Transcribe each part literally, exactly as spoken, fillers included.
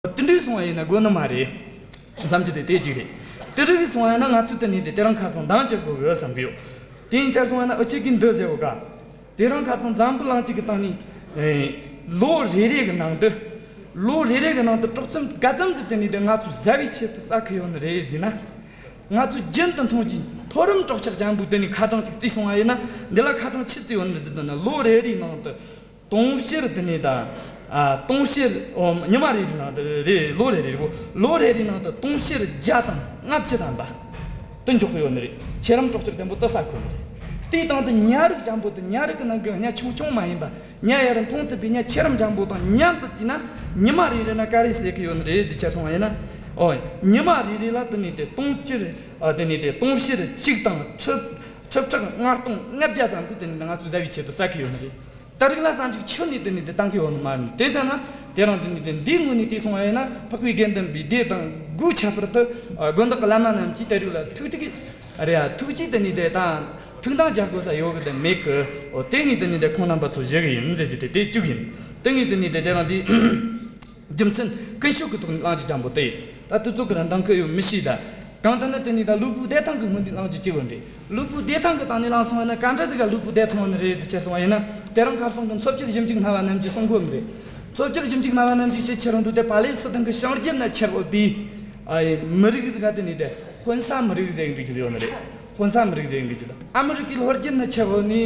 དེ་འདྲས་སོང་བ་ཡིན་ན་དགོས་ནི་མ་རེད་བསམ་རྒྱུ་དེ་དེ་གཅིག་རེད། དེ་འདྲས་སོང་བ་ཡིན་ན་ང་ཚོས་དེ་ནས་དེ་དེ་རིང་ཁ་རྩང་འདང་རྒྱག་དགོས་གི་བསམ་གི་ཡོད། དེ་ཡིན་ཆར་སོང་བ་ན་ཨུ་ཆེ་གི་འདི་ཟེར་བ་ག་དེ་རིང་ཁ་རྩང་འཛམ་བུ་གླིང་གཅིག་གི་སྟེང་ནས་ལོ་རེ་རེ་གི་ནང་དུ་ལོ་རེ་རེ་གི་ནང་དུ་དཀྲོག་གཏམ་ག་ཙམ་ཟིག་དེ་ནས་དེ་ང་ཚོས་ཟ་བའི་ཆེད་དུ་ཟ་གི་ཡོད་ནི་རེད་ཟེར་ན། ང་ཚོས་རྒྱུན་དུ་མཐོང་གི་མཐོ་རིམ་སྲོག་ཆགས་ཅན་པོ་དེ་ནས་ཁ་གྲངས་ཅིག་བརྩིས་སོང་བ་ཡིན་ན། འདི་ལ་ཁ་གྲངས་ཆི་བརྩིས་ཡོད་ནི་རེད་ཟེར་ན། ལོ་རེ་རེའི་ནང་དུ་དུང་ཕྱུར་དེ་ནས་ད་ཨ་དུང་ཕྱུར་ཨོ་ཉི་མ་རེ་རེའི་ནང་དུ་རེ་ལོ་རེ་རེ་རེ་ལོ་རེ་རེའི་ནང་དུ་དུང་ཕྱུར་བརྒྱ་དང་ལྔ་བཅུ་ཐམ་པ་དུ་འཇོག་གི་ཡོད་ནི་རེད། མཐོ་རིམ་སྲོག་ཆགས་ཅན་པོ་དེ་ཟ་གི་ཡོད་ནི་རེད། དེའི་སྟེང་དུ་ཉ་རིགས་ཅན་པོ་དེ་ཉ་རིགས་ཀྱི་ནང་གི་ཉ་ཆུང་ཆུང་མ་ཡིན་པ། ཉ་ཡར་མཐོང་ཐུབ་པའི་ཉ་ཆེ་རིམ་ཅན་པོ་དང་མཉམ་དུ་བརྩིས་ན། ཉི་མ་རེ་རེ་ན་ག་རེ་ཟ་གི་ཡོད་ནི་རེད་ཟེར་ཆ་སོང་བ་ཡིན་ན། ཨོ། ཉི་མ་རེ་རེ་ལ་དེ་ནས་དེ་དུང་ཕྱུར་ཨ་དེ་ནས་དེ་དུང་ཕྱུར་གཅིག་དང་ཁྲི་ཁྲི་ཕྲག་ལྔ་སྟོང་ལྔ་བརྒྱ་ཙམ་དུ་དེ་ནས་ང་ཚོས་ཟ་བའི་ཆེད་དུ་ཟ་གི་ཡོད་ནི་རེད། ད་རིགས་ལ་ཟ་འཇུག་ཆུ་ནས་དེ་ནས་དེ་བཏང་གི་ཡོད་ནི་མ་རེད། དེ་ཙམ་ན་དེ་རིང་དེ་ནས་དེ་འདིའི་ངོས་ནས་བལྟས་སོང་བ་ཡིན་ན། འཕགས་པའི་དགེ་འདུན་པའི་སྡེ་དང་སྒོས་ཁྱད་པར་དུ་དགོན་བདག་གི་བླ་མ་རྣམས་ཀྱིས་དེ་རིགས་ལ་ཐུགས་གཅིག་རེད་ཡ། ཐུགས་རྗེ་དེ་ནས་དེ་དང་ཐུགས་འདང་རྒྱག་དགོས་ས་ཡོད་གི་དེ་མེད་གི། འོ་དེ་ངས་དེ་ནས་དེ་ཁོང་རྣམ་པ་ཚོ་ཞུ་གི་ཡིན་ཟེར་རྒྱུ་དེ་དེ་གཅིག་ཡིན། དེ་ངས་དེ་ནས་དེ་དེ་རིང་དེ་རྒྱུ་མཚན་ཀུན་ཤུགས་ཀྱི་ཐོག་ནས་གླེང་རྒྱུ་ཅན་པོ་དེ་ཡིན། ད་དུས་ཚོད་ཀྱི་རིན་ཐང་གི་ཡོད་མི་ཤེས་ད། གང་ལྟར་ན་དེ་ནས་ད་ལུས་པོའི་བདེ་ཐང་གི་ངོས་ནས་གླེང་རྒྱུ་གཅིག་ཡོད་རེད། ལུས་པོའི་བདེ་ཐང་གི་སྟེང་ནས་གླེང་སོང་བ་ན་ག་འདྲ་ཟིག་ག་ལུས་པོའི་བདེ་ཐང་ཡོད་ནི་རེད་ཟེར་ཆ་སོང་བ་ཡིན་ན། དེ་རིང་ཁ་རྩང་གི་འཚོ་བཅུད་ཞིབ་འཇུག་སྨྲ་བ་རྣམས་ཀྱིས་གསུང་གི་ཡོད་ནི་རེད། འཚོ་བཅུད་ཞིབ་འཇུག་སྨྲ་བ་རྣམས་ཀྱིས་བཤད་ཁྱེར་འདུག་དེ་པ་ལེ་སི་ཐན་གྱི་བྱང་རྒྱུད་ན་ཆགས་ཡོད་པའི་ཨ་མི་རིགས་ཟིག་ག་དེ་ནས་དེ་ཧོན་སཱ་མི་རིགས་ཟེར་གི་འདུག་ཡོད་ནི་རེད། ཧོན་སཱ་མི་རིགས་ཟེར་གི་འདུག་དང་། ཨ་མི་རི་ཀའི་ལྷོ་རྒྱུད་ན་ཆགས་ཡོད་ནི་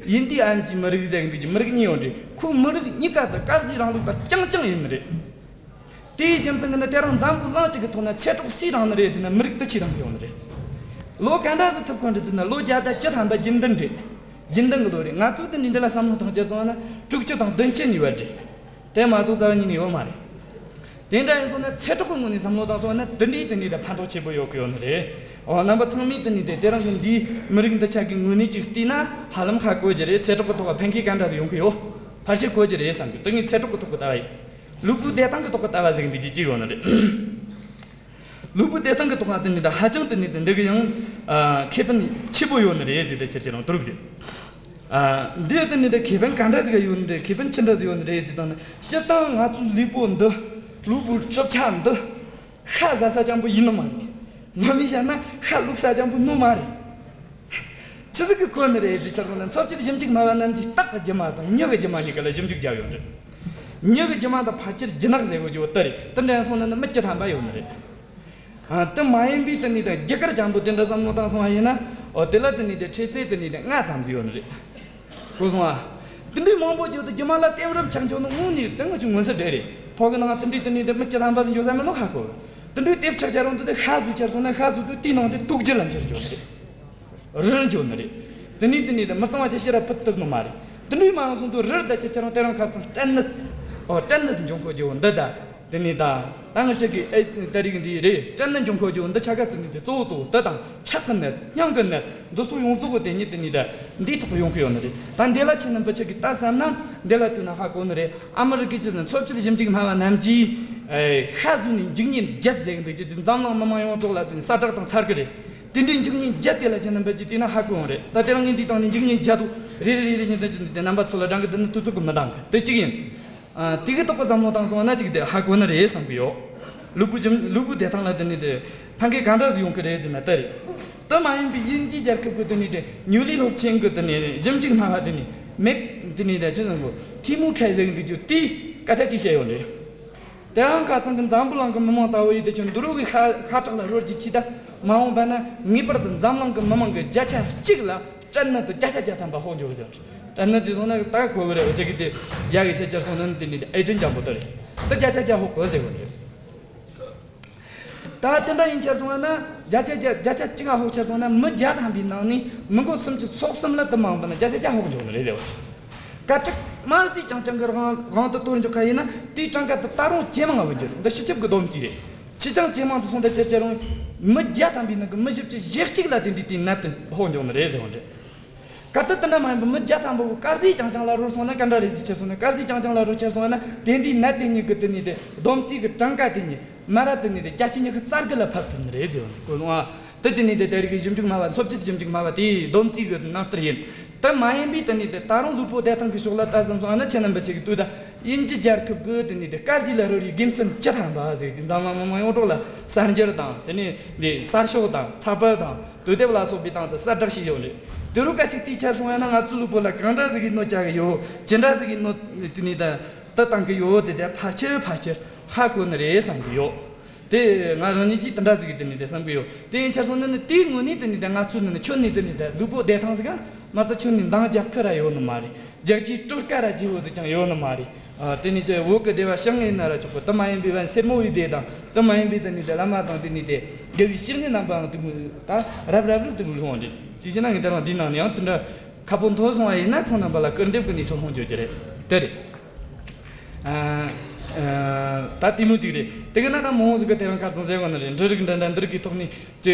ཡིན་དི་ཨན་གྱི་མི་རིགས་ཟེར་གི་འདུག་གི་མི་རིགས་གཉིས་ཡོད་རེད། ཁོའི་མི་རིགས་གཉིས་ཀ་དེ་དཀར་ཟས་རིང་ལུགས་པ་རྐྱང་རྐྱང་ཡིན་ནི་རེད། དེའི་རྒྱུ་མཚན་གྱིས་ནི་དེ་རིང་འཛམ་བུ་གླིང་གཅིག་གི་ཐོག་ན་ཚེ་སྲོག་སུས་རིང་ནི་རེད་ཟེར་ན་མི་རིགས་དེ་ཆེས་རིང་གི་ཡོད་ནི་རེད། ལོ་ག་འདྲ་ཟིག་ཐུབ་གོ་ནི་རེད་ཟེར་ན་ལོ་བརྒྱ་དང་བཅུ་ཐམ་པ་རྒྱུན་ལྡན་རེད། རྒྱུན་ལྡན་གྱི་ལོ་རེད། ང་ཚོས་དེ་འདྲའི་འདི་ལ་བསམ་བློ་བཏང་བྱས་སོང་ན་དྲུག་ཅུ་དང་བདུན་ཅུ་ནས་བར་རེད། དེ་མ་གཏོགས་རྩ་བ་ཉིད་ནས་ཡོད་མ་རེད། དེ་འདྲ་ཡིན་སོང་ན་ཚེ་སྲོག་གི་ངོས་ནས་བསམ་བློ་བཏང་སོང་ན་དེ་འདྲའི་དེ་འདྲའི་དེ་ཕན་ཐོགས་ཆེ་པོ་ཡོད་གི་ཡོད་ནི་རེད། འོ་རྣམ་པ་ཚང་མས་དེ་འདྲའི་དེ་དེ་རིང་གི་འདིའི་མི་རིགས་འདི་ཆ་གི་ངོས་ནས་ཅིག་བལྟས་ན་ཧ་ལམ་ཧ་གོ་རྒྱུ་རེད། ཚེ་སྲོག་གི་ཐོག་ཕན་ཁེ་ག་འདྲ་ཡོང་གི་ཡོད་ཕལ་ཆེར་གོ་རྒྱུ་རེད་བསམ་གི། དེ་ངས་ཚེ་སྲོག་གི་ཐོག་གི་ལྟ་བ་ཡིན། ལུས་པོའི་བདེ་ཐང་གི་ཐོག་གི་ལྟ་བ་ཟིག་འདི་ཅིག་ཅིག་ཡོད་ནི་རེད། ལུས་པོའི་བདེ་ཐང་གི་ཐོག་ལ་དེ་ནས་ད་ཧ་ཅང་དེ་ནས་དེ་འདི་གི་ཡང་ཨ་ཁེ་ཕན་ཆེ་པོ་ཡོད་ནི་རེད་ཟེར་ཏེ་ཁྱེད་ཀྱི་རང་དུ་རུག་རེད། ཨ་འདི་དེ་ནས་དེ་ཁེ་ཕན་ག་འདྲ་ཟིག་ཡོད་ནི་རེད། ཁེ་ཕན་ཅི་འདྲ་ཟིག་ཡོད་ནི་རེད་ཟེར་དང་ནི། སྤྱིར་བཏང་ང་ཚོའི་ལུས་པོ་འདི་ལུས་པོའི་གྲུབ་ཆ་འདི་ཤ་ཟ་ས་ཅན་པོ་ཡིན་ནི་མ་རེད། ངོ་མས་བཤད་ན་ཤ་བླུགས་ས་ཅན་པོ་ནོ་མ་རེད། ཆི་ཟིག་གིས་གོ་ནི་རེད་ཟེར་ཆ་སོང་ན། འཚོ་བཅུད་ཞིབ་འཇུག་སྨྲ་བ་རྣམས་ཀྱིས་སྟག་གི་རྒྱུ་མ་དང་མྱི་གི་རྒྱུ་མ་གཉིས་ཀ་ལ་ཞིབ་འཇུག་བརྒྱབ་ཡོད་རེད། མྱི་གི་རྒྱུ་མ་དང་ཕལ་ཆེར་རྒྱུ་ནག་ཟེར་གོ་རྒྱུ་བོ་དེ་རེད། དེ་འདྲ་ཡིན་སོང་ན་ནི་མི་བཅུ་ཐམ་པ་ཡོད་ནི་རེད། ཨ་དེ་མ་ཡིན་པའི་དེ་ནས་ད་རྒྱུ་སྐར་ཅན་པོ་དེ་འདྲ་བསམ་བློ་བཏང་སོང་བ་ཡིན་ན། འོ་དེ་ལ་དེ་ནས་དེ་འཕྲེད་ཚད་དེ་ནས་དེ་ལྔ་ཙམ་ཟིག་ཡོད་ནི་རེད། གོ་སོང་ཨ། དེ་འདྲའི་མང་པོ་བརྒྱུད་དུ་རྒྱུ་མ་ལ་ལྟེ་བར་ཆགས་འཇོག་ནི་དངོས་གནས་དེ་ང་ཆུ་མངོན་གསལ་རེད་རེད། ཕོ་གི་ནང་དེ་འདྲའི་དེ་ནས་དེ་མི་བཅུ་ཐམ་པ་ཟིག་འཇོག་ས་མིན་ནོ་ཁ་གོ། དེ་འདྲའི་ལྟེ་བར་ཆགས་ཆ་རུང་དེ་དེ་ཤ་ཟོས་ཆ་སོང་ན་ཤ་ཟོས་དུས་དེའི་ནང་དེ་དུག་རྒྱུ་ལ་འགྱུར་འཇོག་ནི་རེད། རིལ་འགྱོ་ནི་རེད། དེ་ནས་དེ་ནས་དེ་མི་གཙང་བ་ཆེ་ཤེས་ར་ཕུད་ཐུབ་ནི་མ་རེད། དེ་འདྲའི་མ་སོང་དུས་རིལ་ད་ཆེ་ཆ་རུང་དེ་རིང་ཁ་སང་སྐྲན་ནད། ཨོ་སྐྲན་ནད་འབྱུང་ཁོ་རྒྱུ་འདི་ད། དེ་ནས་ད། ད་ང་ཅག་གི་ཨེ་ད་རིགས་འདི་རེད། སྐྲན་ནད་འབྱུང་ཁོ་རྒྱུ་འདི་ཆ་ག་ཚོད་ནི་དེ་གཙོ་བོ་གཙོ་བོ་འདི་དང་ཁྲག་གི་ནད། སྙིང་གི་ནད། འདི་ཚོ་ཡོངས་རྫོགས་གི་དེ་ཉིད་དེ་ནས་ད་འདིའི་ཐོག་ཡོང་གི་ཡོད་ནི་རེད། ད་འདི་ལ་ཁྱེད་རྣམ་པ་ཆ་གི་ད་བསམ་ན་འདི་ལ་ལྟོས་ན་ཧ་གོ་ནི་རེད། ཨ་མི་རི་ཀའི་ཅི་ཟེར་འཚོ་བཅུད་ཞིབ་འཇུག་སྨྲ་བ་རྣམས་ཀྱིས་ཨེ་ཤ་ཟོས་ནས་འཇིགས་ཉེན་བརྒྱད་ཟེར་གི་འདུག་ཅི་འཛམ་གླིང་མི་མང་ཡོངས་རྫོགས་ལ་དེ་ནས་གསལ་བསྒྲགས་བཏང་ཚར་གི་རེད། དེ་འདྲའི་འཇིགས་ཉེན་བརྒྱད་དེ་ལ་ཁྱེད་རྣམ་པ་ཀྱིས་བལྟས་ན་ཧ་གོ་ཡོང་རེད། ད་དེ་རིང་ངས་འདི་སྟེང་ནས་འཇིགས་ཉེན་བརྒྱད་དོ་རེ་རེ་རེ་རེ་ཉིན་དེ་རྣམ་པ་ཚོ་ལ་དྲང་གི། དེ་ནི་དུས་ཚོད་ཀྱི་མི་འདང་གི། དེ་གཅིག་ཡིན། ཨ་དེ་གི་ཐོག་གི་བསམ་བློ་བཏང་སོང་ན་གཅིག་དེ་ཧ་གོ་ནི་རེད་བསམ་གི་ཡོད། ལུས་པོ་ཞིབ་ལུས་པོའི་བདེ་ཐང་ལ་དེ་ནི་དེ་ཕན་ཁེ་ག་འདྲ་ཟིག་ཡོང་གི་རེད་ཟེར་ན་དེ་རེད། དེ་མ་ཡིན་པའི་དབྱིན་ཇིའི་རྒྱལ་ཁབ་ཀྱི་དེ་ནི་དེ་ཉུ་ལི་སློབ་ཆེན་གྱི་དེ་ནི་ཞིབ་འཇུག་སྨྲ་བ་དེ་ནི་མེག་དེ་ནི་དེ་ཅི་ཟེར་གོ་ཐི་མུ་ཁའེ་ཟེར་གི་འདུག་རྒྱུ་དེས་སྐད་ཆ་གཅིག་བཤད་ཡོད་རེད། དེ་ཡང་ཁ་ཚང་གི་འཛམ་བུ་གླིང་གི་མི་མང་ལྟ་བུ་ཡིན་དུས་ཀྱང་འདི་རུ་གི་ཤ་ཤ་ཁྲག་ལ་རོལ་རྒྱུ་ཆེ། ད་མ་འོངས་པ་ན་ངེས་པར་དུ་འཛམ་གླིང་གི་མི་མང་གི་བརྒྱ་ཆ་གཅིག་ལ་སྐྲན་ནད་དེ་བརྒྱ་ཆ་བརྒྱ་ཐམ་པ་ཕོག་འགྱོ་གི་ཟེར། སྐྲན་ནད་ཅེས་སོང་ན་ད་གོ་གི་རེད། འོ་ཅག་གི་དེ་ཡ་གི་ཤ་ཆར་སོང་ན་དེ་ནི་ཨེ་ཏྲིན་ཅན་པོ་དེ་རེད། དེ་བརྒྱ་ཆ་བརྒྱ་ཕོག་གི་ཟེར་གི་རེད། ད་དེ་འདྲ་ཡིན་ཆར་སོང་ན་བརྒྱ་ཆ་བརྒྱ་བརྒྱ་ཆ་གཅིག་ལ་ཕོག་ཆར་སོང་ན་མི་བརྒྱ་ཐམ་པའི་ནང་ནས་མི་མགོ་སུམ་ཅུ་སོ་གསུམ་ལ་དེ་མང་པོ་ན་བརྒྱ་ཆ་བརྒྱ་ཕོག་འགྱོ་གི་རེད་ཟེར་བ། སྐད་གྲགས་དམར་ཟས་རྐྱང་རྐྱང་གི་དབང་དབང་དུ་གཏོང་འཇོག་ག་ཡིན་ན་དེའི་གྲངས་ཀ་དེ་ད་རུང་ཇེ་མང་ང་འགྱོ་རྒྱུ་རེད། འདི་སྤྱི་ཁྱབ་ཀྱི་བསྡོམས་རྩིས་རེད། ཕྱིས་ཀྱང་ཇེ་མང་དུ་སོང་སྟེ་ཆེར་ཆེར་རུང་མི་བརྒྱ་ཐམ་པའི་ནང་གི་མི་བཞི་བཅུ་ཞེ་གཅིག་ལ་དེ་འདྲའི་དེའི་ནད་དེ་ཕོག་འགྱོ་ནི་རེད་ཟེར་བ་རེད། གལ་ཏེ་དེ་འདྲ་མ་ཡིན་པར་མི་བརྒྱ་ཐམ་པ་བོ་དཀར་ཟས་རྐྱང་རྐྱང་ལ་རོལ་སོང་ན་ག་འདྲ་རེད་ཅེས་ཆེར་སོང་ན། དཀར་ཟས་རྐྱང་རྐྱང་ལ་རོལ་ཆེར་སོང་ན་དེ་འདྲའི་ནད་དེ་ཉིད་ཀྱི་དེ་ནི་དེ་བསྡོམས་རྩིས་ཀྱི་གྲངས་ཀ་དེ་ཉིད་མ་ར་དེ་ནི་དེ་བརྒྱ་ཆ་ཉི་ཤུ་རྩ་དགུ་ལ་ཕབ་ཐུབ་ནི་རེད་ཟེར་བ་རེད། གོ་སོང་ཨ། དེ་དེ་ནི་དེ་དེ་རིགས་ཀྱི་ཞིབ་འཇུག་སྨྲ་བ་འཚོ་བཅུད་ཞིབ་འཇུག་སྨྲ་བ་དེའི་བསྡོམས་རྩིས་ཀྱི་ནང་ལྟར་ཡིན། དེ་མ་ཡིན་པའི་དེ་ནི་དེ་ད་རུང་ལུས་པོ་བདེ་ཐང་གི་ཕྱོགས་ལ་ལྟ་བསམ་སོང་ཨ་ན་ཁྱེད་རྣམ་པ་ཆེ་གི་ལྟོས་ད། དབྱིན་ཇི་རྒྱལ་ཁབ་ཀྱི་དེ་ནས་དེ་དཀར་ཟས་ལ་རོལ་བའི་དགེ་མཚན་བཅུ་ཐམ་པ་ཟེར་གྱི་འཛམ་གླིང་མི་མང་ཡོངས་གྲོགས་ལ་གསར་འགྱུར་དང་དེ་ནས་དེ་གསར་ཤོག་དང་ཚགས་པར་དང་དུས་དེབ་ལ་སོགས་པའི་སྟེང་དུ་གསལ་བསྒྲགས་བྱས་ཡོད་རེད། དེ་རུ་སྐད་ཅིག་དེའི་ཆར་སོང་བ་ན་ང་ཚོའི་ལུས་པོ་ལ་གང་འདྲ་ཟིག་གི་གནོད་བྱ་གི་ཡོད། ཅི་འདྲ་ཟིག་གི་གནོད་དེ་ནས་ད་དུ་བཏང་གི་ཡོད་དེ་དེ་ཕལ་ཆེར་ཕལ་ཆེར་ཧ་གོ་ནི་རེད་བསམ་གི་ཡོད། དེ་ང་རང་ཉིད་ཀྱིས་དེ་འདྲ་ཟིག་གི་དེ་ནས་དེ་བསམ་གི་ཡོད། དེ་ཡིན་ཆར་སོང་ན་ནི་དེའི་ངོས་ནས་དེ་ནས་དེ་ང་ཚོའི་ནི་ནི་ཁྱོན་ནས་དེ་ནས་དེ་ལུས་པོ་བདེ་ཐང་ཟིག་ག་མ་རྩ་ཁྱོན་ནས་འདང་རྒྱག་ཁུ་ར་ཡོད་ནི་མ་རེད། རྒྱག་རྒྱུའི་སྤྲོ་དཀའ་ར་རྒྱས་པོ་དེ་ཀྱང་ཡོད་ནི་མ་རེད། ཨ། དེ་ནས་ཀྱི་བོད་ཀྱི་སྡེ་བ་བྱང་ངེ་ན་ར་ཆོག་གི། དེ་མ་ཡིན་པའི་བན་སེར་མོ་བའི་སྡེ་དང་དེ་མ་ཡིན་པའི་དེ་ནས་དེ་བླ་མ་དང་དེ་ནས་དེ་དགེ་བའི་བཤེས་གཉེན་རྣམ་པའང་དེ་མོ་ད་རབ་རབ་རུབ་དེ་མོ་རུང་བ་འདྲ། ཅི་བྱས་ན་ངས་དེ་རང་འདིའི་ནང་ནས་ཡང་དེ་འདྲ་ཁ་པོ་མཐོ་སོང་བ་ཡིན་ན་ཁོང་རྣམ་པ་ལ་སྐུར་འདེབས་ཀྱི་གནས་ཚུལ་ལྷུང་བརྗོད་ཀྱི་རེད། དེ་རེད། ཨ། ཨ། ད་དེ་མོ་ཅིག་རེད། དེ་ག་ན་ད་མང་བོ་ཟིག་གི་དེ་རིང་ཁ་རྩང་ཟེར་བ་ནི་རེད། འབྲུ་རིགས་འདྲ་འདྲ་འདི་རིགས་ཀྱི་ཐོག་ནས་ཅི་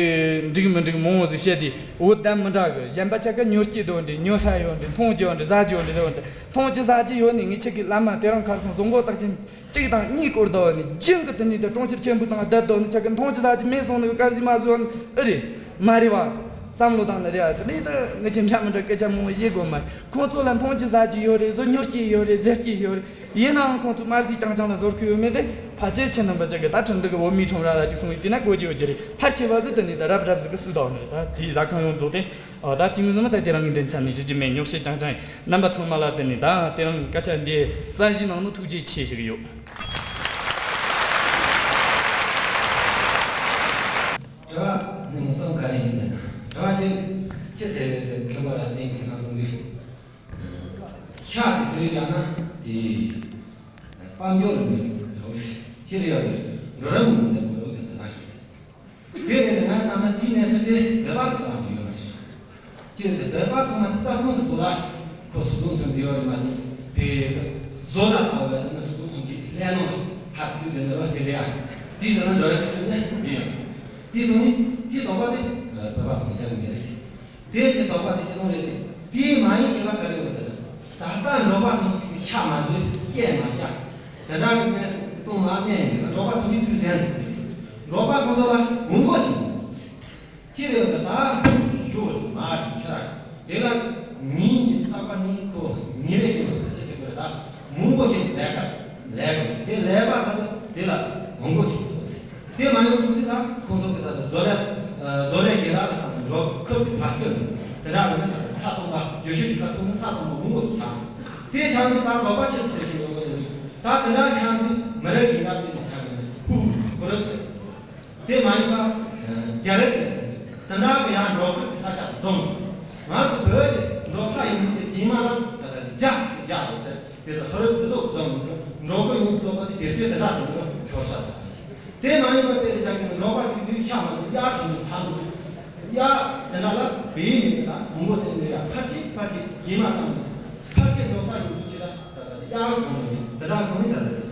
འགྲིག་མི་འགྲིག་མང་བོ་ཟིག་བཤད་དེ་འོ་ད་མི་འདྲ་གི། གཞན་པ་ཆ་ག་ཉོ་སྐྱིད་དོ་འདྲ། ཉོ་ས་ཡོད་འདྲ། འཐུང་རྒྱུ་འདྲ། ཟ་རྒྱུ་འདྲ་ཟེར་བ་འདྲ། འཐུང་རྒྱུ་ཟ་རྒྱུ་ཡོད་ནི་ངས་ཁྱེད་ཀྱི་བླ་མ་དེ་རིང་ཁ་རྩང་བཟོ་མགོ་རྟགས་ཅན་གཅིག་དང་གཉིས་སྐོར་དོ་ནི་རྒྱུན་གྱི་དེ་ནས་དེ་གྲོང་ཁྱེར་ཆེན་པོའི་སྟེང་བསྡད་དོ་ནི་ཆ་གི་འཐུང་རྒྱུ་ཟ་རྒྱུ་མེད་སོང་ནི་གི་དཀར་ཟས་མ་ཟོས་ནི་ཨེ་རེད། མ་རེད་བ། བསམ་བློ་བཏང་ནི་རེད་ཨ། དེ་ནས་ད་ངི་ཆེ་འདྲ་མི་འདྲ་སྐད་ཆ་མང་བོ་བཤད་དགོས་མ་རེད། ཁོང་ཚོ་ལ་འཐུང་རྒྱུ་ཟ་རྒྱུ་ཡོད་རེད། བཟོ་ཉོ་སྐྱིད་ཡོད་རེད། ཟས་སྐྱིད་ཡོད་རེད། ཡིན་ནའང་ཁོང་ཚོ་དམར་ཟས་རྐྱང་རྐྱང་ལ་ཟོར་ཁུལ་ཡོད་མེད་དེ་ཕལ་ཆེར་ཁྱེད་རྣམ་པ་ཅག་གི་ད་ཁྲིམས་འདི་གི་བོད་མིའི་ཁྲོམ་ར་ལ་ཅིག་སོང་བའི་དེ་ན་གོ་རྒྱུ་ཡོད་རྒྱུ་རེད། ཕལ་ཆེ་བ་ཟིག་དེ་ནས་ད་རབ་རབ་ཟིག་གི་སུ་དག་ནི་རེད། ད་དེའི་ཟ་ཁང་ཡོངས་རྫོགས་དེ་ཨ་ད་དེ་མི་ཟིན་ན་ད་དེ་རང་གི་འདི་མཚམས་ནས་ཞུ་རྒྱུ་མེད། ཉོག་བཤད་རྐྱང་རྐྱང་ཡིན། རྣམ་པ་ཚང་མ་ལ་དེ་ནས་ད་དེ་རིང་སྐད་ཆ་འདི་གསན་བཞེས་གནང་ནོ་ཐུགས་རྗེ་ཆེ་ཞུ་གི་ཡོད། དྲི་བ་ནི་ངོ་སོ་ག་རེ་ཡིན་ཟེར་ན། དྲི་བ་དེ་ཅི་ཟེར་རེད་དེ་མཁན་པོ་ལ་གླེང་གི་ང་གསུང་གི། ཤ་དེ་ཟོས་ཀྱང་ན་དེ་དཔལ་འབྱོར་ལ་མི་རོགས་ཟེར་ཁྱེར་ཡོད་དེ་འགྲོ་ར་མི་འདུག་འདི་འགྲོ་དེ་དེ་ན་ཤེས་རེད། དེ་ནས་ང་བསམ་ན་དེའི་གནས་ཚུལ་དེ་བོད་པ་ཚོ་ལ་ཡོད་མ་རེད། ཅི་ཟེར་བོད་པ་ཚོ་ན་རྩ་ཁུངས་ཀྱི་ཐོག་ལ་ཁོ་སོ་སོ་ཚོ་འདི་ཡོད་རེད་མ་གཏོགས་བོད་བཟོ་ལ་ལྟ་བ་ལ་ནི་སོ་སོ་ཐོན་སྐྱེད་ཀྱི་ལས་ནོ་ཧ་ཚུལ་དེ་འདྲ་བ་དེ་རེད་ཨ། དེའི་ཐོག་ན་འགྲོ་ར་གི་སུ་ནས་མི་ཡོད། དེའི་ཐོག་ནས་དེའི་དོགས་པ་དེ་བོད་པ་ཚོ་ནས་བཤད་གི་མེད་རེད་ཟེར། དེ་ཀྱི་དོགས་པ་དེ་ཅི་ལོང་རེད་དེ། དེའི་མ་ཡིན་ཁྱད་པར་ག་རེ་ཡོད་ཟེར་ན། ད་ལྟ་འབྲོག་པ་ཐམས་ཅད་ཀྱིས་ཤ་མ་ཟོས་སྐྱེས་མ་བཞག་དེ་འདྲ་གི་གནས་སྟངས་ལ་གནས་ཡིན་འདུག་འབྲོག་པ་ཐམས་ཅད་དུས་ཟེར་འདུག་འབྲོག་པ་ཁོང་ཚོ་ལ་འོང་གོ་ཅི་ཅི་རེད་ཟེར། ད་ཞོ་རེད་མ་རེད་ཁྱོད་ར་དེ་ལ་ཉིན་གྱི་རྟག་པར་ནི་ཁོ་ཉིན་རེ་ཡོད་ཅེས་ཟེར་གི་རེད། ད་མང་པོ་ཞིག་ལས་ཀ་ལས་དགོས་དེ་ལས་པ་ད་དེ་ལ་འོང་གོ་ཅི་འདུག་ཟེར། དེ་མ་ཡོང་ཚུལ་དེ་དང་ཁོང་ཚོ་གི་ད་ལྟ་བཟོ་ལས་བཟོ་ལས་རྒན་ལགས་ལ་བསམ་འགྲོ་ཁབ་ཀྱི་བར་སྐྱོད་དེ་འདྲ་བས་ན་ད་ལྟ་ས་སྟོང་པ་རྒྱུ་ཤུགས་ཀྱི་ཁ་ཚུགས་ནི་ས་སྟོང་པ་མང་པོ་ཞིག་ཆགས། དེ་ཆགས་ནི་ད་དོགས་པ་ཆེ་སུ་ཟེར་གྱི་ཡོད་པ་ཡིན། ད་དེ་འདྲ་ཆགས་ནི་མི་རེ་ཡིན་ན་དེ་ནི་ཆགས་ནི་ཕུག་ཁོ་རེ་དེ་དེ་མ་ཡིན་པ་རྒྱ་རེ་དེ་དེ་འདྲ་གི་ཡང་འགྲོ་ཁུལ་གྱི་ས་ཆ་བཟུང་། ང་ཚོ་བོད་ཀྱི་འགྲོ་ས་ཡིན་མིན་དེ་རྗེས་མ་ལ་ད་ལྟ་རྒྱ་རྒྱ་རེད་དེ། དེ་ལ་ཧ་རི་དེ་ཚོ་བཟང་མོ་འགྲོ་གི་ཡོངས་སུ་ལོག་པ་དེ་བེད་སྤྱོད་དེ་འདྲ་ཟེར་ནས་ཤོར་ཤག་དེ་མ་ཡིན་པ་དཔེ་རེ་ཆགས་ཀྱི་འགྲོ་པ་དེ་དུས་ཤ་མ་ཟོས་གཡག་དེ་ནས་ཚ་འདུག་གཡག་དེ་འདྲ་ལ་བེའུ་མེད་ཀྱི་ད་མང་པོ་ཟེར་ནས་ཡ་ཕར་ཆེ་ཕར་ཆེ་རྗེས་མ་ཙམ་ནས་ཕར་ཆེ་འགྲོ་ས་ཡོང་དུས་ཅི་ལ་ད་ད་གཡག་གི་གོང་ནས་དེ་འདྲ་གང་ནས་ད་ད་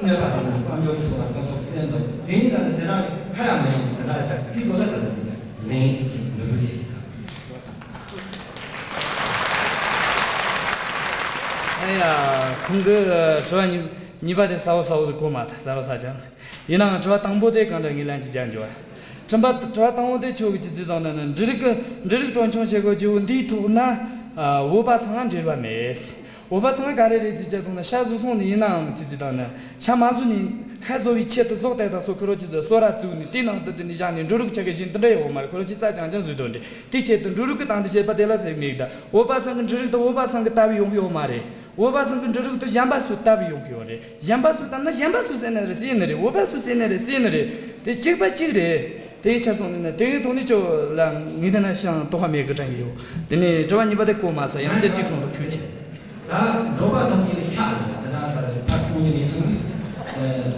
གནོད་པ་ཟེར་ནས་དཔལ་འབྱོར་གྱི་ཐོག་ལ་གཏོང་ཕོད་བཙན་འདུག་དེ་ནས་ད་ད་དེ་འདྲ་ཁ་ཡ་མ་ཡོང་དེ་འདྲ་ཡ་དེ་གོ་ལ་ད་ད་དེ་ལན་འདི་རུ་ཟེར་ད། ཨ་ཡ། ཁོང་གི་དྲི་བ་གཉིས་གཉིས་པ་དེ་གསལ་བོ་གསལ་བོ་ཟིག་གོ་མ་ཐལ། གསལ་བོ་གསལ་རྐྱང་ཟིག་ཡིན་ནའང་དྲི་བ་དང་པོ་དེ་གང་འདྲ་ངས་ལན་གཅིག་རྒྱག་འགྱོ་བ། དྲི་བ་དྲི་བ་དང་པོ་དེ་ཁྱོད་ཀྱི་ཅི་ཟིག་དང་ནི་འབྲུ་རིགས་ཀྱི་འབྲུ་རིགས་གྲོན་ཆུང་བྱེད་དགོས་རྒྱུ་བོ་འདིའི་ཐོག་ན་བོད་པ་ཚང་ལ་འབྲེལ་བ་མེད། བོད་པ་ཚང་ག་རེ་རེད་ཅེས་བྱས་སོང་ན་ཤ་ཟོས་སོང་ནི་ཡིན་ནའང་ཅི་ཅི་དང་ནི་ཤ་མ་ཟོས་ནི་ཤ་ཟོ་བའི་ཆེད་དུ་ཟོག་དེ་དག་སོགས་ཁུ་རོ་ཅི་ཟོས་སོ་ར་བཙུགས་ནི་དེའི་ནང་དུ་དེ་ནི་བཞག་ནི་འབྲུ་རིགས་ཆ་ག་བཞིན་དུ་འདྲ་ཡོད་མ་རེད། ཁུ་རོ་ཅི་རྩ་རྐྱང་རྐྱང་ཟོས་དོན་རེད། དེའི་ཆེད་དུ་འབྲུ་རིགས་ཀྱི་སྟེང་དུ་བཤད་པ་དེ་ལ་ཟེར་མི་ཡིག་ད་བོད་པ་ཚང་གི་འབྲུ་རིགས་དེ་བོད་པ་ཚང་གི་ལྟ་བུ་ཡོང་གི་ཡོད་མ་རེད། བོད་པ་ཚང་གི་འབྲུ་རིགས་དེ་གཞན་པ་ཚོས་ལྟ་བུ་ཡོང་གི་ཡོད་རེད། གཞན་པ་ཚོས་ལྟ་ན་གཞན་པ་ཚོས་ཟེར་ནི་རེད་ཟེར་ནི་རེད། བོད་པ་ཚོས་ཟེར་ནི་རེད་ཟེར་ནི་རེད། དེ་གཅིག་པ་གཅིག་རེད། དེའི་ཆར་སོང་ནས་ནི་དེའི་ཐོག་ནས་ཁྱོད་ལ་ངས་བལྟས་ན་ཤང་དོགས་པ་མེད་གི་དྲན་གི་ཡོད། དེ་ནས་དྲི་བ་གཉིས་པ་དེ་གོ་མ་ས་ཡང་བསྐྱར་གཅིག་གསུང་དང་ཐུགས་ཆེ། ད་འབྲོག་པ་ཐམས་ཅད་ནི་ཤ་རེད། དེ་འདྲ་ས་ཕར་ཚུར་ནས་ནས་སོང་ནས་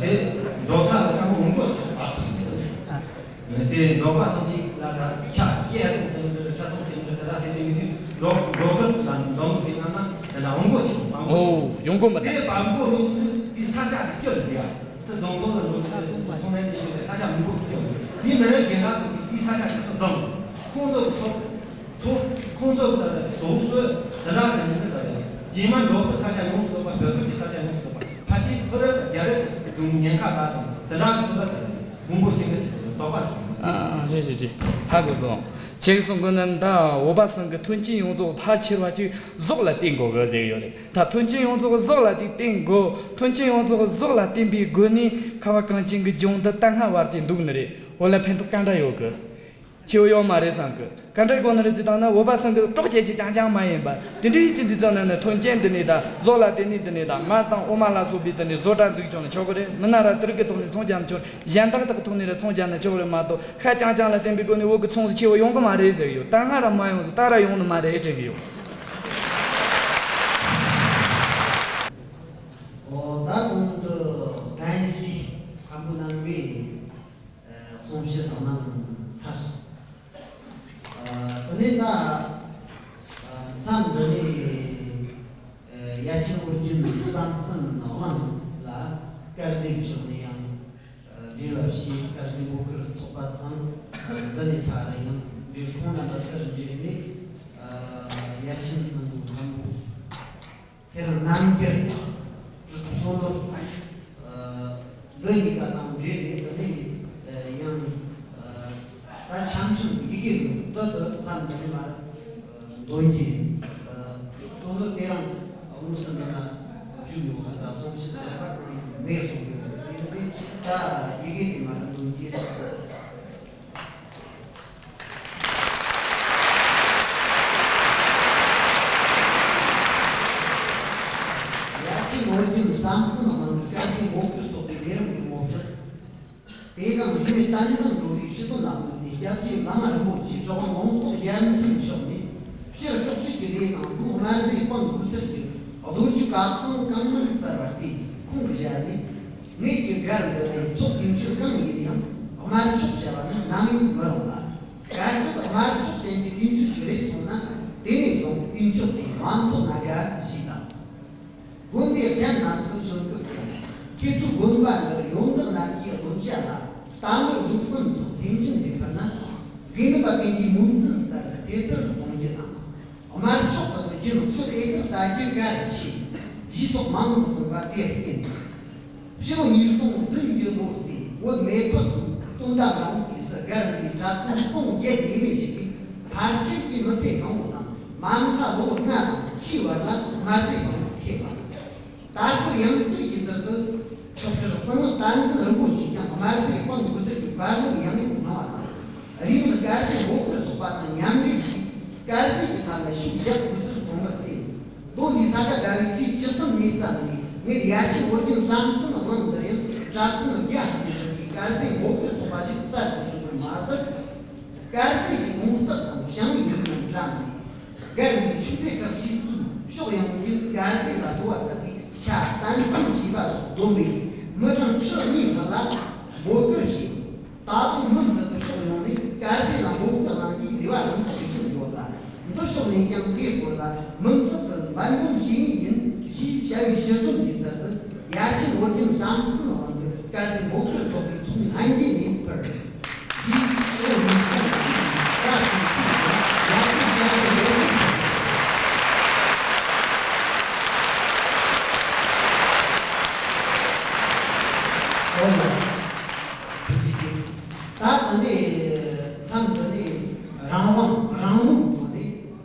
དེ་འབྲོག་ས་ལ་ཀ་མོ་འོང་གོ་ཞེས་པ་ཐུག་ནས་ལ་ཚེ། དེ་འབྲོག་པ་ཐམས་ཅད་ལ་ད་ཤ་ཤ་ཚོང་ཟེར་འདྲ་ཤ་ཚོང་ཟེར་འདྲ་དེ་འདྲ་ཟེར་ནས་མི་འདུག་འབྲོག་འབྲོག་ཁུལ་ལ་འཛོམས་ཀྱི་ན་ན་དེ་འདྲ་འོང་གོ་ཞེས་པ། ཨོ་ཡོང་གོ་མ་ད། དེ་བམ་པོ་ནས་སོང་ནས་དེ་ས་ཆ་དེ་སྐྱོ་ལ་འདི་ཡ། སི་རྫོང་ཁོངས་ལ་ལོ་ཙཱ་སོགས་ཚོང་ལས་ཀྱི་ས་ཆ་མང་པོ་ཞིག་ཡོད། དེའི་མི་རབས་རྒན་ལགས་ཚོ་གིས་དེའི་ས་ཆ་དེ་ཚོ་བཟུང་། ཁོང་ཚོ་གི་ཚོ་ཚོ་ཁོང་ཚོ་གི་ད་ལྟ་བཟོ་བཟོ་དེ་འདྲ་ཟེར་ནས་ད་ལྟ་རྗེས་མ་འབྲོག་པའི་ས་ཆ་ཡོངས་སུ་རྫོགས་པ་བོད་ཁུལ་གྱི་ས་ཆ་ཡོངས་སུ་རྫོགས་པ་ཕལ་ཆེར་ཕོ་རོག་དང་རྒྱ་རོག་གི་བཟུང་ཉེན་ཁ་དག་དང་དེ་འདྲ་གི་བཟོ་ལྟ་དེ་མང་པོ་ཞིག་གི་ཆེད་དུ་དོགས་པ་རེད་ཟེར། ཨ་ཨ་རེད་རེད་རེད། ཧ་གོ་སོང་། ཁྱེད་གསུང་གི་ནི་ད་བོད་པ་ཚང་གི་མཐུན་རྐྱེན་ཡོངས་རྫོགས་ཕལ་ཆེ་བ་ཅིག་ཟོག་ལ་བརྟེན་དགོས་གི་ཟེར་གི་ཡོད་རེད། ད་མཐུན་རྐྱེན་ཡོངས་རྫོགས་ཟོག་ལ་ཅིག་བརྟེན་དགོས། མཐུན་རྐྱེན་ཡོངས་རྫོགས་ཟོག་ལ་བརྟེན་པའི་སྒོ་ནས་ཁ་བ་གངས་ཅན་གྱི་ལྗོངས་འདི་ད་སྔ་བར་དུ་འདུག་ནི་རེད། འོ་ལ་ཕན་ཐོགས་ག་འདྲ་ཡོད་གི། ཆེ་བོ་ཡོད་མ་རེད་བསམ་གི། ག་འདྲ་དགོས་ནི་རེད་ཅེས་བཏང་ན། བོད་པ་ཚང་གི་གྲོགས་བྱེད་ཀྱི་རྐྱང་རྐྱང་མ་ཡིན་པ། དེ་འདྲའི་ཡིད་ཆེས་འདི་ཚོ་ནང་ནས་མཐུན་རྐྱེན་འདི་ནས་དང་ཟོག་ལ་བརྟེན་ནས་འདི་ནས་དང་མར་དང་འོ་མ་ལ་སོགས་པའི་འདི་ནས་བཟོ་གྲྭ་འཛུགས་ཆོག་ནས་ཆོག་གི་རེད། མི་ན་ར་ཏིར་གི་ཐོག་ནས་ཚོང་རྒྱག་ནས་ཆོག་རེད། གཞན་དག་དག་ཐོག་ནས་ར་ཚོང་རྒྱག་ནས་ཆོག་རེད་མ་གཏོགས། ཤ་རྐྱང་རྐྱང་ལ་བརྟེན་པའི་སྒོ་ནས་བོད་ཀྱི་ཚོང་ཟོག་ཆེ་བོ་ཡོང་གི་མ་རེད་ཟེར་གི་ཡོད། ད་སྔ་ར་མ་ཡོང་ཟེར། ད་ར་ཡོང་ནི་མ་རེད་དྲན་གི་ཡོད། ཨོ་ད་གོང་དུ་གདན་ཞུས་ཚང་པོ་གནང་བའི་གསུང་བཤད་དང་གནང་ཚར་སོང་། ཨ་དེ་ནས་ད་ཨ་མཚམས་འདི་ནས་ཨ་ཡ་ཆེན་ཨོ་རྒྱན་བསམ་གཏན་གླིང་ལ་དཀར་ཟས་ཕྱོགས་ནས་ཡང་ཨ་འབྲེལ་བ་བྱས། དཀར་ཟས་མགོ་དཀར་ཚོགས་པ་ཚང་འདི་ནས་ཕར་ཡང་འབྲེལ་ཁོང་རྣམ་པ་སར་འབྲེལ་ནས་ཨ་ཡ་ཆེན་ཚང་དུ་མཐོང་། དེ་རིང་རྣམ་རྒྱལ་རིགས་སོ་ནོར་འདི་གཉིས་ཀ་དང་འབྲེལ་ནས། ད་ནི་ཡང་ད་འཆམ་འཆམ་ཡི་གེ་ཟིན་ཏོ་ཏོ་ཙམ་དུ་ནི་མར་འདོན་གྱི་སོ་ནོར་དེ་རང་དངོས་སུ་འདི་ན་བཞུགས་ཡོད་པ་དང་གསུང་བཤད་བྱས་པ་དང་མེད་སོང་ཡོད་པ་ཡིན་ཏེ། ད་ཡི་གེ་དེ་མར་འདོན་གྱི། ཡ་ཆེན་ཨོ་རྒྱན་བསམ་གཏན་གླིང་གི་དཀར་ཟས་མགོ་དཀར་ཚོགས་པའི་ལས་རིམ་གྱི་ངོ་སྤྲོད། དེ་དང་རིམ་པས་བསྟན་འཛིན་འགྲོ་བའི་ཕྱི་དོན་ལ་བསྔོས་ཏེ། སྐྱབས་རྗེ་བླ་མ་རིན་པོ་ཆེ་གྲུབ་དབང་ལུང་རྟོགས་རྒྱལ་མཚན་མཆོག་ནས་སྤྱིར་སྲོག་གཅོད་ཀྱི་ཟས་དང་། སྒོས་དམར་ཟས་སྤང་དགོས་ཚུལ་གྱི་རྡོ་རྗེ་བཀའ་ཚང་གང་མང་བསྟར་བ་སྟེ་ཁོང་གིས་བཞག་ནས། ངེད་ཀྱི་སྒར་འདི་ནས་ཚོགས་དུས་མཆོད་གང་ཡིན་ཡང་དམར་ཕྱོགས་བྱ་བ་ནི་ནམ་ཡང་མི་རུང་ལ། གལ་སྲིད་དམར་ཕྱོགས་ཅན་གྱི་དུས་མཆོད་ཅིག་རེད་སོང་ན། དེ་ནས་བཟུང་དུས་མཆོད་དེ་མ་འཚོགས་ན་དགའ་ཞེས་དང་། དགོན་སྡེ་གཞན་རྣམས་སུ་བྱོན་སྐབས་ཀྱང་ཁྱེད་ཚོའི་དགོན་པ་འདིར་ཡོན་བདག་རྣམས་ཀྱི་སྡོམ་བྱ་ལ་རྟ་ནོར་ལུག་གསུམ་སོགས་སེམས་ཅན་རེ་ཕུལ་ན། དགེ་འདུན་པ་ཀུན་གྱིས་སྨོན་འདུན་ལྟར་ཚེ་ཐར་གཏོང་རྒྱུ་དང་། དམར་ཕྱོགས་དག་གི་རྒྱུ་ནོར་ཚུར་ཨེ་ཁུར་ལྟ་རྒྱུ་གལ་ཆེ། ཞེས་སོགས་མང་དུ་གསུངས་པ་དེར་བརྟེན། ཕྱི་ལོ་ཉིས་སྟོང་བདུན་གྱི་ལོར་དེ་བོད་མེ་ཕག་གི་དོན་དག་རང་དུས་སུ་སྒར་འདིའི་གྲྭ་བཙུན་སྟོང་བརྒྱད་ལས་མེད་ཞིག་གིས་ཕལ་ཆེར་གྱི་མི་ཚེ་གང་བོ་དང་མ་མཐའ་ལོ་ལྔ་དང་ཕྱེད་བར་ལ་དམར་ཟས་གང་བོ་ཁེབས་པ། ད་སྐབས་ཡང་བསྐྱར་གྱི་ཚུལ་དུ་ཆོག་ཁྲིར་གསང་སྔགས་བསྟན་འཛིན་རིན་པོ་ཆེས་ཀྱང་དམར་ཟས་སྤང་དགོས་ཚུལ་གྱི་བཀའ་སློབ་ཡང་ཡང་གནང་བ་དང་། རིམ་གྱིས་དཀར་ཟས་མགོ་དཀར་ཚོགས་པ་དང་མཉམ་འབྲེལ་གྱིས་དཀར་ཟས་ཀྱི་ཐད་ལ་ཤུགས་རྒྱག་དགོས་ཚུལ་གསུངས་པར་བརྟེན། ལོ་འདིའི་ས་ག་ཟླ་བའི་ཚེས་བཅུ་གསུམ་ཉིན་ཙམ་ནས་ངེད་ཡ་ཆེན་ཨོ་རྒྱན་བསམ་གཏན་གླིང་དུ་ཡང་གྲྭ་བཙུན་བརྒྱ་ཞིག་གིས་བསྒྲུབས་པའི་དཀར་ཟས་མགོ་དཀར་ཚོགས་པ་ཞིག་གསར་དུ་བཙུགས་པར་མ་ཟད། དཀར་ཟས་ཀྱི་དགོང་རྟགས་དང་ཞང་ཡོད་རྣམས་བཀྲམ་ནས། སྒར་འདིའི་ཆོས་སྡེ་ཁག་ཆེ་ཚོས་ཕྱོགས་ཡོངས་ཀྱི་དཀར་ཟས་ལ་དོ་བ་དག་གིས་ཕྱག་བསྟན་གཏོང་བྱས་པ་སོགས་བསྡོམས་པས་མི་གྲངས་ཁྲི་གཉིས་ལྷག་ལ་འབོད་སྐུལ་བྱས། ད་དུང་མུ་མཐུད་དུ་ཕྱོགས་ཡོངས་ནས་དཀར་ཟས་ལ་འབོད་སྐུལ་གནང་རྒྱུའི་རེ་བ་ཡང་བྱེད་བཞིན་ཡོད་ལ། འདི་ཕྱོགས་ནས་ཀྱང་དེའི་སྐོར་ལ་མུ་མཐུད་དུ་འབད་འབུངས་བྱེད་ངེས་ཡིན་ཞེས་བྱ་བའི་ཕྱིར་དོན་གྱི་ཚུལ་དུ་ཡ་ཆེན་ཨོ་རྒྱན་བསམ་གཏན་གླིང་གི་དཀར་ཟས་འབོད་སྐུལ་ཚོགས་པའི་ཚོགས་མི་ལྷན་རྒྱས་ནས་ཕུལ། ཞེས་ཨོ་མི་ཁོང་བཀའ་ཁྲིད་ཀྱིས་ཡ་ཆེན་དཀར་ཟས་འབོད་སྐུལ་ཚོགས་པའི་ཨོ་ལ། ཐུགས་རྗེ་ཆེ། ད་ད་ནི་མཚམས་འདི་ནས་རང་དབང་རང་མོས་ཐོག་ནས་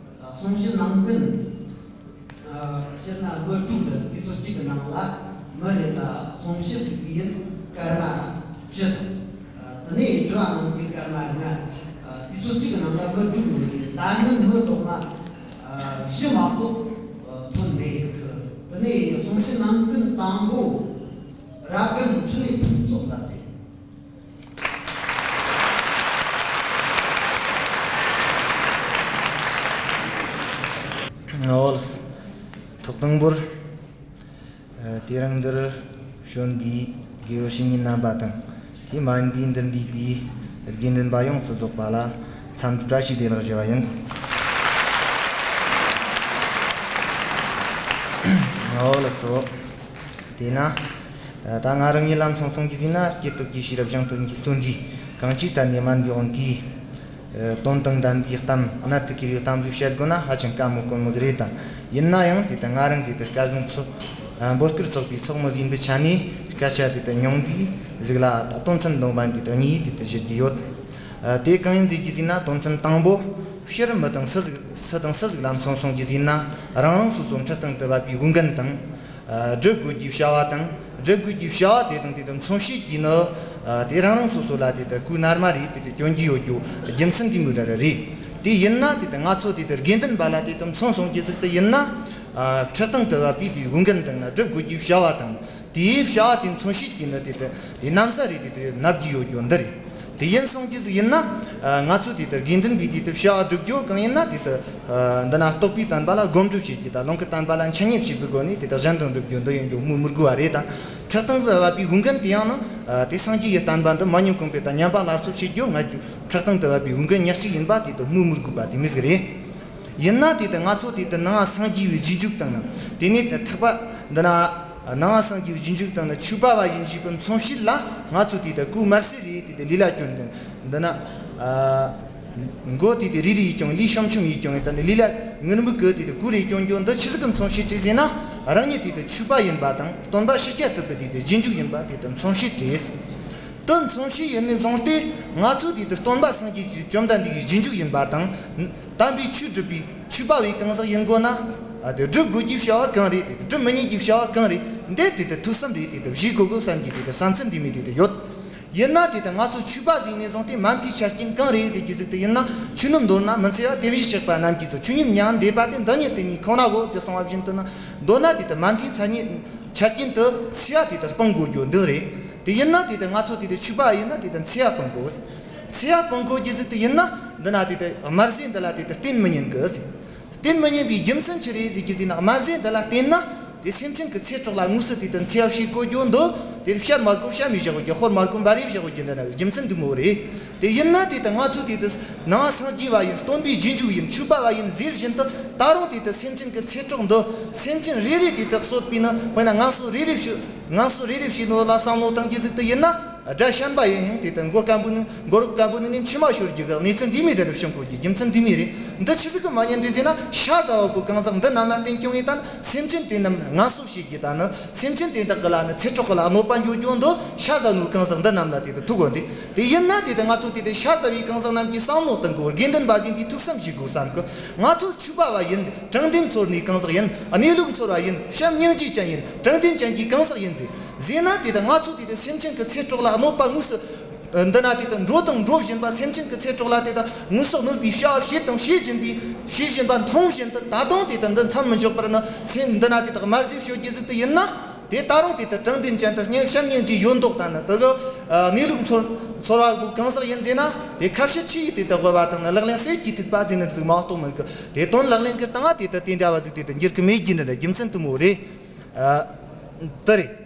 གསུང་བཤད་གནང་མཁན། སྤྱིར་ན་མི་དྲུག་རེད། དུས་ཚོད་གཅིག་གི་ནང་ལ་མི་རེ་ལ་གསུང་བཤད་ཞུ་གི་ཡིན། སྐར་མ་བཅུ། དེ་ནས་དྲི་བ་གནང་རྒྱུ་སྐར་མ་ལྔ། དུས་ཚོད་གཅིག་གི་ནང་ལ་མི་དྲུག་ཡོད་ཀྱི། ད་ནི་མི་ཐོག་མ་བཞི་མ་གཏོགས་ཐོན་མེད་གི། དེ་ནས་གསུང་བཤད་གནང་མཁན་དང་པོ་རབ་སྒམ་འཕྲིན་ལས་ཕུན་ཚོགས་ལགས་རེད། ཨོ་ལགས། ཐོག་དང་པོར། ཨ། དེ་རིང་འདིར་བྱོན་པའི་དགེ་བའི་བཤེས་གཉེན་རྣམ་པ་དང་། དེ་མ་ཡིན་པའི་འདིར་འདུས་པའི་དགེ་འདུན་པ་ཡོངས་སུ་རྫོགས་པ་ལ་འཚམས་འདྲི་བཀྲ་ཤིས་བདེ་ལེགས་ཞུ་བ་ཡིན། ཨོ་ལགས་སོ། དེས་ན། ད་ང་རང་ཉིད་ལམ་སང་གསུང་རྒྱུ་ཟེར་ན། སྐྱེས་སྟོབས་ཀྱི་ཤེས་རབ་གཞུང་དོན་གྱི་བརྩོན་འགྲུས་གང་ཅིའི་ཐད་ནས་དམན་པའི་དབང་གིས། དོན་དང་ལྡན་པའི་གཏམ། གནད་དུ་གྱུར་པའི་གཏམ་ཞིག་བཤད་དགོས་ན་ཧ་ཅང་དཀའ་མོ་དཀོན་མོ་ཟིག་རེད་དང་། ཡིན་ན་ཡང་དེ་ལྟར་ང་རང་དེ་ལྟར་སྐལ་བཟང་ཚོགས། འབོད་སྐུལ་ཚོགས་པའི་ཚོགས་མི་ཟིན་པའི་ཆ་ནས་སྐད་ཆ་དེ་ལྟར་ཉུང་བསྡུས་ཟིག་ལ་ད་དོན་ཚན་བདུན་པ་དེ་ལྟར་གཉིས་དེ་ལྟར་བཤད་རྒྱུ་ཡོད། ཨ། དེ་གང་ཡིན་ཟེར་གྱི་ཟིན་ན། དོན་ཚན་དང་པོ། སྤྱིར་མི་དང་སུ་ཟིག་སུ་དང་སུ་ཟིག་ལ་མཚོན་སོང་གྱི་ཟིན་ན། རང་རང་སོ་སོ་འཁྲིལ་སྟངས་དུ་བབ་པའི་འོས་འགན་དང་། ཨ། སྒྲུབ་དགོས་ཀྱི་བྱ་བ་དང་། སྒྲུབ་དགོས་ཀྱི་བྱ་བ་དེ་དང་དེ་དང་མཚོན་བྱེད་ཀྱི་ནི། ཨ། དེ་རང་རང་སོ་སོ་ལ་དེ་ལྟར་གུས་ནར་མ་རེད། དེ་ལྟར་སྐྱོན་གྱི་ཡོད་རྒྱུ་རྒྱུ་མཚན་དེ་མོ་ར་ར་རེད། དེ་ཡིན་ན་དེ་ལྟར་ང་ཚོ་དེ་ལྟར་དགེ་འདུན་པ་ལ་དེ་ལྟར་མཚོན་སོང་གྱི་ཟིག་དེ་ཡིན་ན། ཨ། འཁྲིལ་སྟངས་དུ་བབ་པའི་དེའི་འོས་འགན་དང་ན། སྒྲུབ་དགོས་ཀྱི་བྱ་བ་དང་། དེའི་བྱ་བ་དེ་མཚོན་བྱེད་ཀྱི་ནི་དེ་དེ་དེ་གནམ་ས་རེད། དེ་དེ་ནབ་ཀྱི་ཡོད་རྒྱུ་འདི་རེད། དེ་ཡིན་སོང་གྱི་ཟིག་ཡིན་ན། ཨ། ང་ཚོ་དེ་དེ་དགེ་འདུན་པའི་དེ་དེ་བྱ་བ་སྒྲུབ་རྒྱུ་གང་ཡིན་ན། དེ་དེ། ཨ། འདི་ན་རྟོགས་པའི་བསྟན་པ་ལ་སྒོམ་སྒྲུབ་བྱེད་ཀྱི་དང་། ལུང་གི་བསྟན་པ་ལ་འཆད་ཉན་བྱེད་པའི་སྒོ་ནས་དེ་དེ་གཞན་དོན་སྒྲུབ་རྒྱུ་འདི་ཡིན་རྒྱུ་སྨོས་མི་དགོས་པ་རེད། ད་འཁྲིལ་སྟངས་དུ་བབ་པའི་འོས་འགན་དེ་ཡང་ནི། ཨ། དེ་སངས་རྒྱས་ཀྱི་བསྟན་པ་འདི་མ་ཉམས་གོང་འཕེལ་དང་ཉམས་པ་སླར་གསོ་བྱེད་རྒྱུ་ང་ཚོའི་འཁྲིལ་སྟངས་དུ་བབ་པའི་འོས་འགན་ཉག་གཅིག་ཡིན་པ་དེ་དེ་སྨོས་མི་དགོས་པ་དེ་མོ་ཟིག་རེད། ཡིན་ན་དེ་ལྟར་ང་ཚོ་དེ་ལྟར་ནང་པ་སངས་རྒྱས་པའི་རྗེས་འཇུག་དང་ནི། དེ་ནས་དེ་ཐེག་པ་འདི་ན་ནང་པ་སངས་རྒྱས་པའི་རྗེས་འཇུག་དང་ནི་ཆོས་པ་བ་ཡིན་ཞེས་པའི་མཚོན་བྱེད་ལ་ང་ཚོ་དེ་ལྟར་གུས་དམར་ཟས་རེད། དེ་ལྟར་ལུས་ལ་སྐྱོན་དང་འདི་ན། ཨ། མགོ་དེ་ལྟར་རིལ་རིལ་ཡིས་ཀྱང་ལུས་ཤམ་ཤུམ་ཡིས་ཀྱང་ད་ནི་ལུས་ལ་ངུར་སྨྲིག་གི་དེ་ལྟར་གུས་རེ་སྐྱོན་རྒྱུ་འདི་ཆི་ཟིག་གི་མཚོན་བྱེད་རེད་ཟེར་ན། རང་ཉིད་དེ་ལྟར་ཆོས་པ་ཡིན་པ་དང་སྟོན་པ་ཤཱཀྱ་ཐུབ་པའི་དེ་ལྟར་རྗེས་འཇུག་ཡིན་པ་དེ་ལྟར་མཚོན་བྱེད་རེད། དེ་མཚོན་བྱེད་ཡིན་ནས་བཟུང་སྟེ་ང་ཚོ་དེ་ལྟར་སྟོན་པ་སངས་རྒྱས་ཀྱི་བཅོམ་ལྡན་འདས་ཀྱི་རྗེས་འཇུག་ཡིན་པ་དང་། དམ་པའི་ཆོས་སྒྲུབ་པའི་ཆོས་པ་བའི་གང་ཟག་ཡིན་དགོས་ན། ཨ། དེ་སྒྲུབ་དགོས་ཀྱི་བྱ་བ་གང་རེད། དེ་སྒྲུབ་མི་ཉན་གྱི་བྱ་བ་གང་རེད། འདི་དེ་ལྟར་ཐུགས་བསམ་རེ་དེ་ལྟར་བཞེས་དགོས་གི་བསམ་གྱི་དེ་ལྟར་བསམ་ཚུལ་འདི་མོ་དེ་ལྟར་ཡོད། ཡིན་ན་དེ་ལྟར་ང་ཚོ་ཆོས་པ་ཟིག་ནས་བཟུང་སྟེ་མ་མཐའི་ཆ་རྐྱེན་གང་རེད་ཟེར་གྱི་ཟིག་དེ་ཡིན་ན། ཆོས་ནི་མདོར་ན་མི་འཚེ་བ་དེ་བཞིན་གཤེགས་པ་རྣམས་ཀྱིས་སོ། ཆོས་ཉིད་མྱ་ངན་འདས་པ་སྟེ། འདི་ཉིད་དེ་ཉིད་ཁོ་ན་གོ་ཅེས་གསུངས་པ་བཞིན་དུ་ནི། མདོར་ན་དེ་ལྟར་མ་མཐའི་ཆ་རྐྱེན། ཆ་རྐྱེན་དུ་འཚེ་བ་དེ་ལྟར་སྤང་དགོས་རྒྱུ་འདི་རེད། དེ་ཡིན་ན་དེ་ལྟར་ང་ཚོ་དེ་ལྟར་ཆོས་པ་ཡིན་ན་དེ་ལྟར་འཚེ་བ་སྤང་དགོས། འཚེ་བ་སྤང་དགོས་ཀྱི་ཟིག་དེ་ཡིན་ན། འདི་ན་དེ་ལྟར་དམར་ཟས་འདི་ལ་དེ་ལྟར་བརྟེན་མི་ཉན་གི་ཟིག་བརྟེན་མི་ཉན་པའི་རྒྱུ་མཚན་ཅི་རེད་ཟེར་གྱི་ཟིན་ན། དམར་ཟས་འདི་ལ་བརྟེན་ན་དེ་སེམས་ཅན་གྱི་ཚེ་སྲོག་ལ་དངོས་སུ་དེ་ལྟར་འཚེ་བ་བྱེད་དགོས་རྒྱུ་འདི། དེ་བཤད་མ་དགོས་བཤད་མི་བཞག་དགོས་རྒྱུ། ཤོར་མ་དགོས་འབར་རེ་བཞག་དགོས་རྒྱུ་འདི་ན་རྒྱུ་མཚན་འདི་མོ་རེད། དེ་ཡིན་ན་དེ་ལྟར་ང་ཚོ་དེ་ལྟར་ནང་པ་སངས་རྒྱས་པ་ཡིན། སྟོན་པའི་རྗེས་འཇུག་ཡིན། ཆོས་པ་བ་ཡིན་ཟེར་བཞིན་དུ། ད་རུང་དེ་ལྟར་སེམས་ཅན་གྱི་ཚེ་སྲོག་འདི་སེམས་ཅན་རེ་རེ་དེ་ལྟར་གསོད་པའི་ནི། དཔེར་ན་ངན་སོང་རེ་རེ་བྱེད། ངན་སོང་རེ་རེ་བྱེད་ནོ་ལ་བསམ་བློ་བཏང་གི་ཟིག་དེ་ཡིན་ན། དགྲ་བཤན་པ་ཡིན་ཡང་དེ་ལྟར་མགོ་སྐམ་པོ་ནི། མགོ་རུས་སྐམ་པོ་ནི་ནི་མཆི་མ་ཤོར་རྒྱུ་གི་གནས་ཚུལ་འདི་མོ་དེ་ལྟར་བྱུང་དགོས་རྒྱུ་རྒྱུ་མཚན་འདི་མོ་རེད། འདི་ཆི་ཟིག་གི་མ་ཉན་རེད་ཟེར་ན། ཤ་ཟ་བ་པོ་གང་ཟག་འདི་རྣམས་ལ་བརྟེན་བྱུང་བའི་ད་ནི་སེམས་ཅན་དེ་རྣམས་ངན་སོང་བྱེད་རྒྱུ་ད་ནི། སེམས་ཅན་དེ་དག་གི་ལ་ནི་ཚེ་སྲོག་གི་ལ་གནོད་པ་འགྱོ་རྒྱུ་འདི་ཤ་ཟ་ནོ་གང་ཟག་འདི་རྣམས་ལ་དེ་ལྟར་ཐུག་གོ་འདི། དེ་ཡིན་ན་དེ་ལྟར་ང་ཚོ་དེ་ལྟར་ཤ་ཟ་བའི་གང་ཟག་རྣམས་ཀྱིས་བསམ་བློ་གཏང་དགོས། དགེ་འདུན་པ་ཟིག་འདིས་ཐུགས་བསམ་བཞེས་དགོས་བསམ་གི། ང་ཚོ་ཆོས་པ་བ་ཡིན། དྲང་བདེན་ཚོར་ནི་གང་ཟག་ཡིན། གནས་ལུགས་ཚོར་བ་ཡིན། བྱམས་སྙིང་རྗེ་ཅན་ཡིན། དྲང་བདེན་ཅན་གྱི་གང་ཟག་ཡིན་ཟེར། ཟེར་ན་དེ་ལྟར་ང་ཚོ་དེ་ལྟར་སེམས་ཅན་གྱི་ཚེ་སྲོག་ལ་གནོད་པ་དངོས་སུ། འདི་ན་དེ་ལྟར་འགྲོ་དང་འགྲོ་བཞིན་པ། སེམས་ཅན་གྱི་ཚེ་སྲོག་ལ་དེ་ལྟར་དངོས་སུ་གནོད་པའི་བྱ་བ་བྱེད་དང་བྱེད་བཞིན་པའི། བྱེད་བཞིན་པ་མཐོང་བཞིན་དུ། ད་དུང་དེ་ལྟར་འདི་མཚམས་མི་འཇོག་པར་ནི་སེམས་འདི་ན་དེ་ལྟར་དམར་ཟས་ཤོར་རྒྱུ་ཟིག་དེ་ཡིན་ན། དེ་ད་རུང་དེ་ལྟར་དྲང་བདེན་ཅན་དུ་སྙིང་བྱམས་སྙིང་རྗེ་ཡོད་མདོག་ད་ནི་དེ་གི། ཨ། གནས་ལུགས་ཚོར་ཚོར་བ་གོ་གང་ཟག་ཡིན་ཟེར་ན། དེ་ཁ་བཤད་ཆི་ཡིས་དེ་ལྟར་དགོས་པ་དང་ནི། ལག་ལེན་གསེར་གྱི་ཐིགས་པ་ཟེར་ནི་ཟིག་མ་གཏོགས་མིན་གི། དེ་དོན་ལག་ལེན་གྱི་སྟེང་ང་དེ་ལྟར་དེ་འདྲ་བ་ཟིག་དེ་ལྟར་འགྱུར་གི་མེད་རྒྱུ་ནི་རེད། རྒྱུ་མཚན་དེ་མོ་རེད། ཨ། དེ་རེད།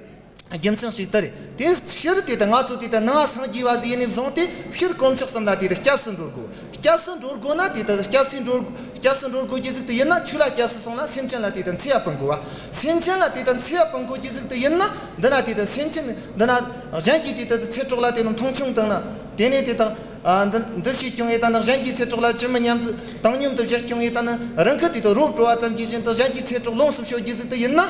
རྒྱུ་མཚན་ཞིག་དེ་རེད། དེ་ཕྱིར་དེ་ལྟར་ང་ཚོ་དེ་ལྟར་ནང་པ་སངས་རྒྱས་པ་ཟིག་ཡིན་ནས་བཟུང་སྟེ། ཕྱིར་དཀོན་མཆོག་གསུམ་ལ་དེ་ལྟར་སྐྱབས་སུ་འགྲོ་དགོས། སྐྱབས་སུ་འགྲོ་དགོས་ན་དེ་ལྟར་སྐྱབས་སུ་འགྲོ། སྐྱབས་སུ་འགྲོ་དགོས་རྒྱུ་ཟིག་དེ་ཡིན་ན། ཆོས་ལ་སྐྱབས་སུ་སོང་ལ་སེམས་ཅན་ལ་དེ་ལྟར་འཚེ་བ་སྤང་དགོས་པ། སེམས་ཅན་ལ་དེ་ལྟར་འཚེ་བ་སྤང་དགོས་རྒྱུ་ཟིག་དེ་ཡིན་ན། འདི་ན་དེ་ལྟར་སེམས་ཅན་འདི་ན་གཞན་གྱི་དེ་ལྟར་ཚེ་སྲོག་ལ་དེ་ལྟར་མཐོང་ཆུང་བཏང་ན། དེ་ནས་དེ་ལྟར། ཨ། འདི་འདི་བྱས་ཀྱང་ཡེ་ད་ནི་གཞན་གྱི་ཚེ་སྲོག་ལ་ཅི་མི་སྙམ་དུ་བཏང་སྙོམས་དུ་བཞག་ཀྱང་ཡེ་ད་ནི་རང་གི་དེ་ལྟར་རོ་བྲོ་བ་ཙམ་གྱིས་བཞིན་དུ་གཞན་གྱི་ཚེ་སྲོག་ལོངས་སུ་སྤྱོད་རྒྱུ་ཟིག་དེ་ཡིན་ན།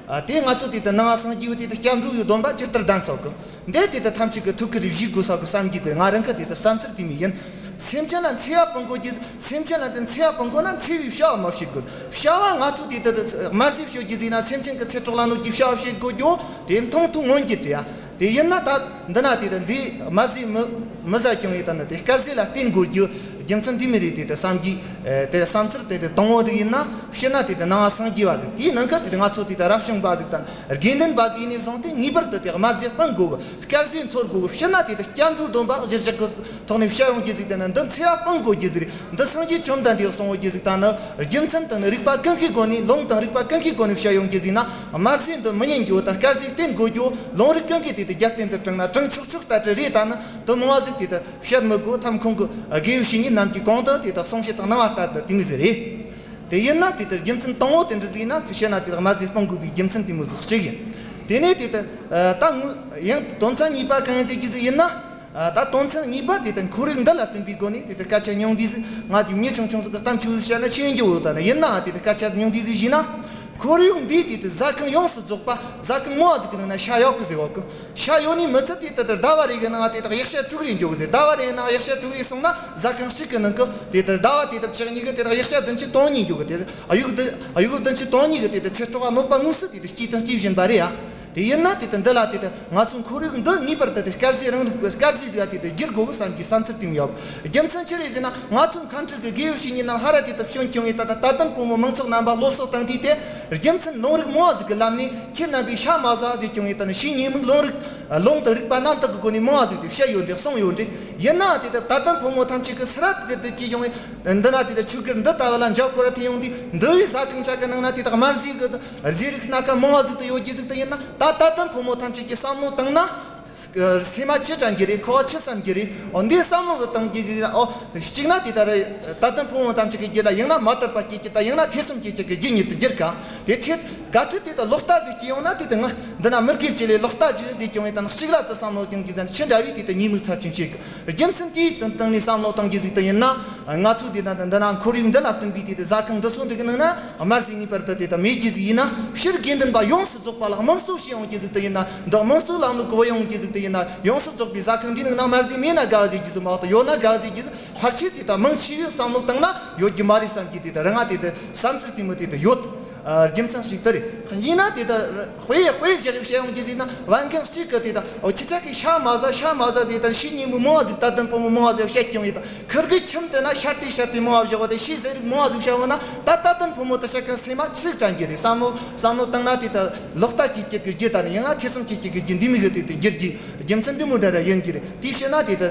ཨ། དེ་ང་ཚོ་དེ་ལྟར་ནང་པ་སངས་རྒྱས་པའི་དེ་ལྟར་སྐྱབས་འགྲོ་བའི་སྡོམ་པ་ཇི་ལྟར་ལྡན་སོགས་ཀྱི། འདི་དེ་ལྟར་ཐམས་ཅད་ཀྱི་ཐུགས་ཀྱི་རེ་བཞེས་དགོས་སོགས་ཀྱི་བསམ་གྱི་དེ་ང་རང་གི་དེ་ལྟར་བསམ་ཚུལ་དེ་མོ་ཡིན། སེམས་ཅན་ལ་འཚེ་བ་སྤང་དགོས་ཀྱི། སེམས་ཅན་ལ་དེ་འཚེ་བ་སྤང་དགོས་ན་འཚེ་བའི་བྱ་བ་མ་བྱེད་དགོས། བྱ་བ་ང་ཚོ་དེ་ལྟར་དམར་ཟས་སྤྱོད་རྒྱུ་ཟིག་ན་སེམས་ཅན་གྱི་ཚེ་སྲོག་ལ་གནོད་ཀྱི་བྱ་བ་བྱེད་དགོས་རྒྱུ་དེ་མཐོང་ཐོས་མངོན་གྱི་དེ་ཡ། དེ་ཡིན་ན་ད་འདི་ན་དེ་ལྟར་འདི་དམར་ཟས་མི་མི་ཟ་ཀྱང་ཡེ་ད་ནི་དེ་དཀར་ཟས་ལ་བརྟེན་དགོས་རྒྱུ་རྒྱུ་མཚན་འདི་མོ་རེད། དེ་ལྟར་བསམ་གྱི། ཨེ། དེ་བསམ་ཚུལ་དེ་དེ་དང་བོ་རིགས་ཡིན་ན། ཕྱི་ན་དེ་དེ་ནང་པ་སངས་རྒྱས་པ་ཟིག་དེའི་ནང་གི་དེ་དེ་ང་ཚོ་དེ་དེ་རབ་བྱུང་པ་ཟིག་དང་དགེ་འདུན་པ་ཟིག་ཡིན་ནས་བཟུང་སྟེ་ངེས་པར་དུ་དེ་དམར་ཟས་སྤང་དགོས་གི། དཀར་ཟས་འཚོལ་དགོས་གི། ཕྱི་ན་དེ་དེ་སྐྱབས་འགྲོའི་སྡོམ་པ་གཞིར་བཞག་གི་ཐོག་ནས་བྱ་ཡོང་རྒྱུ་ཟིག་དེ་ནི་འདི་འཚེ་བ་སྤང་དགོས་རྒྱུ་ཟིག་རེད། འདི་སངས་རྒྱས་བཅོམ་ལྡན་འདས་གསུང་བོ་རྒྱུ་ཟིག་ད་ནི་རྒྱུ་མཚན་དང་ནི་རིགས་པ་ཀུན་གྱི་སྒོ་ནས། ལུང་དང་རིགས་པ་ཀུན་གྱི་སྒོ་ནས་བྱ་ཡོང་རྒྱུ་ཟིག་ན། དམར་ཟས་འདི་མི་ཉན་རྒྱུ་དང་དཀར་ཟས་བསྟེན་དགོས་རྒྱུ། ལུང་རིགས་ཀུན་གྱིས་དེ་དེ་རྒྱབ་རྟེན་དུ་དྲངས་ན་དྲང་ཆོག་ཆོག་ལྟ་བུ་རེད། ད་ནི་དེ་མང་བ་ཟིག་དེ་དེ་བཤད་མི་དགོས། ཐམ་ཁོང་གི་དགེ་བའི་བཤེས་གཉེན་རྣམས་ཀྱིས་གོང་དུ་དེ་དག་གསུང་བཤད་དང་གནང་བ་ལྟར་དུ་དེ་མོ་ཟིག་རེད། དེ་ཡིན་ན་དེ་ལྟར་རྒྱུ་མཚན་དང་པོ་དེ་འདྲ་ཟིག་ཡིན་ན། བཤད་ན་དེ་དག་དམར་ཟས་སྤང་དགོས་པའི་རྒྱུ་མཚན་དེ་མོ་ཟིག་གཅིག་ཡིན། དེ་ནས་དེ་ལྟར། ཨ། ད་ངུ་ཡང་དོན་ཚན་གཉིས་པ་གང་ཡིན་ཟེར་རྒྱུ་ཟིག་ཡིན་ན། ཨ། ད་དོན་ཚན་གཉིས་པ་དེ་ལྟར་ཁོར་ཡུག་འདི་ལ་བསྟུན་པའི་སྒོ་ནས་དེ་ལྟར་སྐད་ཆ་ཉུང་བསྡུས་ཟིག་ང་ཚོས་མི་ཆུང་ཆུང་ཟིག་གི་གཏམ་ཆུང་ཟིག་བཤད་ན་ཆི་ཡིན་རྒྱུ་བོ། ད་ནི་ཡིན་ནའང་དེ་ལྟར་སྐད་ཆ་ཉུང་བསྡུས་ཟིག་བྱས་ན། ཁོར་ཡུག་འདིའི་དེ་དུ་ཟ་ཁང་ཡོངས་སུ་རྫོགས་པ། ཟ་ཁང་མང་བ་ཟིག་གི་ནང་ན་ཤ་ཡོད་གི་ཟེར་བ་གི། ཤ་ཡོད་ནི་མི་ཚད་དེ་དུ་དུ་ཟླ་བ་རེ་གི་ནང་དེ་དག་ཡག་ཤ་དྲུག་རེ་འཇོག་གི་ཟེར། ཟླ་བ་རེ་གི་ནང་ཡག་ཤ་དྲུག་རེ་སོང་ན་ཟ་ཁང་ཞིག་གི་ནང་གི་དེ་དུ་ཟླ་བ་དེ་དུ་བཅུ་གཉིས་གི་དེ་དག་ཡག་ཤ་བདུན་ཅུ་དོན་གཉིས་འཇོག་གི། དེ་ཨ་ཡུག་དུ་ཨ་ཡུག་བདུན་ཅུ་དོན་གཉིས་གི་དེ་དུ་ཚེ་སྲོག་གནོད་པ་དངོས་སུ་དེ་དུ་སྐྱེས་དང་སྐྱེ་བཞིན་པ་རེད་ཡ། དེ་ཡིན་ན་དེ་དུ་འདི་ལ་དེ་དུ་ང་ཚོའི་ཁོར་ཡུག་འདི་ངེས་པར་དུ་དེ་དཀར་ཟས་རིང་ལུགས་ཀྱི་དཀར་ཟས་ཟིག་ལ་དེ་དུ་བསྒྱུར་དགོས་གི་བསམ་གྱི་བསམ་ཚུལ་དེ་མོ་ཡོད། རྒྱུ་མཚན་ཅི་རེད་ཟེར་ན། ང་ཚོའི་མཁན་ཁྲིད་ཀྱི་དགེ་བའི་བཤེས་གཉེན་རྣམས་ཧ་ར་དེ་དུ་བྱོན་བྱུང་བའི་ད་ལྟ་དད་ལྡན་ཕོ་མོ་མང་ཚོགས་རྣམ་པ་སློབ་གསོ་བཏང་དུས་དེ། རྒྱུ་མཚན་ལུང་རིགས་མང་བ་ཟིག་གི་ལམ་ནས་ཁྱེད་རྣམ་པས་ཤ་མ་ཟ་ཟེར་བྱུང་བའི་ད་ནི་ཕྱིའི་ཉེས་དམིགས་ལུང་རིགས་ལུང་དང་རིགས་པ་རྣམ་དག་གི་སྒོ་ནས་མང་བ་ཟིག་དེ་བཤད་ཡོད་འདུག་གསུངས་ཡོད་འདུག་ཡིན་ནའང་དེ་དུ་དད་ལྡན་ཕོ་མོ་ཐམས་ཅད་ཀྱིས་སུ་ར་དེ་དུ་དེ་སྐྱེས་བྱུང་བའི་འདི་ན་དེ་དུ་ཆོས་སྒེར་འདི་ལྟ་བུ་ལ་འཇབ་རྒོལ་ར་ཐེབས་ཡོང་དུས། འདི་བའི་ཟ་ཁང་ཆ་གི་ནང་ན་དེ་དག་དམར་ཟས་གི་ཟས་རིགས་སྣ་ཁ་མང་བ་ཟིག་དུ་ཡོད་རྒྱུ་ཟིག་དུ་ཡིན་ན། ད་དད་ལྡན་ཕོ་མོ་ཐམས་ཅད་ཀྱིས་བསམ་བློ་བཏང་ན། སེམས་མ་ཅི་དྲན་གྱི་རེད། ཁོ་ཅི་བསམ་གྱི་རེད། འོ་འདི་བསམ་བློ་བཏང་རྒྱུ་ཟིག་ར། འོ་གཅིག་ན་དེ་ལྟར་དད་ལྡན་ཕོ་མོ་ཐམས་ཅད་ཀྱི་རྒྱུད་ལ་ཡང་ན་མ་དད་པ་སྐྱེ་རྒྱུ་དང་། ཡང་ན་ཐེ་ཚོམ་སྐྱེ་རྒྱུ་གི་རྒྱུ་ཉིད་དུ་འགྱུར་ག། དེ་ཐད་ག་ཁྲིད་དེ་དུ་ལོག་ལྟ་ཟིག་སྐྱེ་ཡོང་ན། དེ་དུ་ང་འདི་ན་མི་དགེ་བཅུ་ལས་ལོག་ལྟ་ཅིག་ཟིག་སྐྱེ་ཡོང་བའི་དང་གཅིག་ལ་དུ་བསམ་བློ་བཏང་རྒྱུ་ཟིག་ན་ཅི་འདྲ་བའི་དེ་དུ་ཉེས་དམིགས་ཚབས་ཆེན་བྱེད་གི། རྒྱུ་མཚན་དེའི་སྟེང་ནས་བསམ་བློ་གཏོང་རྒྱུ་ཟིག་ཏུ་ཡིན་ན། ང་ཚོ་དེ་ན་འདི་ན་ཁོར་ཡུག་འདི་ལ་བསྟུན་པའི་དེ་དུ་ཟ་ཁང་འདི་ཚོ་འདྲ་གི་ནང་ན་དམར་ཟས་ངེས་པར་དུ་དེ་དུ་མེད་རྒྱུ་ཟིག་ཡིན་ན། སྤྱིར་དགེ་འདུན་པ་ཡོངས་སུ་རྫོགས་པ་ལ་དམངས་གཙོ་བྱེད་ཡོང་རྒྱུ་ཟིག་ཏུ་ཡིན་ན། འདི་དམངས་གཙོའི་ལམ་ལུགས་བོད་ཡོང་རྒྱུ་ཟིག་ཏུ་ཡིན་ན། ཡོངས་སུ་རྫོགས་པའི་ཟ་ཁང་འདི་ནང་ན་དམར་ཟས་མེད་ན་དགའ་བ་ཟིག་རྒྱུ་ཟིག་མ་གཏོགས་ཡོད་ན་དགའ་བ་ཟིག་རྒྱུ་ཟིག་ཕལ་ཆེར་དེ་དུ་མང་ཆེ་བས་བསམ་བློ་བཏང་ན་ཡོད་རྒྱུ་མ་རེད་བསམ་གྱི་དེ་དུ་རང་ང་དེ་དུ་བསམ་ཚུལ་དེ་མོ་དེ་དུ་ཡོད། རྒྱུ་མཚན་ཞིག་དེ་རེད། ཡིན་ན་དེ་དུ་དཔེ་དཔེ་བཞག་བཤད་ཡོང་རྒྱུ་ཟིག་ན། བན་རྒན་གཅིག་གིས་དེ་དུ་འོ་ཁྱེད་ཅག་གིས་ཤ་མ་ཟ་ཤ་མ་ཟ་ཟེར་དང་ཕྱིའི་ཉེས་དམིགས་མང་བ་ཟིག་དད་ལྡན་ཕོ་མོ་མང་བ་ཟིག་བཤད་ཀྱང་ཡོད་དང་། ཁིར་གི་ཁྱིམ་དེ་ན་ཤ་དེ་ཤ་དེ་མང་བ་བཞག་བ་དེ་ཕྱིའི་ཟས་རིགས་མང་བ་ཟིག་བཤད་བ་ན། ད་དད་ལྡན་ཕོ་མོ་དེ་ཤ་གི་སེམས་མ་ཆི་ཟིག་དྲན་གྱི་རེད། བསམ་བློ་བསམ་བློ་བཏང་ན་དེ་དུ་ལོག་ལྟ་སྐྱེ་སྐྱེ་གི་རྒྱུ་དང་། ཡང་ན་ཐེ་ཚོམ་སྐྱེ་སྐྱེ་གི་རྒྱུ་འདི་མོ་གི་དེ་དུ་འགྱུར་རྒྱུ། རྒྱུ་མཚན་འདི་མོ་འདྲ་ར་ཡིན་གྱི་རེད། དེ་བྱས་ན་དེ་དུ་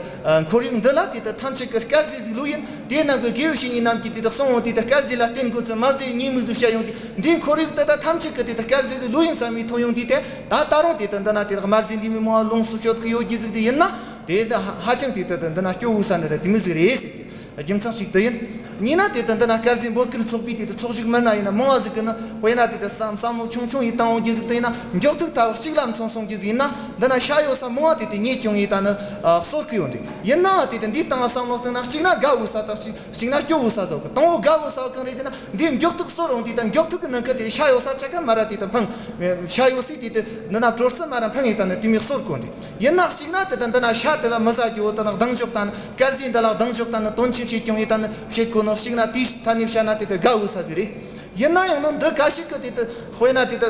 ཁོར་ཡུག་འདི་ལ་དེ་དུ་ཐམས་ཅད་ཀྱི་དཀར་ཟས་ཟིག་ལོས་ཡིན། དེ་རྣམས་ཀྱི་དགེ་བའི་བཤེས་གཉེན་རྣམས་ཀྱིས་དེ་དག་གསུང་འོང་དུས། དེ་དཀར་ཟས་ལ་བརྟེན་དགོས་ཚུལ་དམར་ཟས་ཉེས་དམིགས་སུ་བཤད་ཡོང་དུས། འདིའི་ཁོར་ཡུག་དེ་དག་ཐམས་ཅད་ཀྱི་དེ་དག་དཀར་ཟས་ཟིག་ལོས་ཡིན་བསམ་པའི་ཐོན་ཡོང་དུས། དེ་ད་ད་རུང་དེ་དག་འདི་ན་དེ་དག་དམར་ཟས་འདི་མི་མང་བ་ལོངས་སུ་སྤྱོད་ཀྱི་ཡོད་རྒྱུ་ཟིག་དེ་ཡིན་ན། དེ་ད་ཧ་ཧ་ཅང་དེ་དག་འདི་ན་སྐྱོ་བོ་ས་འདྲ་ར་དེ་མོ་ཟིག་རེད་ཟེར་གྱི། རྒྱུ་མཚན་ཞིག་དེ་ཡིན། གཉིས་ན་དེ་དག་འདི་ན་དཀར་ཟས་འབོད་སྐུལ་ཚོགས་པའི་དེ་དག་ཚོགས་ཞུགས་མི་སྣ་ཡིན་ན་མང་བ་ཟིག་གི་ནི། དཔེར་ན་དེ་དག་བསམ་བསམ་བློ་ཆུང་ཆུང་ཡིས་བཏང་འོང་རྒྱུ་ཟིག་དེ་ཡིན་ན། མགྱོགས་ཐུག་ལྟ་བུ་གཅིག་ལམ་སོང་སོང་རྒྱུ་ཟིག་ཡིན་ན། འདི་ན་ཤ་ཡོད་ས་མང་བ་དེ་དེ་ཉེས་བྱུང་ཡིན་ད་ནི་ཨ་གསོད་ཀྱི་ཡོད་འདུག་ཡིན་ནའང་དེ་དེ་འདིའི་སྟེང་ལ་བསམ་བློ་བཏང་ན། གཅིག་ན་དགའ་འོས་ས་དང་། གཅིག་གཅིག་ན་སྐྱོ་འོས་ས་ཟོག་གི། དང་པོ་དགའ་འོས་ས་གང་རེད་ཟེར་ན། འདིའི་མགྱོགས་ཐུག་གསོད་འོང་དུས་དང་། མགྱོགས་ཐུག་གི་ནང་གི་དེ་ཤ་ཡོད་ས་ཆ་ག་མ་ར་དེ་དང་འཕངས། ཤ་ཡོད་སའི་དེ་དེ་འདི་ན་དྲོ་རྩི་མ་ར་འཕངས་ཡིན་ད་ནི་དེ་མོ་གསོད་གོ་འདུག་ཡིན་ན་གཅིག་ན་དེ་དང་འདི་ན་ཤ་དེ་ལ་མི་ཟ་རྒྱུ་བོ་དང་། སྡང་ཕྱོགས་དང་དཀར་ཟས་འདི་ལ་སྡང་ཕྱོགས་དང་ནི་དོན་ཆེན་བྱེད་ཀྱང་ཡིན་ད་ནི་བྱེད་དགོས་ནོ། གཅིག་ན་དེའི་ཐད་ནས་བཤད་ན་དེ་དེ་དགའ་འོས་ས་ཟིག་རེད། ཡིན་ན་ཡང་ནི་འདི་འགའ་ཞིག་གི་དེ་དེ་དཔེར་ན་དེ་དེ་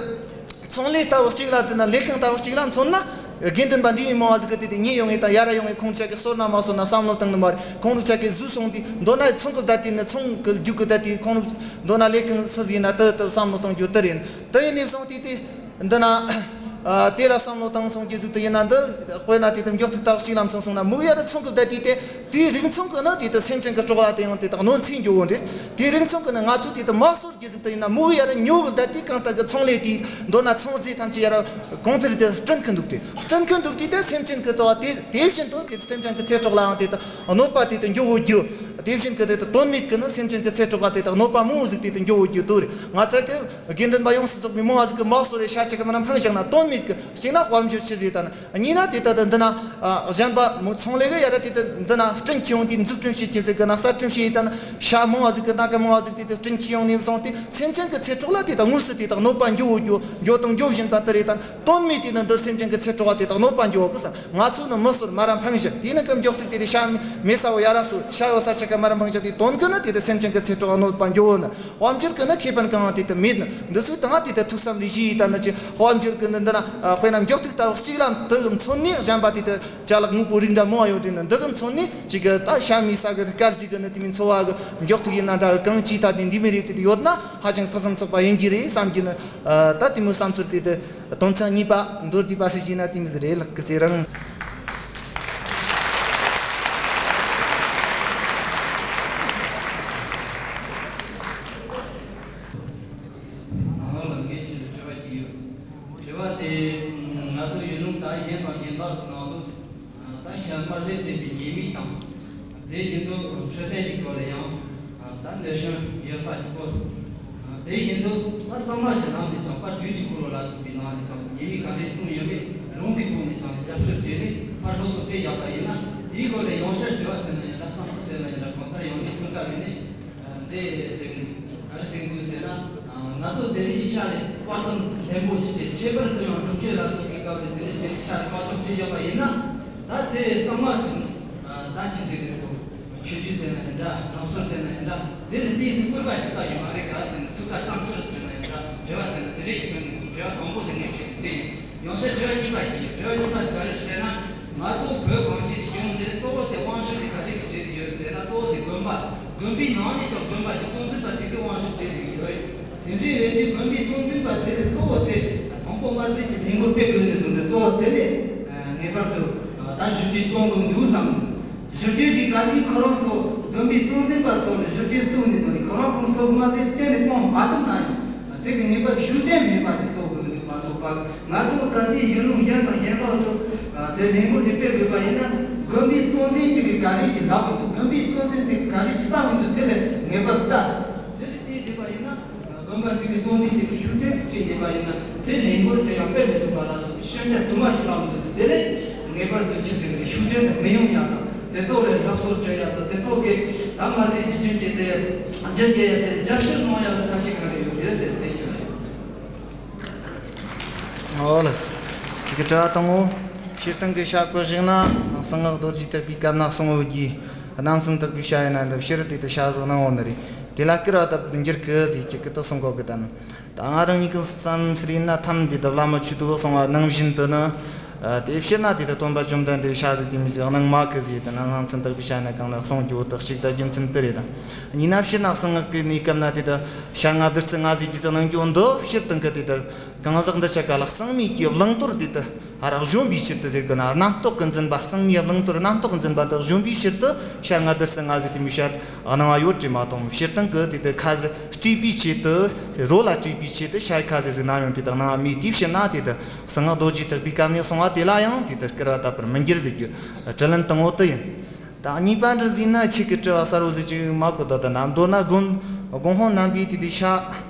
ཚོང་ལས་ལྟ་བུ་གཅིག་ལ་དེ་ན་ལས་ཁང་ལྟ་བུ་གཅིག་ལ་མཚོན་ན། དགེ་འདུན་པ་འདི་མི་མང་བ་ཟིག་གི་དེ་དེ་ཉེས་ཡོང་ངེས་དང་ཡ་ར་ཡོང་ངེས། ཁོང་ཅག་གིས་གསོད་ན་མ་གསོད་ན་བསམ་བློ་བཏང་ནི་མ་རེད། ཁོང་རུ་ཅག་གིས་ཟོས་སོང་དུས་མདོར་ན་ཚོང་གི་བསྡད་དུས་ནི། ཚོང་གི་རྒྱུག་གི་བསྡད་དུས་ཁོང་རུ་མདོར་ན་ལས་ཁང་སུ་ཟིག་ཡིན་ན་དེ་དེ་བསམ་བློ་གཏོང་རྒྱུ་དེ་རེད། དེ་ཡིན་ནས་བཟུང་སྟེ་དེ་འདི་ན་ཨ་དེ་ལ་བསམ་བློ་བཏང་སོང་རྒྱུ་ཟིག་དེ་ཡིན་ན། འདི་དཔེར་ན་དེ་དེ་མགྱོགས་ཐུག་ལྟ་བུ་གཅིག་ལ་མཚོན་སོང་ན། མུ་གེ་ཡ་ར་ཚོང་གི་བསྡད་དུས་དེ་དེའི་རིགས་མཚོན་གི་ནི་དེ་དེ་སེམས་ཅན་གི་སྲོག་ལ་དེ་ཡང་དེ་དག་གནོད་འཚེ་འགྱོ་བོ་འདྲེས། དེའི་རིགས་མཚོན་གི་ནི་ང་ཚོ་དེ་དེ་མ་གསོད་རྒྱུ་ཟིག་དེ་ཡིན་ན། མུ་གེ་ཡ་ར་ཉོ་གི་བསྡད་དུས་གང་ལྟར་གི་ཚོང་ལས་དེ་མདོར་ན་ཚོང་རྫས་ཐམས་ཅད་ཡ་ར་གོང་འཕེལ་དུ་བསྐྲུན་གི་འདུག་སྟེ། བསྐྲུན་གི་འདུག་དུས་དེ་སེམས་ཅན་གི་དོ་བ་དེ་དེ་བཞིན་དུ་དེ་སེམས་ཅན་གི་ཚེ་སྲོག་ལའང་དེ་དག་གནོད་པ་དེ་དེ་འགྱོ་བོ་རྒྱུ། དེ་བཞིན་གི་དེ་དེ་དོན་མེད་གི་ནི་སེམས་ཅན་གི་ཚེ་སྲོག་ག་དེ་དག་གནོད་པ་མང་བོ་ཟིག་དེ་དེ་འགྱོ་བོ་རྒྱུ་དོ་རེད། ང་ཚོ་གི་དགེ་འདུན་པ་ཡོངས་སུ་རྫོགས་པའི་མང་བ་ཟིག་གི་མ་གསོད་རེ་ཤ་ཅིག་གི་མ་ན་འཕངས་བཞག་ན་དོན་མེད་གི། གཅིག་ན་དཔལ་འབྱོར་ཆི་ཟིག་དང་། གཉིས་ན་དེ་ལྟ་དུ་འདི་ན་ཨ་གཞན་པ་མོ་ཚོང་ལས་གི་ཡ་ར་དེ་ལྟ་འདི་ན་བསྐྲུན་ཁྱེར་ཡོང་དུས་འཛུགས་སྐྲུན་བྱེད་ཀྱི་ཟེར་གི་ན། གསར་སྐྲུན་བྱེད་དང་ཤ་མང་བ་ཟིག་གི་སྣ་ཁ་མང་བ་ཟིག་དེ་ལྟ་བསྐྲུན་ཁྱེར་ཡོང་ནས་བཟུང་སྟེ་སེམས་ཅན་གི་ཚེ་སྲོག་ལ་དེ་ལྟ་དངོས་སུ་དེ་ལྟ་གནོད་པ་འགྱོ་འགྱོ་འགྱོ་དང་འགྱོ་བཞིན་པ་དེ་རེད་དང་། དོན་མེད་དེ་ནི་འདི་སེམས་ཅན་གི་ཚེ་སྲོག་དེ་ལྟ་གནོད་པ་འགྱོ་གི་ས། ང་ཚོ་ནི་མི་གསོད་མ་ར་འཕངས་བཞག་དེ་ནི་གི་མགྱོགས་ཐུག་དེ་དེ་ཤ་མེད་ས་བོ་ཡ་ར་གསོད། ཤ་ཡོད་ས་ཆ་ག་མ་ར་འཕངས་བཞག་དེ་དོན་གི་ནི་དེ་ལྟ་སེམས་ཅན་གི་ཚེ་སྲོག་གནོད་པ་འགྱོ་བོ་ནི། དཔལ་འབྱོར་གྱི་ནི་ཁེ་ཕན་གང་དེ་དུ་མེད་ནི། འདི་ཚོའི་སྟེང་དེ་དུ་ཐུགས་བསམ་རེ་བཞེས་ཡིན་ད་ནི་ཅི། དཔལ་འབྱོར་གྱི་ནི་འདི་ན་དཔེར་ན་མགྱོགས་ཐུག་ལྟ་བུ་གཅིག་ལ་འདི་གི་མཚོན་ནས་གཞན་པ་དེ་དུ་ཅ་ལག་དངོས་པོ་རིགས་འདྲ་མང་བ་ཡོད་དེ་ནི། འདི་གི་མཚོན་ནས་ཅིག་གི་ད་ཤ་མེད་ས་གི་དཀར་ཟས་གི་ནི་དེ་མིན་འཚོ་བ་གི་མགྱོགས་ཐུག་ཡིན་ན་འདྲ་གི་གང་ཅི་ད་དེ་འདི་མི་རེད། དེ་དུ་ཡོད་ན་ཧ་ཅང་ཕུན་སུམ་ཚོགས་པ་ཡིན་གྱི་རེད་བསམ་གྱི་ནི། ད་དེ་མོ་བསམ་ཚུལ་དེ་དུ་དོན་ཚན་གཉིས་པ་མདོར་བསྡུས་པ་ཟིག་བྱས་ན་དེ་མོ་ཟིག་རེད་ལགས་ཀི་ཟེར་རང་། ཨ་ལ་ངས་ཁྱེད་ལ་དྲི་བ་གཅིག་ཡོད། དྲི་བ་དེ་ང་ཚོ་ཡུལ་ལུང་དང་གཞན་དང་གཞན་དག་ཚོ་ནང་དུ་ད་ཤ་དམར་ཟས་ཟེར་བའི་ཉེས་དམིགས་དང་། དེ་བཞིན་དུ་འཕྲོད་བསྟེན་གྱི་སྐོར་ལ་ཡང་ད་གནོད་སྐྱོན་ཡོད་ས་ཀྱི་སྐོར། དེ་བཞིན་དུ་ད་གསང་སྔགས་ཀྱི་ལམ་ནས་ཀྱང་ཕར་དུས་ཀྱི་འཁོར་ལོ་ལ་སོགས་པའི་ནང་ནས་ཀྱང་ཉེས་དམིགས་ག་རེ་གསུངས་ཡོད་མེད་ལུང་གི་ཐོག་ནས་ཀྱང་རྒྱབ་སྐྱོར་བྱས་ནས་ཕར་སློབ་གསོ་སྤེལ་རྒྱག་པ་ཡིན་ན། དེའི་སྐོར་ལ་ཡང་བསྐྱར་དྲི་བ་ཟེར་ན་ཡིན་ན། བསམ་ཚུལ་ཟེར་ན་ཡིན་ན། གང་ལྟར་ཡང་མིག་ཚོད་ཀ་བས་ནས་འདི་ཟེར་གི་འདུག་ག་རེ་ཟེར་གི་འདུག་ཟེར་ན། ང་ཚོ་དེ་རིང་གི་ཆ་ནས་བཀའ་གདམས་ལྷན་པོ་ཅིག་བྱས། ཁྱད་པར་དུ་ཡང་དྲུག་ཅུ་ར་སོགས་ཀྱི་སྐབས་ལ་དེ་རིང་ཞེ་གི་ཆ་ནས་བཀའ་གདམས་བྱས་བཞག་པ་ཡིན་ན། ད་དེ་གསང་བ་ཅིག་ད་ཅི་ཟེར་གི་རེད་དོ། ཆོས་བརྒྱུད་ཟེར་ན་ཡིན་འདྲ། ལམ་སྲོལ་ཟེར་ན་ཡིན་འདྲ། དེ་ལ་དེའི་ཚེ་བཀོད་པ་གཅིག་པ་ཡོད་མ་རེད་ག་ཟེར་ན། ཚིག་ཁ་གསང་སྤྱོད་ཟེར་ན་ཡིན་འདྲ། འགྲེལ་བ་ཟེར་ན་དེ་འདྲའི་ཞིག་ཐོན་གི་འདུག་འགྲེལ་བ་དང་པོ་དེ་ངས་བཤད་དེ་ཡིན། ཡང་བཤད་འགྲེལ་བ་གཉིས་པ་གཅིག་ཡོད། འགྲེལ་བ་གཉིས་པ་དེ་ག་རེ་རེད་ཟེར་ན། ང་ཚོ་བོད་གངས་ཅན་གྱི་ལྗོངས་འདི་ལ་གཙོ་བོ་དེ་དབང་ཕྱུག་དེ་ག་རེ་གིས་བྱེད་དེ་ཡོད་རེད་ཟེར་ན། གཙོ་བོ་དེ་དགོན་པ། དགོན་པའི་ནང་ནས་ཀྱང་དགོན་པ་གི་གཙོ་འཛིན་པ་དེ་གིས་དབང་ཕྱུག་བྱེད་དེ་ཡོད་རེད། དེ་འདྲའི་རེད་དུས་དགོན་པའི་གཙོ་འཛིན་པ་དེ་ལས་གཙོ་བོ་དེ་དང་པོ་དམར་ཟས་ཀྱི་ལས་འགུལ་སྤེལ་དགོས་ནས་བཟུང་སྟེ། གཙོ་བོ་དེ་ལས་ངེས་པར་དུ་ད་ཞུ་རྒྱུ་གཏོང་དགོས་འདུག་བསམ། ཞུ་རྒྱུ་དེ་གལ་སྲིད་ཁོ་རང་ཚོ་དགོན་པའི་གཙོ་འཛིན་པ་ཚོ་ལ་ཞུ་རྒྱུ་གཏོང་ནས་དང་ནི། ཁོ་རང་ཁོང་ཚོ་དམར་ཟས་གཏན་ནས་གཏོང་མ་ཐུབ་ན་ཡང་། དེ་གི་ངེས་པར་ཤུགས་རྐྱེན་མེད་པ་ཅིག་བཟོ་དགོས་འདུག་མ་གཏོགས་པ། ང་ཚོ་གལ་སྲིད་ཡུལ་ལུང་གཞན་དང་གཞན་དག་ཏུ་དེ་ལས་འགུལ་དེ་སྤེལ་དགོས་པ་ཡིན་ན། དགོན་པའི་གཙོ་འཛིན་དེ་གི་ག་རེ་གི་ལབ་གི་འདུག་དགོན་པའི་གཙོ་འཛིན་དེ་གི་ག་རེ་གསུང་གི་འདུག་དེ་ལ་ངེས་པར་ལྟ། དེ་ལ་བལྟས་བསྡད་པ་ཡིན་ན། དགོན་པ་དེ་གི་གཙོ་འཛིན་དེ་གི་ཤུགས་རྐྱེན་ཅིག་སྤྲད་བསྡད་པ་ཡིན་ན། དེ་ལས་འགུལ་དེ་ཡང་སྤེལ་མི་ཐུབ་པ་ལ་སོགས་ཤན་སྐྱ་དུ་མ་ཞིག་ལབ་འདུག་དེ་ལས་ངེས་པར་དུ་ཁྱེད་ཚོས་ཤུགས་རྐྱེན་དེ་མི་ཡོང་ཡ་དང་། དེ་ཚོ་ལ་སློབ་གསོ་སྤྲད་ཡ་དང་། དེ་ཚོ་གི་ད་མ་ཟད་རྒྱུ་རྐྱེན་གྱི་དེ་རྒྱུ་རྐྱེན་ཡ་དེ་རྒྱབ་སྐྱོར་གནང་ཡ་ལ་ཐབས་ཤེས་ག་རེ་ཡོད་རེད་ཟེར་དེ་ཞུ་ཡ་ཡིན། ཨོ་ལགས། ཁྱེད་ཀྱི་དྲི་བ་དང་པོ། སྤྱིར་བཏང་གི་བཤད་སྐོར་ཞིག་ན། གསང་སྔགས་རྡོ་རྗེ་ཐེག་པའི་སྐབས་ན་གསུང་བོ་རྒྱུད་རྣམ་གསུམ་དག་པའི་བཤད་ཡོད་ན། འདི་ཕྱིར་དེ་དུ་བཤད་ཟིག་གནང་འོང་ནི་རེད། དེ་ལ་སྐུར་བ་བཏབ་འགྱུར་གི་ཟིག་ཅིག་གི་དུ་གསུང་གོ་གི་དང་། ད་ང་རང་ཉིད་ཀྱི་བསམ་ཚུལ་ཡིན་ན། ཐམ་དེ་དུ་བླ་མ་ཆོས་ཐོག་གསུང་བ་ནང་བཞིན་དུ་ནི། ཨ། དེ་ཕྱིར་ན་དེ་དུ་སྟོན་པ་བཅོམ་ལྡན་འདས་བཤད་ཟིག་དེ་མི་ཟིག་གནང་མ་གི་ཟིག་དེ་ན་སྣང་ཚུལ་དག་པའི་བཤད་ན་གང་ལ་གསུང་རྒྱུ་དག་ཅིག་ད་རྒྱུ་མཚན་དེ་རེད་ད། ཡིན་ན་ཕྱིར་ན་གསང་སྔགས་ཀྱི་གནས་སྐབས་ན་དེ་དུ་བྱ་ལྔ་བདུད་རྩི་ལྔ་ཟིག་ཅི་ཙི་གནང་རྒྱུ་འདི་ཕྱིར་དང་གི་དེ་དུ་གང་ཟག་འདི་ཆ་ག་ལ་གཙང་མའི་གི་བླང་དོར་དེ་དུ་ཧ་ར་གཞོམ་པའི་ཕྱིར་དུ་ཟེར་གི་ན། རྣམ་རྟོག་གི་འཛིན་པ། གཙང་མའི་བླང་དོར་རྣམ་རྟོག་གི་འཛིན་པ་དུ་གཞོམ་པའི་ཕྱིར་དུ་བྱ་ལྔ་བདུད་རྩི་ལྔ་ཟིག་དེ་མི་བཤད་གནང་བ་ཡོད་དྲི་མ་གཏོང་། ཕྱིར་དང་གི་དེ་དུ་ཁ་ཟིག་སྤྲས་པའི་ཆེད་དུ། རོ་ལ་སྤྲས་པའི་ཆེད་དུ་ཤ་ཁ་ཟེར་ཟིག་ན་ཡང་དེ་དག་ན་མི་དེའི་ཕྱིར་ན་དེ་དུ་གསང་སྔགས་རྡོ་རྗེ་ཐེག་པའི་སྐབས་ནས་གསུང་བ་དེ་ལ་ཡང་དེ་དུ་སྐུར་བ་བཏབ་པར་མི་འགྱུར་ཟེར་རྒྱུ་དྲི་ལན་དང་པོ་དེ་ཡིན། ད་གཉིས་པ་འདྲ་ཟིག་ན་ཁྱེད་ཀྱི་དྲི་བ་གསལ་བོ་ཟིག་ཅིག་མ་གོ་ད། ད་ན་མདོར་ན་དགོན་དགོན་ཧོང་རྣམ་པའི་དེ་དེ་ཤ་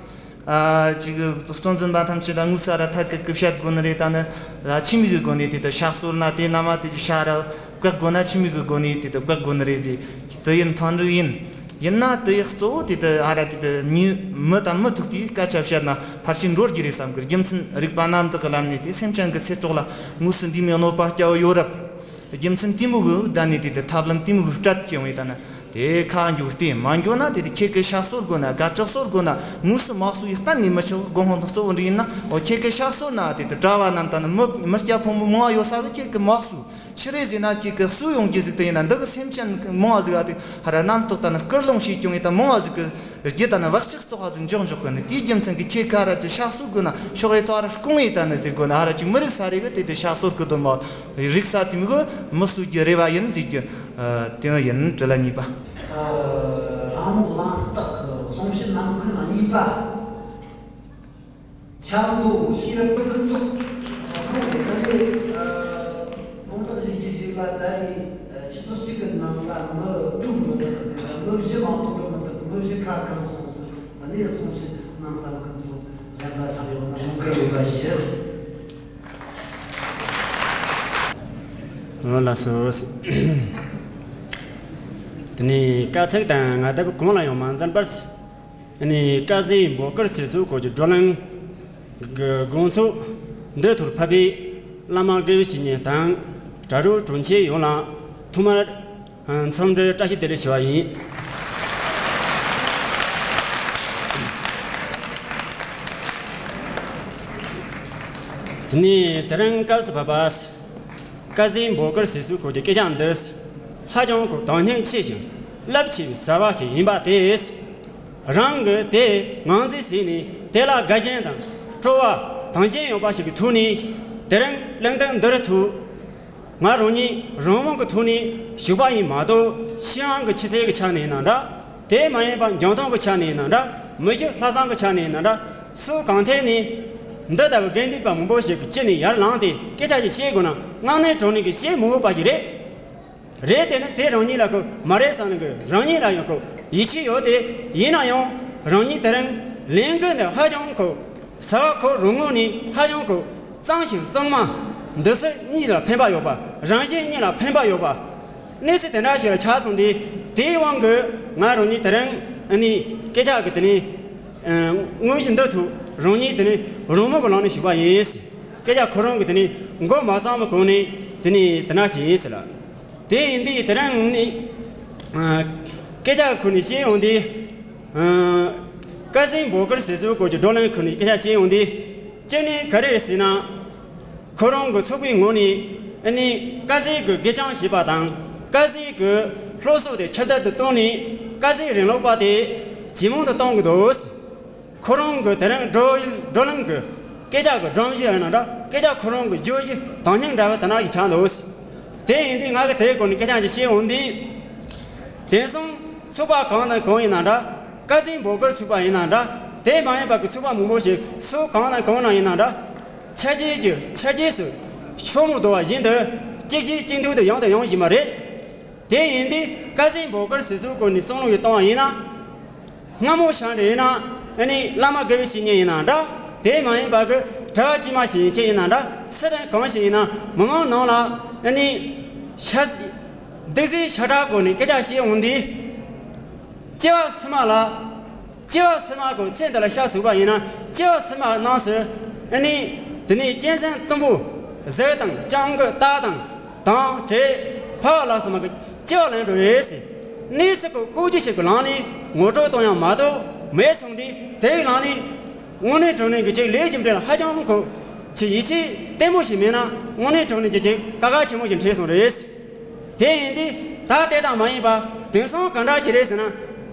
ཨ་ཅིག་གཙོ་འཛིན་པ་ཐམས་ཅད་ད་དངོས་སུ་ར་ཐད་ཀི་ཀི་བཤད་དགོས་ནི་རེད། ད་ནི་ད་ཆི་མི་གི་སྒོ་ནས་དེ་དུ་ཤ་གསོལ་ན་དེ་ན་མ་དེ་ཅིག་ཤ་ར་བཀག་དགོས་ན། ཆི་མི་གི་སྒོ་ནས་དེ་དུ་བཀག་དགོས་ནི་རེད་ཟེར། དེ་ཡིན་ཐང་རིག་ཡིན། ཡིན་ན་དེ་ཡི་གཙོ་བོ་དེ་དུ་ཧ་ར་དེ་དུ་ཉིད་མི་དང་མི་ཐུག་དེའི་སྐད་ཆ་བཤད་ན་ཕལ་ཆེར་འགྲོ་རྒྱུ་རེད་བསམ་གི། རྒྱུ་མཚན་རིག་པ་རྣམ་དག་གི་ལམ་ནས་དེ་སེམས་ཅན་གྱི་ཚེ་སྲོག་ལ་དངོས་སུ་འདི་མི་གནོད་པ་སྐྱེལ་བ་ཡོད་རབས། རྒྱུ་མཚན་དེ་མོ་གི་བདག་ནས་དེ་དུ་ཐབས་ལམ་དེ་མོ་གི་སྤྲད་ཀྱི་ཡོང་ཡོད། ད་ནི་དེ་ཁ་འགྱོ་སྟེ་མ་འགྱོ་ན་དེ་དུ་ཁྱེད་ཀྱི་ཤ་གསོལ་དགོས་ན། དགའ་སྐྱིད་གསོལ་དགོས་ན། དངོས་སུ་མ་གསོལ་ཡི་གཏན་ནས་མི་ཆོག་དགོན་ཧོང་དང་གཙོ་བོ་འདྲ་ཡིན་ན། འོ་ཁྱེད་ཀྱི་ཤ་གསོལ་ན་དེ་དུ་གྲྭ་བ་རྣམས་ད་ནི་མི་མི་སྐྱ་ཕོ་མོ་མང་བ་ཡོད་ས་གི་ཁྱེད་ཀྱི་མ་གསོལ། ཆི་རེད་ཟེར་ན་ཁྱེད་ཀྱི་གསོས་ཡོང་རྒྱུ་ཟིག་དེ་ཡིན་ན། འདི་གི་སེམས་ཅན་མང་བ་ཟིག་ཨ་དེ་ཧ་ར་རྣམ་རྟོག་ད་ནི་སྐུལ་སློང་བྱེད་ཀྱང་ཡིན། ད་མང་བ་ཟིག་གི་རྒྱུ་ད་ནི་བག་ཆགས་བཙོག་པ་ཟིག་འཇོག་འཇོག་གི་ནི། དེའི་རྒྱུ་མཚན་གྱིས་ཁྱེད་ཀ་ར་དེ་ཤ་གསོལ་དགོས་ན་ཤོག་ཡེ་ཚོ་ཨ་ར་སྐུང་ཡེ་ད་ནི་ཟེར་དགོས་ན། ཧ་ར་ཅིག་མི་རིག་ས་རེད་གི། དེ་དེ་ཤ་གསོལ་གི་དོན་མ་རིག་ས་དེ་མི་གི་མི་གསོལ་རྒྱུ་རེ་བ་ཡིན་ཟེར་རྒྱུ་དེ་ཡིན། དྲི་ལན་གཉིས་པ། རང་མོས་གླེང་སྟེགས་ཀྱི་གསུང་བཤད་ནང་ཁུལ་གཉིས་པ། ཆབ་མདོ་ཤེས་རབ་ཕུན་ཚོགས་ཁོང་གིས་ད་ལྟའི་དགོངས་དག་བཞེས་རྒྱུ་ཞིག་ལ། ད་རེས་ཆུ་ཚོད་གཅིག་གི་ནང་ལ་མི་དྲུག་འགྲོ་མི་ཐུབ་པས། མི་བཞི་མ་གཏོགས་འགྲོ་མི་ཐུབ། མི་བཞི་ཁ་ཁམས་སོང་ཟེར། ད་ནས་གསུང་བཤད་གནང་ས་ཁོང་ཚོ་གཞན་པ་ལྷག་ཡོང་ན་དགོངས་འགལ་ཡོད་པ་ཞུ། འོ་ལགས་སོ། དེ་ནས་དཀའ་ཚེགས་དང་ངལ་དུབ་གང་ལ་ཡང་མ་འཛེམས་པར། ཨ་ནི་དཀར་ཟས་འབོད་སྐུལ་ཟེར་སྲོལ་སྐོར་གྱི་བགྲོ་གླེང་གི་དགོངས་ཚུལ་འདི་ཐོག་ཕེབས་པའི་བླ་མ་དགེ་བའི་བཤེས་གཉེན་དང་གྲྭ་རོགས་གྲོང་ཁྱེར་ཡོངས་ལ་ཐོག་མར་འཚམས་འདྲི་བཀྲ་ཤིས་བདེ་ལེགས་ཞུ་བ་ཡིན། དེ་ནས་དེ་རིང་སྐབས་སུ་བབས་པ། དཀར་ཟས་འབོད་སྐུལ་ཟེར་སྲོལ་སྐོར་གྱི་སྐད་ཆ་འདི་ཧ་ཅང་གི་དོན་སྙིང་ཆེ་ཞིང་རླབས་ཆེ་བའི་ཟབ་པ་ཞིག་ཡིན་པ་དེས། རང་གིས་དེ་ངོས་འཛིན་བྱས་ནས་དེ་ལ་དགའ་ཞེན་དང་སྤྲོ་བ་དང་ཞེན་ཡོད་པ་ཞིག་གི་ཐོག་ནས། དེ་རིང་གླེང་སྟེགས་འདིར་ཐུག་ང་རང་ཉིད་རང་དབང་གི་ཐོག་ནས་ཞུགས་པ་ཡིན་མ་གཏོགས། ཤེས་ཡོན་གྱི་ཆུ་ཚད་ཀྱི་ཆ་ནས་ཡིན་ན་འདྲ། དེ་མ་ཡིན་པ་འཇོན་ཐང་གི་ཆ་ནས་ཡིན་ན་འདྲ། མི་གཤིས་ལྷག་བསམ་གྱི་ཆ་ནས་ཡིན་ན་འདྲ། སུ་གང་ཐད་ནས་འདི་ལྟ་བུའི་དགེ་འདུན་པ་མང་པོ་ཞིག་གི་དཀྱིལ་ནས་ཡར་ལངས་ཏེ་སྐད་ཆ་ཞིག་བཤད་དགོས་ན། དངོས་གནས་དྲང་གནས་ཀྱི་བཤད་མི་འོས་པ་ཞིག་རེད། རེད་དེ་ནི་དེ་རང་ཉིད་ལ་གོ་མ་རེད་བསམ་ནས་གོ་རང་ཉིད་ལ་ཡང་གོ་ཡིད་ཆེས་ཡོད་དེ། ཡིན་ན་ཡང་རང་ཉིད་དེ་རིང་ལས་འགུལ་འདི་ཧ་ཅང་གོ་ཟ་བ་ཁོ་རང་ངོས་ནས་ཧ་ཅང་གོ་གཙང་ཞིང་གཙང་མ། འདི་ཚོ་གཉིས་ལ་ཕན་པ་ཡོད་པ། རང་གཞན་གཉིས་ལ་ཕན་པ་ཡོད་པ། གནས་ཚུལ་དེ་འདྲ་ཞིག་ལ་ཆགས་སོང་དུས། དེའི་དབང་གིས་ང་རང་ཉིད་དེ་རིང་ཨ་ནི་སྐད་ཆ་གི་དེ་ནི་ དངོས་གཞི་འདི་ཐོག་རང་ཉིད་དེ་ནི་རང་མོས་ཀྱི་ལམ་ནས་ཞུགས་པ་ཡིན། སྐད་ཆ་ཁོ་རང་གི་དེ་ནི་མགོ་མ་བརྩམས་པའི་གོང་ནས་དེ་ནི་དེ་འདྲ་ཞིག་ཡིན་ཟེར་ལ། དེ་ཡིན་དུས་དེ་རིང་ནི་སྐད་ཆ་ཁོ་ནས་བཤད་ཡོང་དུས། ཀ་ཟིང་བོ་ཀར་ཟེར་ཚུལ་སྐོར་གྱི་བགྲོ་གླེང་ཁོ་ནས་སྐད་ཆ་བཤད་ཡོང་དུས། གཅིག་ནི་ག་རེ་རེད་ཟེར་ན། ཁོ་རང་གི་ཚོགས་པའི་ངོས་ནས་ཨ་ནི་ཀ་ཟིང་གི་སྒེར་སྐྱོང་བྱས་པ་དང་། ཀ་ཟིང་གི་སློབ་གསོ་དེ་ཁྱབ་གདལ་དུ་བཏང་ནས། ཀ་ཟིང་རིང་ལུགས་པ་དེ་ཇེ་མང་དུ་གཏོང་གི་འདུག། ཁོ་རང་གི་དེ་རིང་བགྲོ་བགྲོ་གླེང་གི་སྐད་ཆ་གི་སྒྲོམ་གཞི་ཡིན་ན་འདྲ། སྐད་ཆ་ཁོ་རང་གི་བརྗོད་གཞི་དོན་སྙིང་འདྲ་བ་དེ་འདྲ་ཞིག་ཆགས་འདུག། དེ་ཡིན་དུས་ང་གི་དེའི་སྐོར་ནས་སྐད་ཆ་ཅིག་བཤད་འོང་དུས། དེང་སང་ཚོགས་པ་གང་དང་གང་ཡིན་ན་འདྲ། ཀ་ཟིང་བོ་ཀར་ཚོགས་པ་ཡིན་ན་འདྲ། དེ་མ་ཡིན་པ་གི་ཚོགས་པ་མང་པོ་ཞིག་སུ་གང་དང་གང་ན་ཡིན་ན་འདྲ། ཆ་རྐྱེན་གྱི་ཆ་རྐྱེན་སུ་ཤོར་མུ་འདུག་པ་བཞིན་དུ། གཅིག་རྗེས་གཅིག་མཐུན་དུ་ཡང་དང་ཡང་བཞིན་པ་རེད། དེ་ཡིན་དུས་ཀ་ཟིང་བོ་ཀར་ཟེར་ཚུལ་སྐོར་ནས་བསམ་བློ་ཡི་བཏང་བ་ཡིན་ན། སྔ་མོ་ཞིག་རེད་ན། ཨ་ནི་བླ་མ་དགེ་བའི་བཤེས་གཉེན་ཡིན་ན་འདྲ། དེ་མ་ཡིན་པ་གི་གྲྭ་བ་དཀྱུས་མ་ཞིག་ཡིན་ཆེད་ཡིན་ན་འདྲ། སུ་དང་གང་ཞིག་ཡིན་ན་མི་མང་ནང་ལ་ཨ་ནི་ཤ་སྡིག་ཅན་ཤ་ཁྲག་སྐོར་ནས་སྐད་ཆ་བཤད་འོང་དུས། སྐྱེ་བ་ཕྱི་མ་ལ། སྐྱེ་བ་ཕྱི་མ་གི་ཚེ་འདི་ལ་ཤ་ཟུག་པ་ཡིན་ན། སྐྱེ་བ་ཕྱི་མ་ནང་སུ་ཨ་ནི་དེ་ནས་གཅན་གཟན་གཏུམ་པོ་གཟིག་དང་སྤྱང་ཀི་སྟག་དང་དམ་དྲེད་ཕ་བ་ལ་སོགས་པ་གི་སྐྱེ་བ་ལེན་འགྲོ་རེད་ཟེར། གནས་ཚུལ་གྱི་བཀོད་ཇུས་ཤིག་གི་ལམ་ནས་ངོ་སྤྲོད་གཏོང་ཡག་མ་གཏོགས་མེད་སོང་དུས། དེའི་ལམ་ནས་དངོས་གནས་དྲང་གནས་ཀྱི་ཅིག་ལས་རྒྱུ་འབྲས་ལ་ཧ་ཅང་གི་ཅིག་ཡིད་ཆེས་བརྟན་པོ་ཞིག་མེད་ན། དངོས་གནས་དྲང་གནས་ཀྱི་ཅིག་དཀའ་ཁག་ཆེན་པོ་ཞིག་འཕྲད་སོང་རེད། དེ་ཡིན་དུས་ད་དེ་དང་མ་ཡིན་པ་དེང་སང་ག་འདྲ་ཞིག་རེད་ཟེར་ན།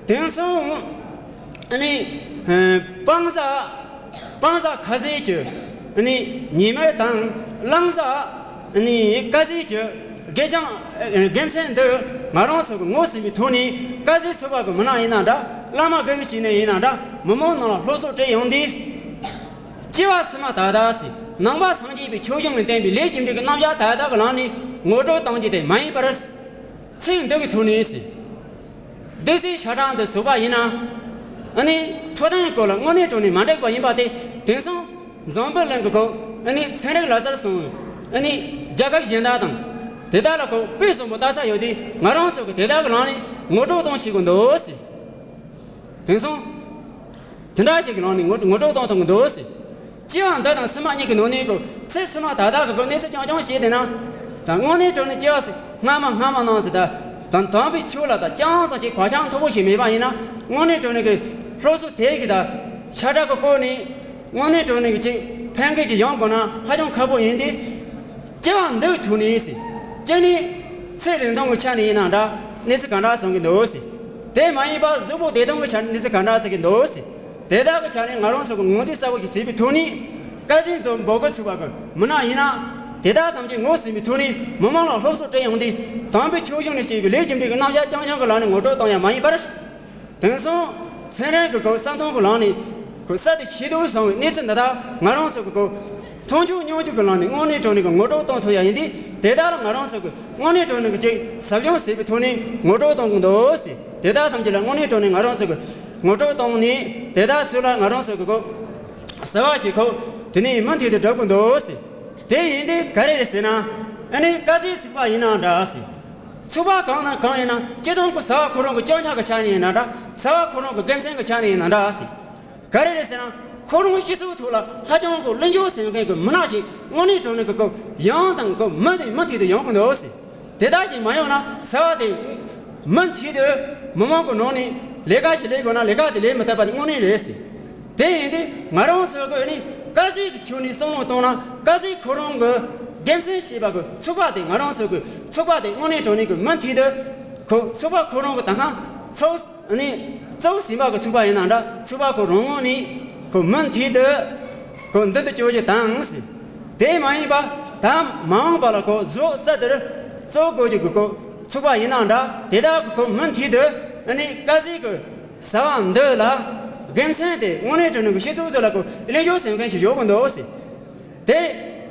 དེང་སང་ཨ་ནི་སྤང་བྱ། སྤང་བྱ་ཁ་ཟས་ཀྱི་ཨ་ནི་ཉི་མ་དང་བླང་བྱ། ཨ་ནི་ཀ་ཟིང་གི་སྒེར་སྐྱོང་དགེ་མཚན་འདི་ང་རང་ཚོ་གི་ངོས་ཟིན་པའི་ཐོག་ནས། ཀ་ཟིང་ཚོགས་པ་གི་མི་སྣ་ཡིན་ན་འདྲ། བླ་མ་དགེ་བའི་བཤེས་གཉེན་ཡིན་ན་འདྲ། མི་མང་ནང་ལ་སློབ་གསོ་སྤྲད་ཡོང་དུས། སྐྱེ་བ་ཕྱི་མ་ད་ལྟ་ཟེར། ནང་པ་སངས་རྒྱས་པའི་ཆོས་གཞུང་ནས་བསྟན་པའི་ལས་རྒྱུ་འབྲས་ཀྱི་རྣམ་གཞག་ད་ལྟ་གི་ལམ་ནས་ངོ་སྤྲོད་གཏོང་རྒྱུ་དེ་མ་ཡིན་པར། ཚིག་འདི་གི་ཐོག་ནས་ཟེར། སྡིག་ཅན་ཤ་ཁྲག་འདི་ཟུག་པ་ཡིན་ན། ཨ་ནི་འཕྲོད་བསྟེན་སྐོར་ལ་དངོས་གནས་དྲང་གནས་མ་འགྲིག་པ་ཡིན་པ་དེ། དེང་སང་འཛམ་བུ་གླིང་གི་སྐོར་ཨ་ནི་ཚན་རིག་ལག་རྩལ་སོང་། ཨ་ནི་རྒྱལ་ཁབ་གཞན་དག་དང་དེ་དག་ལ་སྐོར་དཔེ་བཟང་པོ་ལྟ་ས་ཡོད་དུས། ང་རང་ཚོ་གི་དེ་དག་གི་ལམ་ནས་ངོ་སྤྲོད་གཏོང་ཤེས་དགོས་འདུག་ཟེར། དེང་སང་དེ་འདྲ་ཞིག་གི་ལམ་ནས་ངོ་ངོ་སྤྲོད་གཏོང་ཐུབ་ཀྱི་འདུག་ཟེར། སྐྱེ་བ་འདི་དང་ཕྱི་མ་གཉིས་ཀྱི་ནང་ནས་གོ། ཚེ་ཕྱི་མ་ད་ལྟ་གི་གོ་གནས་ཚུལ་རྐྱང་རྐྱང་བཤད་བསྡད་ན། ད་དངོས་གནས་དྲང་གནས་སྐྱེ་བ་སྔ་མ་སྔ་མ་ནང་ཟེར། ད་ད་དམ་པའི་ཆོས་ལ་ད་ཅང་ཙམ་ཅིག་བག་ཆགས་མཐོ་པོ་ཞིག་མེད་པ་ཡིན་ན། དངོས་གནས་དྲང་གནས་ཀྱི་སློབ་གསོ་དེ་གི་ད་ཤ་ཁྲག་གི་སྐོར་ནས་དངོས་གནས་དྲང་གནས་ཀྱི་ཅིག་ཕན་ཁེ་གི་ཡོང་དགོས་ན་ཧ་ཅང་ཁག་པོ་ཡིན་ཏེ། སྐྱེ་བ་འདིའི་ཐོག་ནས་ཟེར། སྐྱེ་ནས་ཚེ་རིང་ཐུང་གི་ཆ་ནས་ཡིན་ན་འདྲ། གནས་ཚུལ་ག་འདྲ་བྱུང་གི་འདུག་ཟེར། དེ་མ་ཡིན་པ་གཟུགས་པོ་བདེ་ཐང་གི་ཆ་ནས་གནས་ཚུལ་ག་འདྲ་བྱུང་གི་འདུག་ཟེར། དེ་དག་གི་ཆ་ནས་ང་རང་ཚོ་གི་ངོས་འཛིན་གསལ་པོ་ཞིག་བྱས་པའི་ཐོག་ནས། ཀ་ཟིང་ཚོགས་འབོད་སྐུལ་ཚོགས་པ་གི་མི་སྣ་ཡིན་ན། དེ་དག་ཐམས་ཅད་ངོས་ཟིན་པའི་ཐོག་ནས་མི་མང་ལ་སློབ་གསོ་སྤྲད་ཡོང་དུས། དམ་པའི་ཆོས་གཞུང་ནས་བཤད་པའི་ལས་རྒྱུ་འབྲས་ཀྱི་རྣམ་གཞག་རྐྱང་རྐྱང་གི་ལམ་ནས་ངོ་སྤྲོད་གཏོང་ཡ་མ་ཡིན་པར། དེང་སང་ཚན་རིག་གི་སྐོར་གསར་ཐོན་གྱི་ལམ་ནས་ཁོ་གསར་དུ་ཤེས་རྟོགས་བྱུང་བའི་གནས་ཚུལ་འདི་དག་ང་རང་ཚོ་གི་སྐོར་མཐོང་ཆོས་མྱོང་ཆོས་ཀྱི་ལམ་ནས་དངོས་གནས་དྲང་གནས་ཀྱི་ངོ་སྤྲོད་གཏོང་ཐུབ་ཡ་ཡིན་དུས། དེ་དག་ལ་ང་རང་ཚོ་གི་དངོས་གནས་དྲང་གནས་ཀྱི་ཅིག་ཟབ་སྦྱོང་བྱས་པའི་ཐོག་ནས་ངོ་སྤྲོད་གཏོང་གི་འདུག་ཟེར། དེ་དག་ཐམས་ཅད་ལ་དངོས་གནས་དྲང་གནས་ང་རང་ཚོ་གི་ངོ་སྤྲོད་གཏོང་ནས། དེ་དག་ཚོ་ལ་ང་རང་ཚོ་གི་སྐོར་ཟབ་པ་ཞིག་ཁོ་དེ་ནས་མུ་མཐུད་དུ་སྒྲུབ་གི་འདུག་ཟེར། དེ་ཡིན་དུས་ག་རེ་རེད་ཟེར་ན། ཨ་ནི་ཀ་ཟིང་ཚོགས་པ་ཡིན་ན་འདྲ་ཟེར། ཚོགས་པ་གང་དང་གང་ཡིན་ན། སྤྱིར་བཏང་གི་བྱ་བ་ཁོ་རང་གི་སྐྱོན་ཆ་གི་ཆ་ནས་ཡིན་ན་འདྲ། བྱ་བ་ཁོ་རང་གི་དགེ་མཚན་གྱི་ཆ་ནས་ཡིན་ན་འདྲ་ཟེར། ག་རེ་རེད་ཟེར་ན། ཁོ་རང་སྤྱི་ཚོགས་ཐོག་ལ་ཧ་ཅང་གི་ལྷིང་འཇགས་ཟིན་མཁན་གྱི་མི་སྣ་ཞིག་དངོས་གནས་དྲང་གནས་ཀྱི་སྐོར་ཡང་དང་སྐོར་མུ་མཐུད་མུ་མཐུད་དུ་ཡོང་གི་འདུག་ཟེར། དེ་ལྟར་ཞིག་མ་ཡོང་ན་བྱ་བ་དེ་མུ་མཐུད་དུ་མི་མང་གི་ནང་ནས་ལས་ཀ་ཞིག་ལས་དགོས་ན་ལས་ཀ་དེ་ལས་མི་ཐུབ་པ་དེ་དངོས་གནས་རེད་ཟེར། དེ་ཡིན་དུས་ང་རང་ཚོ་གི་ནི་ཀ་ཟིང་གི་ཕྱོགས་ནས་བསམ་བློ་བཏང་ན། ཀ་ཟིང་ཁོ་རང་གི་དགེ་མཚན་ཞེས་པ་གི་ཚོགས་པ་དེ། ང་རང་ཚོ་གི་ཚོགས་པ་དེ་དངོས་གནས་དྲང་གནས་ཀྱི་མུ་མཐུད་དུ་ཁོ་ཚོགས་པ་ཁོ་རང་གི་ད་ཁང་ཚོགས་ནི་གཙོ་བོ་ཟིན་པ་གི་ཚོགས་པ་ཡིན་ན་འདྲ། ཚོགས་པ་ཁོ་རང་ངོས་ནས་ཁོ་མུ་མཐུད་དུ་ཁོ་མདུན་དུ་སྐྱོད་རྒྱུ་དང་ཟེར། དེ་མ་ཡིན་པ་ད་མ་འོངས་པ་ལ་ཁོ་གཟུགས་གསར་དུ་གཙོ་བོ་དགོས་རྒྱུ་གི་ཁོ་ཚོགས་པ་ཡིན་ན་འདྲ། དེ་དག་གི་ཁོ་མུ་མཐུད་དུ་ཨ་ནི་ཀ་ཟིང་གི་བྱ་བ་འདི་ལ་དགེ་མཚན་དེ་དངོས་གནས་དྲང་གནས་ཀྱི་སྤྱི་ཚོགས་འདི་ལ་ཁོ་ལེན་རྒྱུ་ཟིན་མཁན་ཞིག་ཡོད་གི་འདུག་ཟེར། དེ་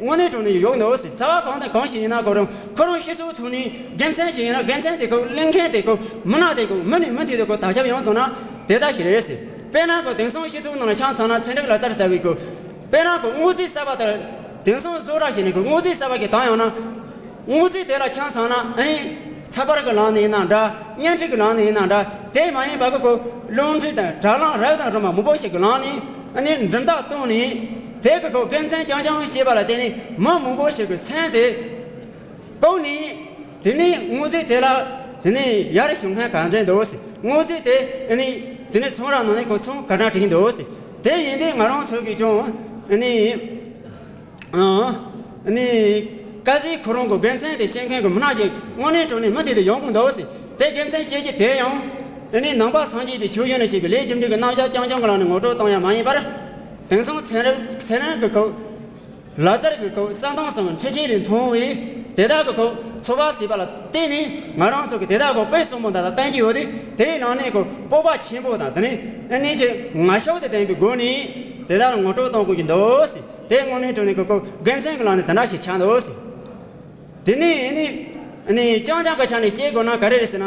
དངོས་གནས་དྲང་གནས་ཡོད་གི་འདུག་ཟེར། བྱ་བ་གང་དང་གང་ཞིག་ཡིན་ན་ཁོ་རང་ཁོ་རང་སྤྱི་ཚོགས་ཐོག་ནས་དགེ་མཚན་ཞིག་ཡིན་ན་དགེ་མཚན་དེ་ཁོ་ལེན་མཁན་དེ་ཁོ་མི་སྣ་དེ་ཁོ་མུ་ནས་མུ་མཐུད་དུ་ཁོ་དར་ཁྱབ་ཡོང་སོང་ན་དེ་ལྟ་ཞིག་རེད་ཟེར། དཔེར་ན་ཁོ་དེང་སང་སྤྱི་ཚོགས་ནང་ལ་ཆ་བཞག་ན་ཚན་རིག་ལག་རྩལ་ལྟ་བུའི་ཁོ། དཔེར་ན་ཁོ་དངོས་རྫས་གསར་པ་དང་། དེང་སང་བཟོ་གྲྭ་ཞིག་ནས་ཁོ་དངོས་རྫས་གསར་པ་ཞིག་བཏང་ཡོང་ན། དངོས་རྫས་དེ་ལ་ཆ་བཞག་ན་ཨ་ནི་ ཚགས་པར་གྱི་ལམ་ནས་ཡིན་ན་འདྲ། བརྙན་འཕྲིན་གྱི་ལམ་ནས་ཡིན་ན་འདྲ། དེ་མ་ཡིན་པ་གི་ཁོ་རླུང་འཕྲིན་དང་དྲ་ལམ་རབ་དང་རིམ་པ་མང་པོ་ཞིག་གི་ལམ་ནས་ཨ་ནི་འགྲེམས་སྟེགས་བཏང་ནས། དེ་གི་ཁོ་དགེ་མཚན་རྐྱང་རྐྱང་ཞེས་པ་ལ་བརྟེན་ནས་མི་མང་པོ་ཞིག་གི་མཚན་དེ་བཀོད་ནས། དེ་ནས་དངོས་རྫས་དེ་ལ་དེ་ནས་ཡར་ཞུ་མཁན་ག་འདྲ་འདུག་ཟེར། དངོས་རྫས་དེ་ཨ་ནི་དེ་ནས་ཚོང་ར་ནང་ནས་ཁོ་ཚོང་ག་འདྲ་བྲིས་འདུག་ཟེར། དེ་ཡིན་དུས་ང་རང་ཚོ་གིས་ཀྱང་ཨ་ནི། ཨ་ནི། ཀ་ཟིག་ཁོ་རང་གི་དགེ་མཚན་དེ་ཤེས་མཁན་གྱི་མི་སྣ་ཞིག་དངོས་གནས་དྲང་གནས་མུ་མཐུད་དུ་ཡོང་གི་འདུག་ཟེར། དེ་དགེ་མཚན་ཤེས་ཀྱི་དེ་ཡང་ཨ་ནི་ནང་པ་སངས་རྒྱས་པའི་ཆོས་གཞུང་ནས་བཤད་པའི་ལས་རྒྱུ་འབྲས་ཀྱི་རྣམ་གཞག་རྐྱང་རྐྱང་གི་ལམ་ནས་ངོ་སྤྲོད་གཏོང་ཡ་མ་ཡིན་པར། དེང་སང་ཚན་རིག་ཚན་རིག་གི་ཁོ་ལག་རྩལ་གྱི་ཁོ་ས་མཐོང་གསུམ་འཕྲུལ་ཆས་ལས་མཐོང་བའི་དེ་དག་གི་ཁོ་ཚོར་བ་ཟེར་བ་ལ་བརྟེན་ནས་ང་རང་ཚོ་གི་དེ་དག་ཁོ་དཔེ་གསུམ་པོ་འདི་དག་བསྟན་གྱི་ཡོད་དེ། དེའི་ནང་ནས་ཁོ་སྤོབས་པ་ཆེན་པོ་དང་དེ་ནས་ཨ་ནི་ཆེ་ངར་ཤུགས་དང་ལྡན་པའི་སྒོ་ནས་དེ་དག་ལ་ངོ་སྤྲོད་གཏོང་དགོས་ཀྱི་འདུག་ཟེར། དེ་དངོས་གནས་དྲང་གནས་ཀྱི་ཁོ་དགེ་མཚན་གྱི་ལམ་ནས་དེ་འདྲ་ཞིག་ཆགས་འདུག་ཟེར། དེ་ནས་ཨ་ནི་ཨ་ནི་རྐྱང་རྐྱང་གི་ཆ་ནས་བཤད་དགོས་ན་ག་རེ་རེད་ཟེར་ན།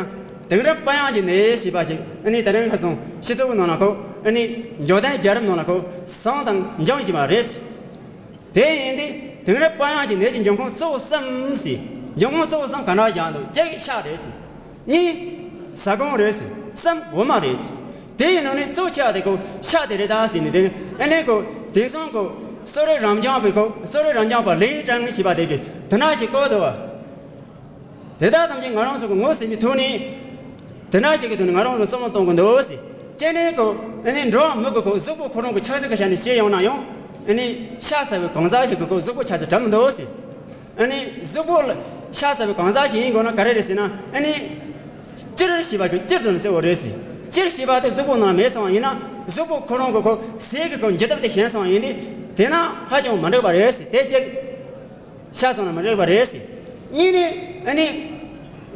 དེང་རབས་དཔལ་ཡོན་གྱི་ནད་ཞེས་པ་ཞིག་ཨ་ནི་དེ་རིང་ཁ་སང་སྤྱི་ཚོགས་ནང་ལ་ཁོ་ཨ་ནི་འཇོན་ཐང་རྒྱལ་རབས་ནང་ལ་ཁོ་སངས་དང་འཇམ་ཞེས་པ་རེད་ཟེར། དེ་ཡིན་དུས་དེང་རབས་དཔལ་ཡོན་གྱི་ནད་ཀྱི་འབྱུང་ཁུངས་གཙོ་བོ་གསུམ་ཟེར། འབྱུང་ཁུངས་གཙོ་བོ་གསུམ་ག་འདྲ་བཞག་འདུག་གཅིག་ཤ་རེད་ཟེར། གཉིས། ཟ་ཁང་རེད་ཟེར། གསུམ་འོ་མ་རེད་ཟེར། དེ་ཡི་ནང་ནས་གཙོ་ཆེ་བ་དེ་ཁོ་ཤ་དེ་རེད་ད་ཟེར་ནས། དེ་ཨ་ནི་ཁོ་དེང་སང་ཁོ་གསོ་རིག་རབ་འབྱམས་པའི་ཁོ་གསོ་རིག་རབ་འབྱམས་པ་ལི་ཀྲང་ཞེས་པ་དེ་གིས་དེ་འདྲ་ཞིག་བཀོད་འདུག་བ། དེ་དག་ཐམས་ཅད་ང་རང་ཚོ་གི་ངོས་ཟིན་པའི་ཐོག་ནས་དེ་འདྲ་ཞིག་གི་ཐོག་ནས་ང་རང་ཚོ་བསམ་བློ་གཏོང་དགོས་འདུག་ཟེར། སྤྱིར་ནས་ཁོ་ཨ་ནི་འགྲོ་བ་མི་གི་ཁོ་གཟུགས་པོ་ཁོ་རང་གི་ཆགས་སྲེད་ཀྱི་ཆ་ནས་བཤད་ཡོང་ན་ཡང་། ཨ་ནི་ཤ་ཟ་བའི་གང་ཟག་ཞིག་གི་ཁོ་གཟུགས་པོ་ཆགས་སྲེད་གྲབས་མི་འདུག་ཟེར། ཨ་ནི་གཟུགས་པོ་ལ་ཤ་ཟ་བའི་གང་ཟག་ཞིག་ཡིན་དགོས་ན་ག་རེ་རེད་ཟེར་ན། ཨ་ནི་སྤྱིར་ཞེས་པ་གི་སྤྱིར་དུ་ནི་གཙོ་བོ་རེད་ཟེར། སྤྱིར་ཞེས་པ་དེ་གཟུགས་པོ་ནང་མེད་སོང་བ་ཡིན་ན། གཟུགས་པོ་ཁོ་རང་གི་ཁོ་ཟས་ཀྱི་ཁོ་འཇུ་ཐབས་དེ་ཞན་སོང་བ་ཡིན་དུས། དེས་ན་ཧ་ཅང་མི་འགྲིག་པ་རེད་ཟེར། དེ་གཅིག་ཤ་སོང་ན་མི་འགྲིག་པ་རེད་ཟེར། གཉིས་ནི་ཨ་ནི་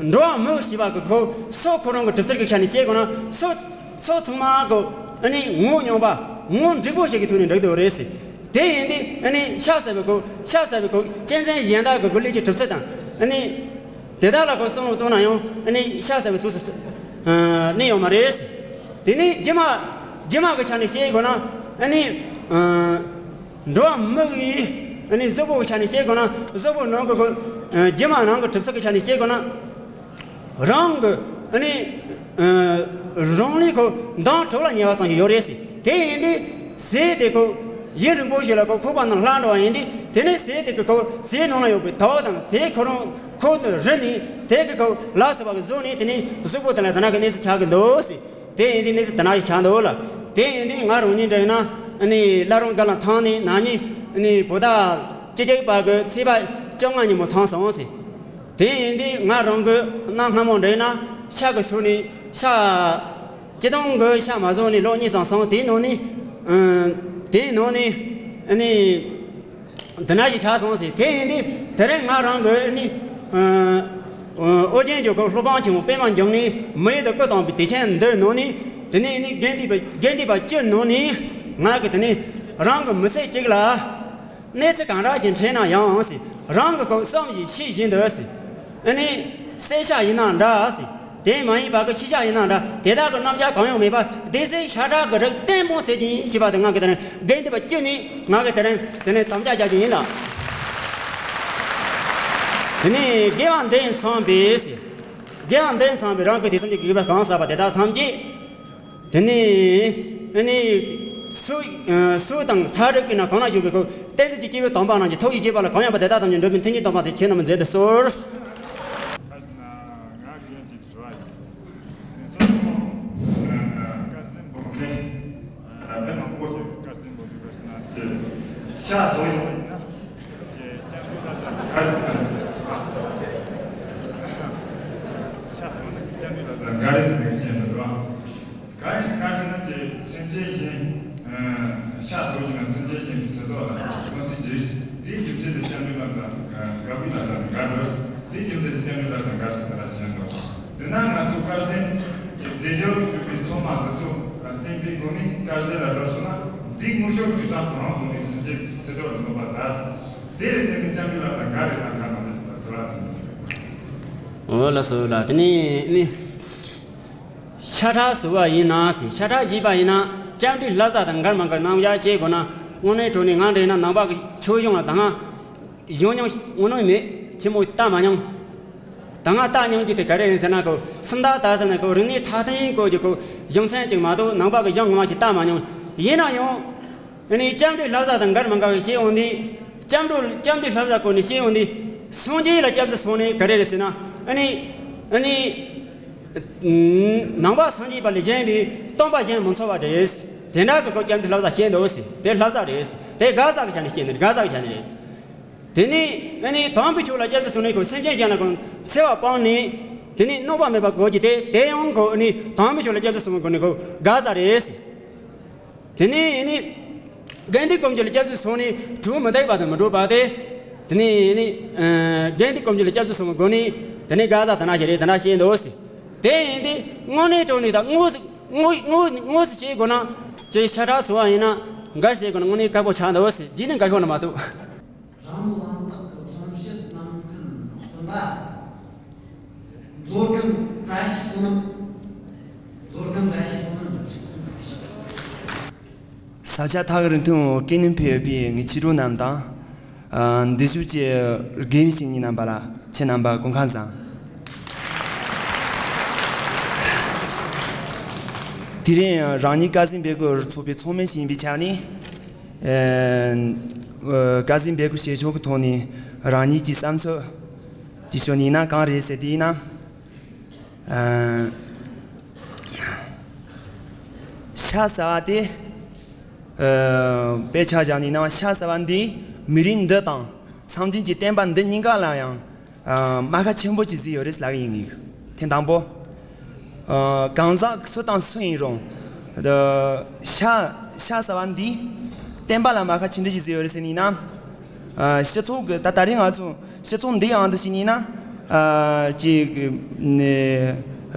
འགྲོ་བ་མི་ཞེས་པ་གི་ཁོ་སོ་ཁོ་རང་གི་གྲུབ་ཚུལ་གྱི་ཆ་ནས་བཤད་དགོས་ན། སོ་སོ་ཚང་མ་གི་ཨ་ནི་ངོ་སྙོམས་པ་ངོ་འགྲིག་པོ་ཞིག་གི་ཐོག་ནས་འགྲིག་འདུག་རེད་ཟེར། དེ་ཡིན་དུས་ཨ་ནི་ཤ་ཟ་བའི་ཁོ་ཤ་ཟ་བའི་ཁོ་གཅན་གཟན་གཞན་དག་གི་གོ་ལས་ཀྱི་གྲུབ་ཚུལ་དང་ཨ་ནི་དེ་དག་ལ་ཁོ་བསམ་བློ་གཏོང་ན་ཡང་ཨ་ནི་ཤ་ཟ་བའི་གཟུགས་སུ་གནས་ཡོད་མ་རེད་ཟེར། དེ་ནས་རྒྱུ་མ་རྒྱུ་མ་གི་ཆ་ནས་བཤད་དགོས་ན་ཨ་ནི། འགྲོ་བ་མི་ཡི་ཨ་ནི་གཟུགས་པོ་གི་ཆ་ནས་བཤད་དགོས་ན། གཟུགས་པོ་ནང་གི་ཁོ་རྒྱུ་མ་ནང་གི་གྲུབ་ཚུལ་གྱི་ཆ་ནས་བཤད་དགོས་ན། རང་གི་ཨ་ནི་རང་ལས་ཁོ་མདངས་དྲོད་ལ་ཉེ་བ་ཙམ་ཞིག་ཡོད་རེད་ཟེར། དེ་ཡིན་དུས་ཟས་དེ་ཁོ་ཡུན་རིང་པོ་ཞིག་ལ་ཁོ་ཁོག་པ་ནང་ལྷག་འགྲོ་བ་ཡིན་དུས། དེ་ནས་ཟས་དེ་གི་ཁོ་ཟས་ནང་ལ་ཡོད་པའི་དུག་དང་ཟས་ཁོ་རང་ཁོ་རུལ་ནས་དེ་གི་ཁོ་ལ་སོགས་པ་གི་བཟོ་ནས། དེ་ནས་གཟུགས་པོ་དེ་ལ་དེ་འདྲ་གི་གནས་ཚུལ་ཆགས་ཀྱི་འདུག་ཟེར། དེ་ཡིན་དུས་གནས་ཚུལ་དེ་འདྲ་ཞིག་ཆགས་འདུག་ལ། དེ་ཡིན་དུས་ང་རང་ཉིད་འདྲ་ཡིན་ན་ཨ་ནི་བླ་རུང་སྒང་ལ་ཐང་ནས་ན་ནིང་ཨ་ནི་བོད་ཟླ་བཅུ་གཅིག་པ་གི་ཚེས་པ་བཅོ་ལྔ་ཉིན་མོ་ཐང་སོང་ཟེར། དེ་ཡིན་དུས་ང་རང་གི་གནའ་སྔ་མོ་འདྲ་ཡིན་ན་ཤ་གི་ཟོས་ནས་ཤ་སྤྱིར་བཏང་གི་ཤ་མ་ཟོས་ནས་ལོ་གཉིས་ཙམ་སོང་། དེའི་ནང་ནས་ཨ་དེའི་ནང་ནས་ཨ་ནི། འདི་འདྲ་ཞིག་ཆགས་སོང་ཟེར། དེ་ཡིན་དུས་དེ་རིང་ང་རང་གི་ནི་ཨོ་རྒྱན་གྱི་ཁོ་སློབ་དཔོན་ཆེན་མོ་པདྨ་འབྱུང་གནས་མི་ཡུལ་དུ་སྐུ་བལྟམས་པའི་དུས་ཆེན་འདིའི་ནང་ནས། དེ་ནས་ནི་དགེ་འདུན་པ་དགེ་འདུན་པ་སྤྱིར་ནང་ནས་ང་གི་དེ་ནས་རང་གི་མི་ཚེ་གཅིག་ལ་གནས་ཚུལ་གང་འདྲ་ཞིག་འཕྲད་ན་ཡང་ཟེར། རང་གི་ཁོ་བསམ་བཞིན་ཤེས་བཞིན་དུ་ཟེར། ཨ་ནི་གསེར་ཤ་ཡིན་ན་འདྲ་ཟེར། དེ་མ་ཡིན་པ་གི་ཤི་ཤ་ཡིན་ན་འདྲ། དེ་དག་གི་རྣམ་གཞག་གང་ཡང་མེད་པ་སྡེ་སྲིད་ཤ་ཁྲག་གི་རིགས་བརྟན་པོ་ཟེར་གྱི་ཡིན་ཞེས་པ་དེ་ང་གི་དེ་རིང་དགེ་འདུན་པ་སྤྱི་ནས་ང་གི་དེ་རིང་དེ་ནས་དམ་བཅའ་བྱ་རྒྱུ་ཡིན་ལ། དེ་ནས་དགེ་བ་འདི་ཚང་བའི་ཟེར། དགེ་བ་འདི་ཚང་བའི་རང་གི་དེ་ཙམ་གྱི་དགེ་བ་གང་བསགས་པ་དེ་དག་ཐམས་ཅད། དེ་ནས་ཨ་ནི་སུ་སུ་དང་ཐ་རིག་གི་ན་གང་ན་བཞུགས་པའི་ཁོ་བསྟན་འཛིན་གྱི་སྐྱེས་བུ་དམ་པ་རྣམས་ཀྱི་ཐུགས་ཀྱི་བསྐྱེད་པ་ལ་གང་ཡོད་པ་དེ་དག་ཐམས་ཅད་འགྲུབ་པའི་མཐུ་ནུས་དམ་པ་དེ་ཁྱེད་རྣམས་མཛད་དུ་གསོལ། ང་རྒན་གྱི་དྲི་བ་ཡིན། དེང་སང་ཁོང་དཀར་ཟན་སྦོམ་ལེན་རབ་གནས་མང་པོ་ཞིག་དཀར་ཟན་སྦོམ་ལེན་པ་ཞིག་ན་ཤ་ཟོས་ཡོང་བ་ཡིན་ན་ཅེས་སྐྱབས་འགྲོ་ལ་དགའ་རེ་ཟེར་ན་ཤ་ཟོས་ན་སྐྱབས་འགྲོ་ལ་དགའ་རེ་ཟེར་ན་ཤ་ཟོས་ན་དེ་ཀ་རིས་ཀ་རིས་ན་དེ་སེམས་ཅན་གཞན་ཤ་ཟོས་ཀྱི་ན་སེམས་ཅན་གཞན་གྱི་ཚེ་སྲོག་ལ་གནོད་འཚེ་བྱེད། དེའི་རྒྱུ་མཚན་དེ་སྐྱབས་འགྲོ་ལ་དགའ་དགའ་བའི་ལ་དགའ་དགའ་འགྲོ། དེའི་རྒྱུ་མཚན་དེ་སྐྱབས་འགྲོ་ལ་དགའ་ཟེར་ན་ཤ་ཟོས། དེ་ན་ང་ཚོ་དཀར་ཟན་གྱི་རྫས་སྦྱོར་གྱི་ཚོད་མ་འདི་ཚོ་བསྟེན་པའི་སྒོ་ནས་དཀར་ཟས་ལ་གྲོགས་སོང་ན། འདི་དངོས་ཤུགས་ཀྱི་བསམ་གང་དགོས་ནས་སེམས་ཅན་གྱི་ཚེ་སྲོག་ལ་གནོད་པ་དག་ཟེར། དེ་ལས་བརྟེན་ནས་སྐྱབས་འགྲོ་ལ་དགའ་རེད་དང་དགའ་མ་རེད་ཟེར་ན་དེ་བ་དེ་ཡིན། འོ་ལགས་སོ་ལགས། དེ་ནས་ནི། ཤ་ཁྲག་ཟོས་པ་ཡིན་ན་ཟེར། ཤ་ཁྲག་བཞེས་པ་ཡིན་ན་སྐྱབས་འགྲོའི་ལྷ་ས་དང་འགལ་མ་འགལ་རྣམ་གཞག་བཤད་དགོས་ན། དངོས་གནས་དྲང་གནས་ང་འདྲ་ཡིན་ན་ནང་པ་གི་ཆོས་གཞུང་ལ་ད་སྔ་གཞུང་མྱོང་དངོས་གནས་མེད། ཆེན་མོ་ལྟ་མ་མྱོང་། ང་ལྟ་མྱོང་རྒྱུ་དེ་ག་རེ་རེད་ཟེར་ན། ཁོ་སུམ་རྟགས་ལྟ་ཟེར་ན་ཁོ་རིག་གནས་མཐར་ཕྱིན་སྐོར་གྱི་ཁོ་གཞུང་ཚན་ཅིག་མ་གཏོགས་ནང་པ་གི་གཞུང་ངོ་མ་ཞིག་ལྟ་མ་མྱོང་། ཡིན་ན་ཡང་ཨ་ནི་སྐྱབས་འགྲོའི་བསླབ་བྱ་དང་འགལ་མི་འགལ་བའི་བཤད་ཡོང་དུས། སྐྱབས་འགྲོ་སྐྱབས་འགྲོའི་བསླབ་བྱ་སྐོར་ནས་བཤད་ཡོང་དུས། སངས་རྒྱས་ལ་སྐྱབས་སུ་སོང་ནས་ག་རེ་རེད་ཟེར་ན། ཨ་ནི་ཨ་ནི་ནང་པ་སངས་རྒྱས་པ་ལས་གཞན་པའི་སྟོང་པ་གཞན་མི་འཚོལ་བ་རེད། དེ་འདྲ་གི་ཁོ་སྐྱབས་འགྲོའི་བསླབ་བྱ་བཤད་འདུག་ཟེར། དེ་བསླབ་བྱ་རེད་ཟེར། དེ་དགག་བྱ་གི་ཆ་ནས་བཤད་ནི་རེད། དགག་བྱ་གི་ཆ་ནས་རེད་ཟེར། དེ་ནས་ཨ་ནི་དམ་པའི་ཆོས་ལ་སྐྱབས་སུ་སོང་ནས་ཁོ་སེམས་ཅན་གཞན་ལ་ཁོ་འཚེ་བ་སྤངས་ནས། དེ་ནས་གནོད་པ་མེད་པ་དགོས་ཀྱི་དེ། དེ་ཡང་ཁོ་ཨ་ནི་དམ་པའི་ཆོས་ལ་སྐྱབས་སུ་སོང་བའི་སྒོ་ནས་ཁོ་དགག་བྱ་རེད་ཟེར། དེ་ནས་ཨ་ནི་དགེ་འདུན་ཀུན་སྤྱོད་ལ་སྐྱབས་སུ་སོང་ནས་གྲོགས་མི་འདོད་པ་དང་མི་འགྲོགས་པ་དེ། དེ་ནས་ཨ་ནི་ཨ་དགེ་འདུན་ཀུན་སྤྱོད་ལ་སྐྱབས་སུ་སོང་བའི་སྒོ་ནས་དེ་ནས་དགག་བྱ་དེ་འདྲ་ཞིག་རེད། དེ་འདྲ་བཤད་འདུག་ཟེར། དེ་ཡིན་དུས་དངོས་གནས་དྲང་གནས་དང་དངོས་སུ་དངོས་དངོས་དངོས་སུ་བྱེད་དགོས་ན། ཅིག་ཤ་ཁྲག་གསོ་བ་ཡིན་ན་འགའ་ཞིག་བྱེད་དགོས་ན་དངོས་གནས་དཀའ་པོ་ཆགས་འདུག་ཟེར། རྗེས་ནས་འགའ་ཤོར་ན་མ་གཏོགས། རང་ལུང་དག་གི་རྩོམ་བཤད་གནང་མཁན་གསུམ་པ། མཛོད་ཁང་བཀྲ་ཤིས་བསོད་ནམས། མཛོད་ཁང་བཀྲ་ཤིས་བསོད་ནམས། ས་ཆ་ཐག་རིང་ཐུང་སྐད་སྙན་ཕེབས་ཡོད་པའི་ངའི་ཆེ་དྲུང་རྣམས་དང་། ཨ་འདི་ཞུ་ཅེས་དགེ་བའི་བཤེས་གཉེན་རྣམ་པ་ལ་ཁྱེད་རྣམ་པ་སྐུ་ཁམས་བཟང་། དེ་རིང་རང་ཉིད་དཀར་ཟས་འབེབས་སྒོ་ཚོགས་པའི་ཚོགས་མི་ཞིག་ཡིན་པའི་ཆ་ནས། ཨ་དཀར་ཟས་འབེབས་སྒོ་བྱེད་ཕྱོགས་ཀྱི་ཐོག་ནས་རང་ཉིད་ཀྱི་བསམ་ཚུལ་ཅིག་ཞུ་ནི་ཡིན་ན་གང་རེད་ཟེར་དེ་ཡིན་ན། ཨ་ཤ་ཟ་བ་དེ། ཨ་དཔེ་ཆ་བཞག་ནས་ན་ཤ་ཟ་བ་འདིས་མི་རིགས་འདི་དང་སངས་རྒྱས་ཀྱི་བསྟན་པ་འདི་གཉིས་ཀ་ལ་ཡང་ཨ་རྨ་ཁ་ཆེན་པོ་ཅིག་བཟོས་ཡོད་རེད་ལབ་ཀྱི་ཡིན། ཐེངས་དང་པོ། ཨ་གང་ཟག་སུ་དང་སུ་ཡིན་རུང་། ཨ་ཤ་ཤ་ཟ་བ་འདིས་བསྟན་པ་ལ་རྨ་ཁ་ཆེན་པོ་ཅིག་བཟོས་ཡོད་རེད་ཟེར་ནས་ན། ཨ་སྤྱི་ཚོགས་ཀྱི་ད་ད་རིང་ང་ཚོ་སྤྱི་ཚོགས་འདི་ཡང་དུ་ཞིག་ཡིན་ན། ཨ་ཅིག་ནས་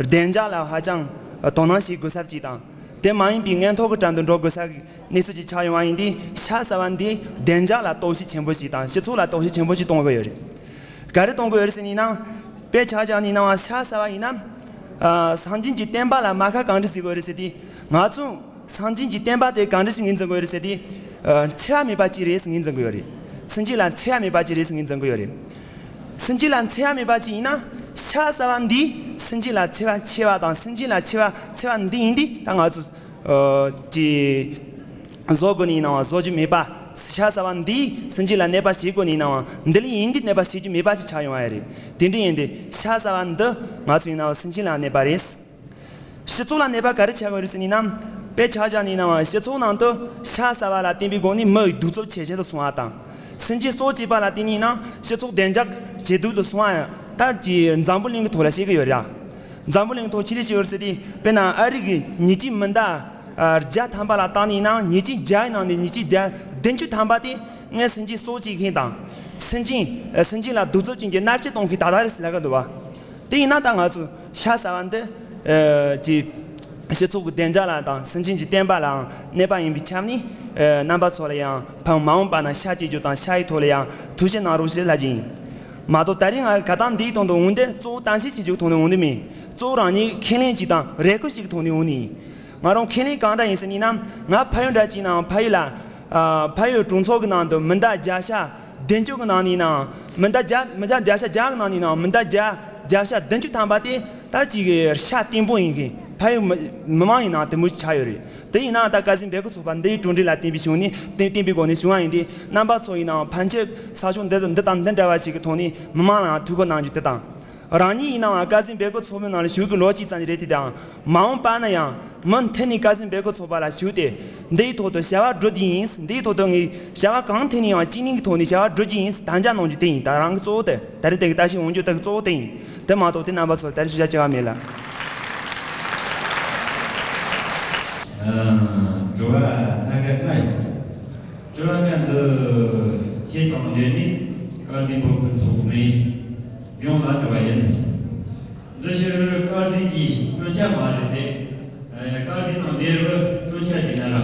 བདེ་འཇགས་ལ་ཧ་ཅང་དོ་སྣང་བྱེད་དགོས་ས་ཅིག་དང་། དེ་མ་ཡིན་པའི་མངོན་མཐོ་གི་གྲལ་དུ་འགྲོ་དགོས་ས་གི་གནས་ཚུལ་ཅིག་ཆགས་ཡོང་བ་ཡིན་དུས། ཤ་ཟ་བ་འདིས་བདེ་འཇགས་ལ་གཏོར་བཤིག་ཆེན་པོ་ཞིག་དང་སྤྱི་ཚོགས་ལ་གཏོར་བཤིག་ཆེན་པོ་ཞིག་གཏོང་གི་ཡོད་རེད། ག་རེ་གཏོང་གི་ཡོད་རེད་ཟེར་ནས་ན། དཔེ་ཆ་བཞག་ནས་ན་ཤ་ཟ་བ་ཡིན་ན། ཨ་སངས་རྒྱས་ཀྱི་བསྟན་པ་ལ་རྨ་ཁ་གང་འདྲ་བཟོ་གི་ཡོད་རེད་ཟེར་དུས། ང་ཚོ་སངས་རྒྱས་ཀྱི་བསྟན་པ་དེ་གང་འདྲ་ཞིག་ངོས་འཛིན་གི་ཡོད་རེད་ཟེར་དུས། ཨ་འཚེ་བ་མེད་པ་ཅིག་རེད་ཟེར་ངོས་འཛིན་གི་ཡོད་རེད། སེམས་ཅན་ལ་འཚེ་བ་མེད་པ་ཅིག་རེད་ཟེར་ངོས་འཛིན་གི་ཡོད་རེད། སེམས་ཅན་ལ་འཚེ་བ་མེད་པ་ཅིག་ཡིན་ན། ཤ་ཟ་བ་འདིས་སེམས་ཅན་ལ་འཚེ་བ་ཆེ་བ་དང་། སེམས་ཅན་ལ་འཚེ་བ་འཚེ་བ་འདི་ཡིན་དུས་ད་ང་ཚོ་ཨ་ཅིག་བཟོ་དགོས་ནི་ཡིན་ནའང་བཟོ་རྒྱུ་མེད་པ། ཤ་ཟ་བ་འདིས་སེམས་ཅན་ལ་གནོད་པ་བྱེད་དགོས་ནི་ཡིན་ནའང་འདི་ལ་ཡིན་དུས་གནོད་པ་བྱེད་རྒྱུ་མེད་པ་ཅིག་ཆགས་ཡོང་བ་རེད། དེ་འདྲ་ཡིན་དུས་ཤ་ཟ་བ་འདི་ང་ཚོ་ཡིན་ནའང་སེམས་ཅན་ལ་གནོད་པ་རེད། སྤྱི་ཚོགས་ལ་གནོད་པ་ག་རེ་ཆགས་ཀྱི་ཡོད་རེད་ཟེར་ནས་ན། དཔེ་ཆ་བཞག་ནས་ན་སྤྱི་ཚོགས་ནང་དུ་ཤ་ཟ་བ་ལ་བརྟེན་པའི་སྒོ་ནས་མི་གདུག་རྩུབ་ཇེ་ཆེ་དུ་སོང་བ་དང་། སེམས་ཅན་སྲོག་བཅད་པ་ལ་བརྟེན་ནས་ན་སྤྱི་ཚོགས་བདེ་འཇགས་ཇེ་སྡུག་ཏུ་སོང་བ་ཡང་ད་ཀྱི་འཛམ་བུ་གླིང་གི་ཐོག་ལ་བཤད་ཀྱི་ཡོད་རེད། འཛམ་བུ་གླིང་ཐོག་ཆི་ལས་བཤད་ཡོད་ཟེར་དུས། དཔེར་ན་ཨ་རི་གི་ཉེས་ཅན་མི་ཟླ་ཨ་བརྒྱ་ཐམ་པ་ལ་བལྟས་ནས་ན། ཉེས་ཅན་བརྒྱ་ཡི་ནང་ནས་ཉེས་ཅན་བརྒྱ་བདུན་ཅུ་ཐམ་པ་དེ་ངས་སེམས་ཅན་སྲོག་བཅད་མཁན་དང་། སེམས་ཅན་ཨ་སེམས་ཅན་ལ་གདུག་རྩུབ་ཅན་གྱི་མནར་གཅོད་གཏོང་མཁན་ད་ལྟ་རེད་ཟེར་ལབ་ཀྱི་འདུག་བ། དེ་ཡིན་ན་ད་ང་ཚོ་ཤ་ཟ་བ་འདི་ཨ་ཅིག་སྤྱི་ཚོགས་ཀྱི་བདེ་འཇགས་ལ་དང་སེམས་ཅན་གྱི་བསྟན་པ་ལའང་གནོད་པ་ཡིན་པའི་ཆ་ནས། ཨ་རྣམ་པ་ཚོ་ལ་ཡང་ཕ་མ་འོངས་པ་ན་ཤ་བཅད་རྒྱུ་དང་ཤ་ཡི་ཐོག་ལ་ཡང་ཐུགས་ཞིབ་གནང་རོགས་ཞེས་ལབ་ཀྱི་ཡིན། མ་གཏོགས་ད་རིང་ང་ག་དང་འདིའི་དོན་དུ་འོང་དེ་གཙོ་བོ་གཏམ་བཤད་བྱེད་རྒྱུའི་ཐོག་ནས་འོང་དེ་མིན། གཙོ་བོ་རང་ཉིད་ཁས་ལེན་ཅིག་དང་རེ་སྐུལ་ཞིག་གི་ཐོག་ནས་འོང་ནི་ཡིན། ང་རང་ཁས་ལེན་གང་འདྲ་ཡིན་ཟེར་ནི་ན། ང་ཕ་ཡུལ་འདྲ་ཅིག་ནང་ཕ་ཡུལ་ལ། ཨ་ཕ་ཡུལ་གྲོང་ཚོ་གི་ནང་དུ་མི་ཟླ་བརྒྱ་ཤ་བདུན་ཅུ་གི་ནང་ནས་ནའང་། མི་ཟླ་བརྒྱ་མི་ཟླ་བརྒྱ་ཤ་བརྒྱ་གི་ནང་ནས་ནའང་མི་ཟླ་བརྒྱ་བརྒྱ་ཤ་བདུན་ཅུ་ཐམ་པ་དེ་ད་ཅིག་གི་ཤ་བརྟན་པོ་ཡིན་མཁན་ཕ་ཡུལ་མི་མི་མང་ཡིན་ནའང་དེ་མོ་ཆགས་ཡོད་རེད། དེ་ཡིན་ནའང་ད་དཀར་ཟས་འབེབས་སྒོ་ཚོགས་པ་འདིའི་གྲུབ་འབྲས་ལ་བརྟེན་པའི་བྱུང་ནས་བརྟེན་བརྟེན་པའི་སྒོ་ནས་བྱུང་བ་ཡིན་ཏེ། རྣམ་པ་ཚོ་ཡིན་ནའང་ཕན་ཆད་ས་ཕྱོགས་འདི་འདི་དང་འདི་འདྲ་བ་ཞིག་གི་ཐོག་ནས་མི་མང་ལའང་ཐུགས་ཁུར་གནང་རྒྱུ་དེ་དང་། རང་ཉིད་ཡིན་ནའང་དཀར་ཟས་འབེབས་སྒོ་ཚོགས་པའི་ནང་ལ་ཞུགས་ཀྱི་ལོ་གཅིག་ཙམ་ཞིག་རེད་དེ། དང་མ་འོངས་པ་ན་ཡང་མུ་མཐུད་ནས་དཀར་ཟས་འབེབས་སྒོ་ཚོགས་པ་ལ་ཞུགས་ཏེ། འདིའི་ཐོག་ཏུ་བྱ་བ་སྒྲུབ་རྒྱུ་ཡིན། འདིའི་ཐོག་ཏུ་ངས་བྱ་བ་གང་འཐེན་ནས་ཡང་གཅིག་ནས་ཐོག་ནས་བྱ་བ་སྒྲུབ་རྒྱུ་ཡིན་དམ་བཅའ་གནང་རྒྱུ་དེ་ཡིན། ད་རང་གི་གཙོ་བོ་དེ་ད་རེས་དེ་གི་ལྟ་ཞིབ་འོང་རྒྱུ་དེ་གི་གཙོ་བོ་དེ་ཡིན། དེ་མ་གཏོགས་དེ་རྣམ་པ་ཚོ་ལ་ད་རེས་ཞུ་བྱ་བྱ་བ་མེད་ལ། ཨ། དྲི་བ་སྣ་ཁ་ལྔ་ཡོད། དྲི་བ་ལྔ་འདི་ཁྱེད་དང་འབྲེལ་ནས་དཀར་ཟས་འབེབས་སྒོ་ཚོགས་མི་ཡོངས་ལ་དྲི་བ་ཡིན། འདི་ཕྱིར་དཀར་ཟས་ཀྱི་སྤུན་ཆ་མ་རེད་དེ། ཨ། དཀར་ཟས་དང་འབྲེལ་བའི་སྤུན་ཆ་ཅིག་ན་ར་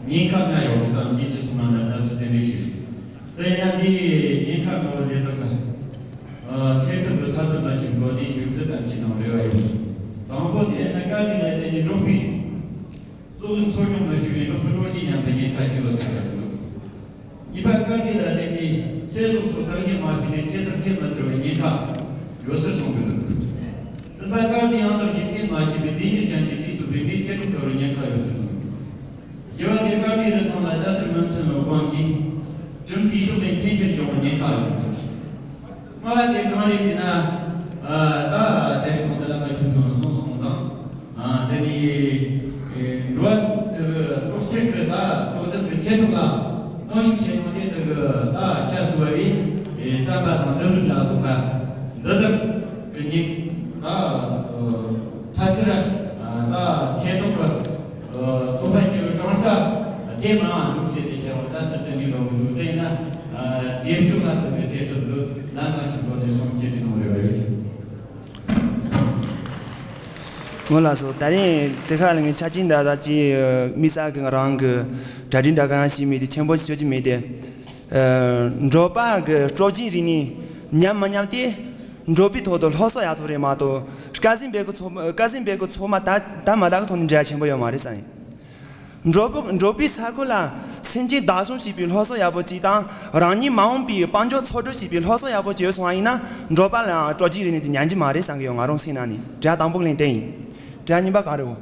ཉེན་ཁ་ལྔ་ཡོད་བསམ་གྱི་ཅི་སོང་ན་ན་ད་ཚོད་དེ་འདྲ་ཞིག་རེད། དེ་ཡིན་ན་འདིའི་ཉེན་ཁ་ལྔ་པོ་འདི་དག་གི་ཨ་སེལ་ཐབས་ཀྱི་ཐབས་ལམ་ཅིག་འགོད་དེ་མཇུག་བསྡུ་ཙམ་ཅིག་གནང་རེ་བ་ཡིན། དང་པོ་དེ་ནི་དཀར་ཟས་ལ་བརྟེན་ནས་འབྲོག་པའི་གཙོ་བོ་འཚོ་སྐྱོང་མི་ཤེས་པའི་འབྲོག་པ་གྲོངས་ཀྱི་ཉམས་པའི་ཉེན་ཁ་ཞིག་ཡོད་ཟེར་བ་རེད། གཉིས་པ་དཀར་ཟས་ལ་བརྟེན་ནས་ཚེ་སྲོག་སོགས་བདག་གཉེར་མ་བྱས་ནས་ཚེ་ཐར་ཚེ་མི་ཐར་བའི་ཉེན་ཁ་ཡོད་ཟེར་གསུངས་ཀྱི་འདུག་ད་དཀར་ཟས་ཡང་དག་བཞེས་ཏེ་མ་ཤེས་པའི་བདེ་འབྱེད་ཅན་གྱི་སྲས་སུ་བོད་མིའི་ཚེ་སྲོག་ཤོར་བར་ཉེན་ཁ་ཡོད་ཟེར་གསུངས། བཞི་བ་དེ་དཀར་ཟས་རིན་ཐང་ལ་ལྟ་ཚུལ་མི་མཐུན་པའི་དབང་གིས་གྲུབ་མཐའི་ཕྱོགས་ནས་འཐེན་འཁྱེར་འགྱོ་བར་ཉེན་ཁ་ཡོད། ལྔ་བ་དེ་གང་རེད་ཟེར་ན། ཨ་ད་དེ་རིང་གོང་དུ་བླ་མ་ཆོས་སྐྱོང་གསུངས་སོང་དང་། ཨ་དེ་ནས་ཨེ་འགྲོ་བ་དེ་གྲོགས་ཁྱེར་གྱི་ད་གྲོགས་བདག་གི་ཚེ་སྲོག་ལ་གནོན་ཤུགས་ཆེན་མོ་དེ་དེ་གི་ད་ཤ་ཟོས་པ་རེད། ཨེ་བསྟན་པ་དང་འདུལ་རིགས་ལ་སོགས་པ་འདི་དག་གི་ཉེན་ད་ཐད་ཀར་ད་ཆེ་མཐོང་གི་ཚོགས་པ་ཆེ་བའི་གྲངས་ཀ་དེ་མང་བ་འདུག་ཅེས་དེ་ཁྱེད་རང་ད་ཕྱིར་དུ་འདི་ལོ་འདུག་དེ་ན་དེ་ཕྱོགས་ལ་དེ་བས་ཟེར་ཐུབ་ལུགས་ལ་ང་ཆེན་པོ་ནས་སོང་ཁྱེད་ཀྱི་ནང་རེ་བ་ཡོད། ངོ་ལ་སོ་ད་རིང་དེ་ཁ་ལ་ངས་ཆ་ཅིན་ད་ད་ཅི་མི་ས་གི་ང་རང་གི་གྲ་སྒྲིག་འདྲ་གང་ཞིག་མེད་དེ་ཆེན་པོ་ཞིག་ཅི་མེད་དེ། འགྲོ་བ་གི་སྤྲོ་སྐྱིད་རིག་ནས་ཉམས་མི་ཉམས་ཏེ་འགྲོ་བའི་ཐོག་ཏུ་སློབ་གསོ་ཡག་ཚོ་རེད་མ་གཏོགས་དཀར་ཟས་འབེལ་གི་ཚོ་དཀར་ཟས་འབེལ་གི་ཚོ་མ་ད་ད་མ་ད་གི་ཐོག་ནས་འབྲེལ་བ་ཆེན་པོ་ཡོད་མ་རེད་བསམ་ཡིན། འགྲོ་བུ་འགྲོ་བའི་ས་ཁུལ་ལ་སེམས་ཅན་བདག་སྐྱོང་བྱེད་པའི་སློབ་གསོ་ཡག་པོ་ཅིག་དང་རང་ཉིད་མ་འོངས་པའི་དཔལ་འབྱོར་འཚོ་སྡོད་བྱེད་པའི་སློབ་གསོ་ཡག་པོ་བྱས་སོང་བ་ཡིན་ན་འགྲོ་བ་ལའང་སྤྲོ་སྐྱིད་རིག་གནས་དེ་ཉམས་ཀྱི་མ་རེད་བསམ་གྱི་ཡོད་ང་རང་སེམས་ནང་ནས། དྲི་བ་དང་པོ་ལན་དེ་ཡིན། དྲི་བ་གཉིས་པ་ག་རེ་འོ།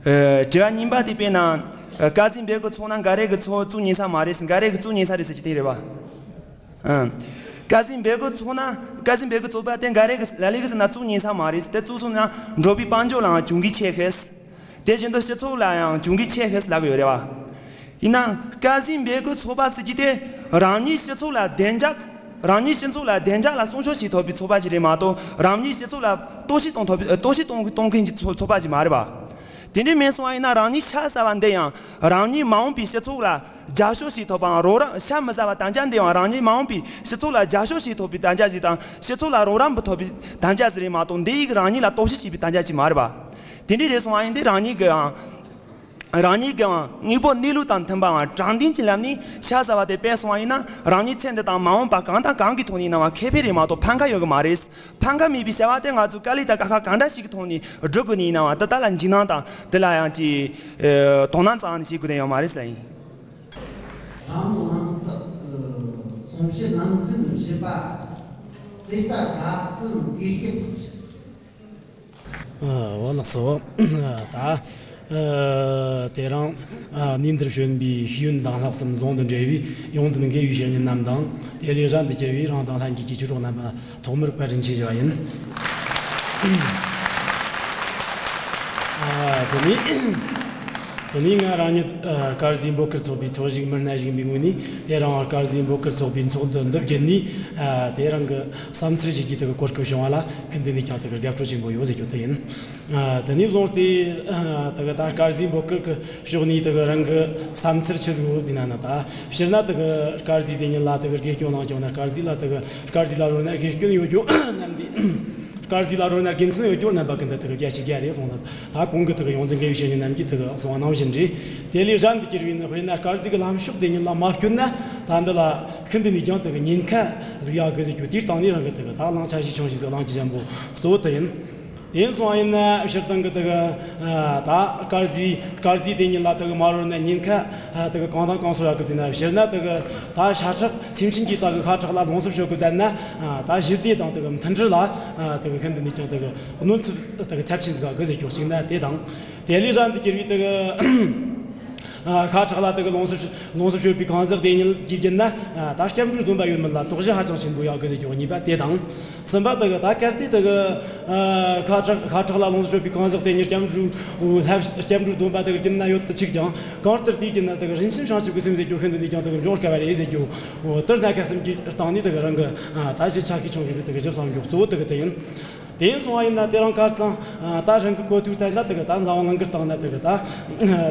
ཨ་དྲི་བ་གཉིས་པ་དེ་དཔེར་ན་ཨ་དཀར་ཟས་འབེལ་གི་ཚོ་ན་འགའ་རེ་གི་ཚོ་བཙུགས་ཉན་ས་མ་རེད་ཟེར་འགའ་རེ་གི་བཙུགས་ཉན་ས་རེད་ཟེར་གྱི་དེ་རེད་བ། ཨང་། དཀར་ཟས་འབེལ་གི་ཚོ་ན་དཀར་ཟས་འབེལ་གི་ཚོ་པ་དེ་འགའ་རེ་གི་ལ་ལས་གི་ཟེར་ན་བཙུགས་ཉན་ས་མ་རེད་དེ་བཙུགས་སོང་ན་འགྲོ་བའི་དཔལ་འབྱོར་ལའང་གྱོང་གུད་ཆེ་ཤེས། དེ་བཞིན་དུ་སྤྱི་ཚོགས་ལ་ཡང་གྱོང་གུད་ཆེ་ཤེས་ལབ་ཀྱི་ཡོད་རེད་བ། ཡིན་ནའང་དཀར་ཟས་འབེལ་གི་ཚོ་པ་ཟེར་རྒྱུ་དེ་རང་ཉིད་སྤྱི་ཚོགས་ལ་བདེ་འཇགས། རང་ཉིད་སྤྱི་ཚོགས་ལ་བདེ་འཇགས་ལ་སྲུང་སྐྱོབ་བྱེད་ཐུབ་པའི་ཚོ་པ་ཞིག་རེད་མ་གཏོགས་རང་ཉིད་སྤྱི་ཚོགས་ལ་གཏོར་བཤིག་གཏོང་ཐུབ་པའི་གཏོར་བཤིག་གཏོང་གཏོང་མཁན་གྱི་ཚོ་ཚོ་པ་ཞིག་མ་རེད་བ། དེ་འདྲའི་མིན་སོང་བ་ཡིན་ན་རང་ཉིད་ཤ་ཟ་བ་འདི་ཡང་རང་ཉིད་མ་འོངས་པའི་སྤྱི་ཚོགས་ལ་རྒྱབ་སྐྱོར་བྱེད་ཐུབ་པའང་རོགས་རམ་ཤ་མི་ཟ་བ་དམ་བཅའ་འདི་ཡང་རང་ཉིད་མ་འོངས་པའི་སྤྱི་ཚོགས་ལ་རྒྱབ་སྐྱོར་བྱེད་ཐུབ་པའི་དམ་བཅའ་ཞིག་དང་སྤྱི་ཚོགས་ལ་རོགས་རམ་འབུལ་ཐུབ་པའི་དམ་བཅའ་ཞིག་རེད་མ་གཏོགས་འདི་ཡིག་རང་ཉིད་ལ་གཏོར་བཤིག་བྱེད་པའི་དམ་བཅའ་ཞིག་མ་རེད་བ། དེ་འདྲའི་རེད་སོང་བ་ཡིན་ཏེ་རང་ཉིད་ཀྱི་ཡང་རང་ཉིད་ཀྱི་ཡང་དངོས་པོ་གནས་ལུགས་དང་མཐུན་པའང་དྲང་བདེན་གྱི་ལམ་ནས་ཤ་ཟ་བ་དེ་སྤེལ་སོང་བ་ཡིན་ན་རང་ཉིད་ཚེ་འདི་དང་མ་འོངས་པ་གང་དང་གང་གི་ཐོག་ནས་ཡིན་ནའང་ཁེ་ཕན་རེད་མ་གཏོགས་ཕན་ཁ་ཡོད་གི་མ་རེད། ཕན་ཁ་མེད་པའི་བྱ་བ་དེ་ང་ཚོས་དཀའ་ལས་དང་དཀའ་ཁག་གང་འདྲ་ཞིག་གི་ཐོག་ནས་སྒྲུབ་དགོས་ནས་ཡིན་ནའང་དེ་དག་ལ་འཇིགས་སྣང་དང་དེ་ལ་ཡང་ཅིག་ཨེ་དོ་སྣང་ཙམ་ནས་བྱེད་དགོས་དོན་ཡོད་མ་རེད་ཟེར་ཡིན། རང་དབང་དག་གསུང་བཤད་ནང་ཁུལ་དུ་བྱེད་པ། དེ་ལྟར་དགའ་བརྩོན་དགེ་སྐྱབས་ཐུགས་ཆེ། ཨ་བ་ལགས་སོ། ད་ཨ་དེ་རིང་ཨ་གནས་འདིར་བྱོན་པའི་ཤེས་ཡོན་དང་ལྷག་བསམ་ཟུང་དུ་འབྲེལ་བའི་ཡོངས་འཛིན་དགེ་བའི་བཤེས་གཉེན་རྣམས་དང་དེ་ལས་གཞན་དུ་གྱུར་པའི་རང་དང་ལྷན་རྒྱས་ཀྱི་ཆོས་གྲོགས་རྣམ་པ་ཐོག་མར་བཀའ་དྲིན་ཆེ་ཞུ་བ་ཡིན། ཨ་དེ་ནས་དེ་ནས་ང་རང་ཉིད་ཨ་དཀར་ཟས་འབོད་སྐུལ་ཚོགས་པའི་ཚོགས་ཞུགས་མི་སྣ་ཞིག་ཡིན་པའི་ངོས་ནས་དེ་རིང་དཀར་ཟས་འབོད་སྐུལ་ཚོགས་པའི་ཚོགས་འདུ་འདི་བརྒྱུད་ནས་ཨ་དེ་རིང་གི་བསམ་ཚུལ་ཞིག་གི་དེ་གི་གོ་སྐབས་བྱུང་བ་ལ་ཤིན་ཏུ་ནས་ཀྱང་དེ་གི་དགའ་སྤྲོ་ཆེན་པོ་ཡོད་ཟེར་རྒྱུ་དེ་ཡིན། ཨ་དེ་ནས་བཟུང་སྟེ་ཨ་དེ་གི་ད་དཀར་ཟས་འབོད་སྐུལ་གི་ཕྱོགས་ནས་དེ་གི་རང་གི་བསམ་ཚུལ་ཆི་ཟིག་ཡོད་ཟེར་ན་ན་ད་སྤྱིར་ན་དེ་གི་དཀར་ཟས་དེ་ཉིད་ལ་དེ་གི་དགེ་སྐྱོན་ལངས་ཀྱང་ན་དཀར་ཟས་ལ་དེ་གི་དཀར་ཟས་ལ་རོལ་ན་དགེ་སྐྱོན་ཡོད་རྒྱུ་རྣམ་པའི། དཀར་ཟས་ལ་རོལ་ན་དགེ་མཚན་ཡོད་རྒྱུ་རྣམ་པ་ཀུན་ཏུ་དེ་གི་རྒྱ་ཆེ་རྒྱ་རེད་གསུངས་ན་ད་གོང་གི་དེ་གི་ཡོངས་འཛིན་དགེ་བའི་བཤེས་གཉེན་རྣམས་ཀྱིས་དེ་གི་གསུངས་པ་ནང་བཞིན་རེད། དེ་ལས་གཞན་དུ་གྱུར་པའི་ནི་དཔེར་ན་དཀར་ཟས་ཀྱི་ལམ་ཕྱོགས་དེ་ཉིད་ལ་མ་བསྐྱོད་ན་ད་འདི་ལ་ཤིན་ཏུ་ནས་ཀྱང་དེ་གི་ཉེན་ཁ་ཟིག་ཡོད་གི་ཟེར་རྒྱུ་དེའི་སྟེང་ནས་རང་གི་དེ་གི་ད་གླེང་ཆ་ཞིག་ཆུང་ཞིག་ཟིག་གླེང་རྒྱུ་ཅན་པོ་གཙོ་བོ་དེ་ཡིན། དེ་ཡིན་སོང་བ་ཡིན་ན་སྤྱིར་བཏང་གི་དེ་གི་ད་དཀར་ཟས་དཀར་ཟས་དེ་ཉིད་ལ་དེ་གི་མ་རོལ་ན་ཉེན་ཁ་དེ་གི་གང་དང་གང་སོགས་ཡོད་གི་ཟེར་ན་སྤྱིར་ན་དེ་གི་ད་ཤ་ཁྲག་སེམས་ཅན་གྱི་ད་གི་ཤ་ཁྲག་ལ་ལོངས་སུ་སྤྱོད་དགོས་ཟེར་ན་ད་ཞི་བདེ་དང་དེ་གི་མཐུན་སྒྲིལ་ལ་དེ་གི་ཤིན་ཏུ་ནས་ཀྱང་དེ་གི་གནོད་འཚེ་དེ་གི་ཚབས་ཆེན་ཟིག་ག་གི་ཟེར་ཀྱོག་ཞིག་ན་དེ་དང་། དེ་ལས་གཞན་དུ་གྱུར་པའི་དེ་གི་ཤ་ཁྲག་ལ་དེ་གི་ལོངས་སུ་ལོངས་སུ་སྤྱོད་པའི་གང་ཟག་དེ་ཉིད་ཀྱི་རྒྱུད་ན་ད་སྐྱབས་འགྲོའི་སྡོམ་པ་ཡོད་མིན་ལ་དོགས་གཞི་ཧ་ཅང་ཆེན་པོ་ཡོད་གི་ཟེར་ཀྱོག་གཉིས་པ་དེ་དང་། གསུམ་པ་དེ་གི་ད་གལ་ཏེ་དེ་གི་ཤ་ཁྲག་ཤ་ཁྲག་ལ་ལོངས་སུ་སྤྱོད་པའི་གང་ཟག་དེ་ཉིད་སྐྱབས་འགྲོའི་ལྷ་སྐྱབས་འགྲོའི་སྡོམ་པ་དེ་གི་རྒྱུད་ན་ཡོད་དུ་ཆུག་ཀྱང་གང་ལྟར་དེའི་རྒྱུད་ན་དེ་གི་རིན་ཆེན་བྱང་ཆུབ་ཀྱི་སེམས་ཟེར་རྒྱུ་ཤིན་ཏུ་ནས་ཀྱང་དེ་གི་འབྱུང་དཀའ་བ་རེད་ཟེར་རྒྱུ། འོ་དེར་སྣ་ཁ་གསུམ་གྱི་སྟེང་ནས་དེ་གི་རང་གི་ད་ཞིབ་ཆ་ཤས་ཆུང་ཞིག་ཟིག་དེ་གི་ཞིབ་བསམ་རྒྱུ་གཙོ་བོ་དེ་གི་དེ་ཡིན། དེ་ཡིན་སོང་བ་ཡིན་ན་དེ་རིང་ཁ་རྩང་ད་རང་གི་གོ་ཐོས་ལྟར་ན་དེ་གི་ད་འཛམ་བུ་གླིང་གི་སྟེང་ན་དེ་གི་ད་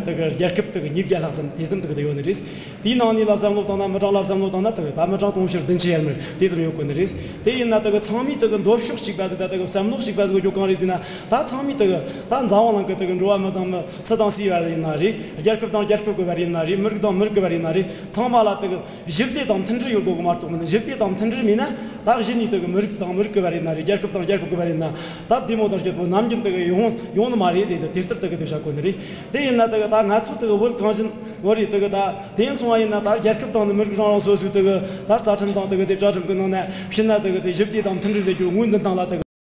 དེ་གི་རྒྱལ་ཁབ་དེ་གི་ཉིས་བརྒྱ་ལྷག་ཙམ་དེ་ཙམ་དེ་གི་དེ་ཡོད་ནི་རེད། དེའི་ནང་ནས་ལ་བསམ་བློ་བཏང་ན་མི་གྲངས་ལ་བསམ་བློ་བཏང་ན་དེ་གི་ད་མི་གྲངས་དུང་ཕྱུར་བདུན་ཅུ་ཡར་མར་དེ་ཙམ་ཡོད་གོ་ནི་རེད། དེ་ཡིན་ན་དེ་གི་ཚང་མས་དེ་གི་འདོད་ཕྱོགས་གཅིག་པ་ཟིག་དང་དེ་གི་བསམ་བློ་གཅིག་པ་ཟིག་གི་རྒྱུ་གང་རེད་ཟེར་ན་ད་ཚང་མས་དེ་གི་ད་འཛམ་བུ་གླིང་གི་དེ་གི་འགྲོ་བ་མི་དང་མི་སུ་དང་སུའི་བར་ཡིན་ན་རེད། རྒྱལ་ཁབ་དང་རྒྱལ་ཁབ་གི་བར་ཡིན་ན་རེད། མི་རིགས་དང་མི་རིགས་གི་བར་ཡིན་ན་རེད། ཚང་མ་ལ་དེ་གི་ཞི་བདེ་དང་མཐུན་སྒྲིལ་ཡོད་དགོས་གི་མ་གཏོགས་མིན། ཞི་བདེ་དང་མཐུན་སྒྲིལ་མེད་ན་ད་གཞི་ནས་དེ་གི་མི་རིགས་དང་མི་རིགས་གི་བར་ཡིན་ན་རེད། རྒྱལ་ཁབ་དང་རྒྱལ་ཁབ་གི་བར་ཡིན་ ན་ད་བདེ་མོ་དང་སྐྱིད་པོ་ནམ་རྒྱུན་དེ་གི་ཡོང་ཡོང་ནི་མ་རེད་ཟེར་ཏེ་དེ་ལྟར་དེ་གི་དེ་བྱ་དགོས་ནི་རེད། དེ་ཡིན་ན་དེ་གི་ད་ང་ཚོ་དེ་གི་བོད་གངས་ཅན་བོད་རེད། དེ་གི་ད་དེ་ཡིན་སོང་བ་ཡིན་ན་ད་རྒྱལ་ཁབ་དང་ནི་མི་རིགས་རང་རང་སོ་སོའི་དེ་གི་ད་རྩ་ཁྲིམས་དང་དེ་གི་དེ་བཅའ་ཁྲིམས་གི་ནང་ནས་ཕྱི་ན་དེ་གི་དེ་ཞི་བདེ་དང་མཐུན་སྒྲིལ་ཟེར་རྒྱུ་ངོས་འཛིན་སྟངས་ལ་དེ་གི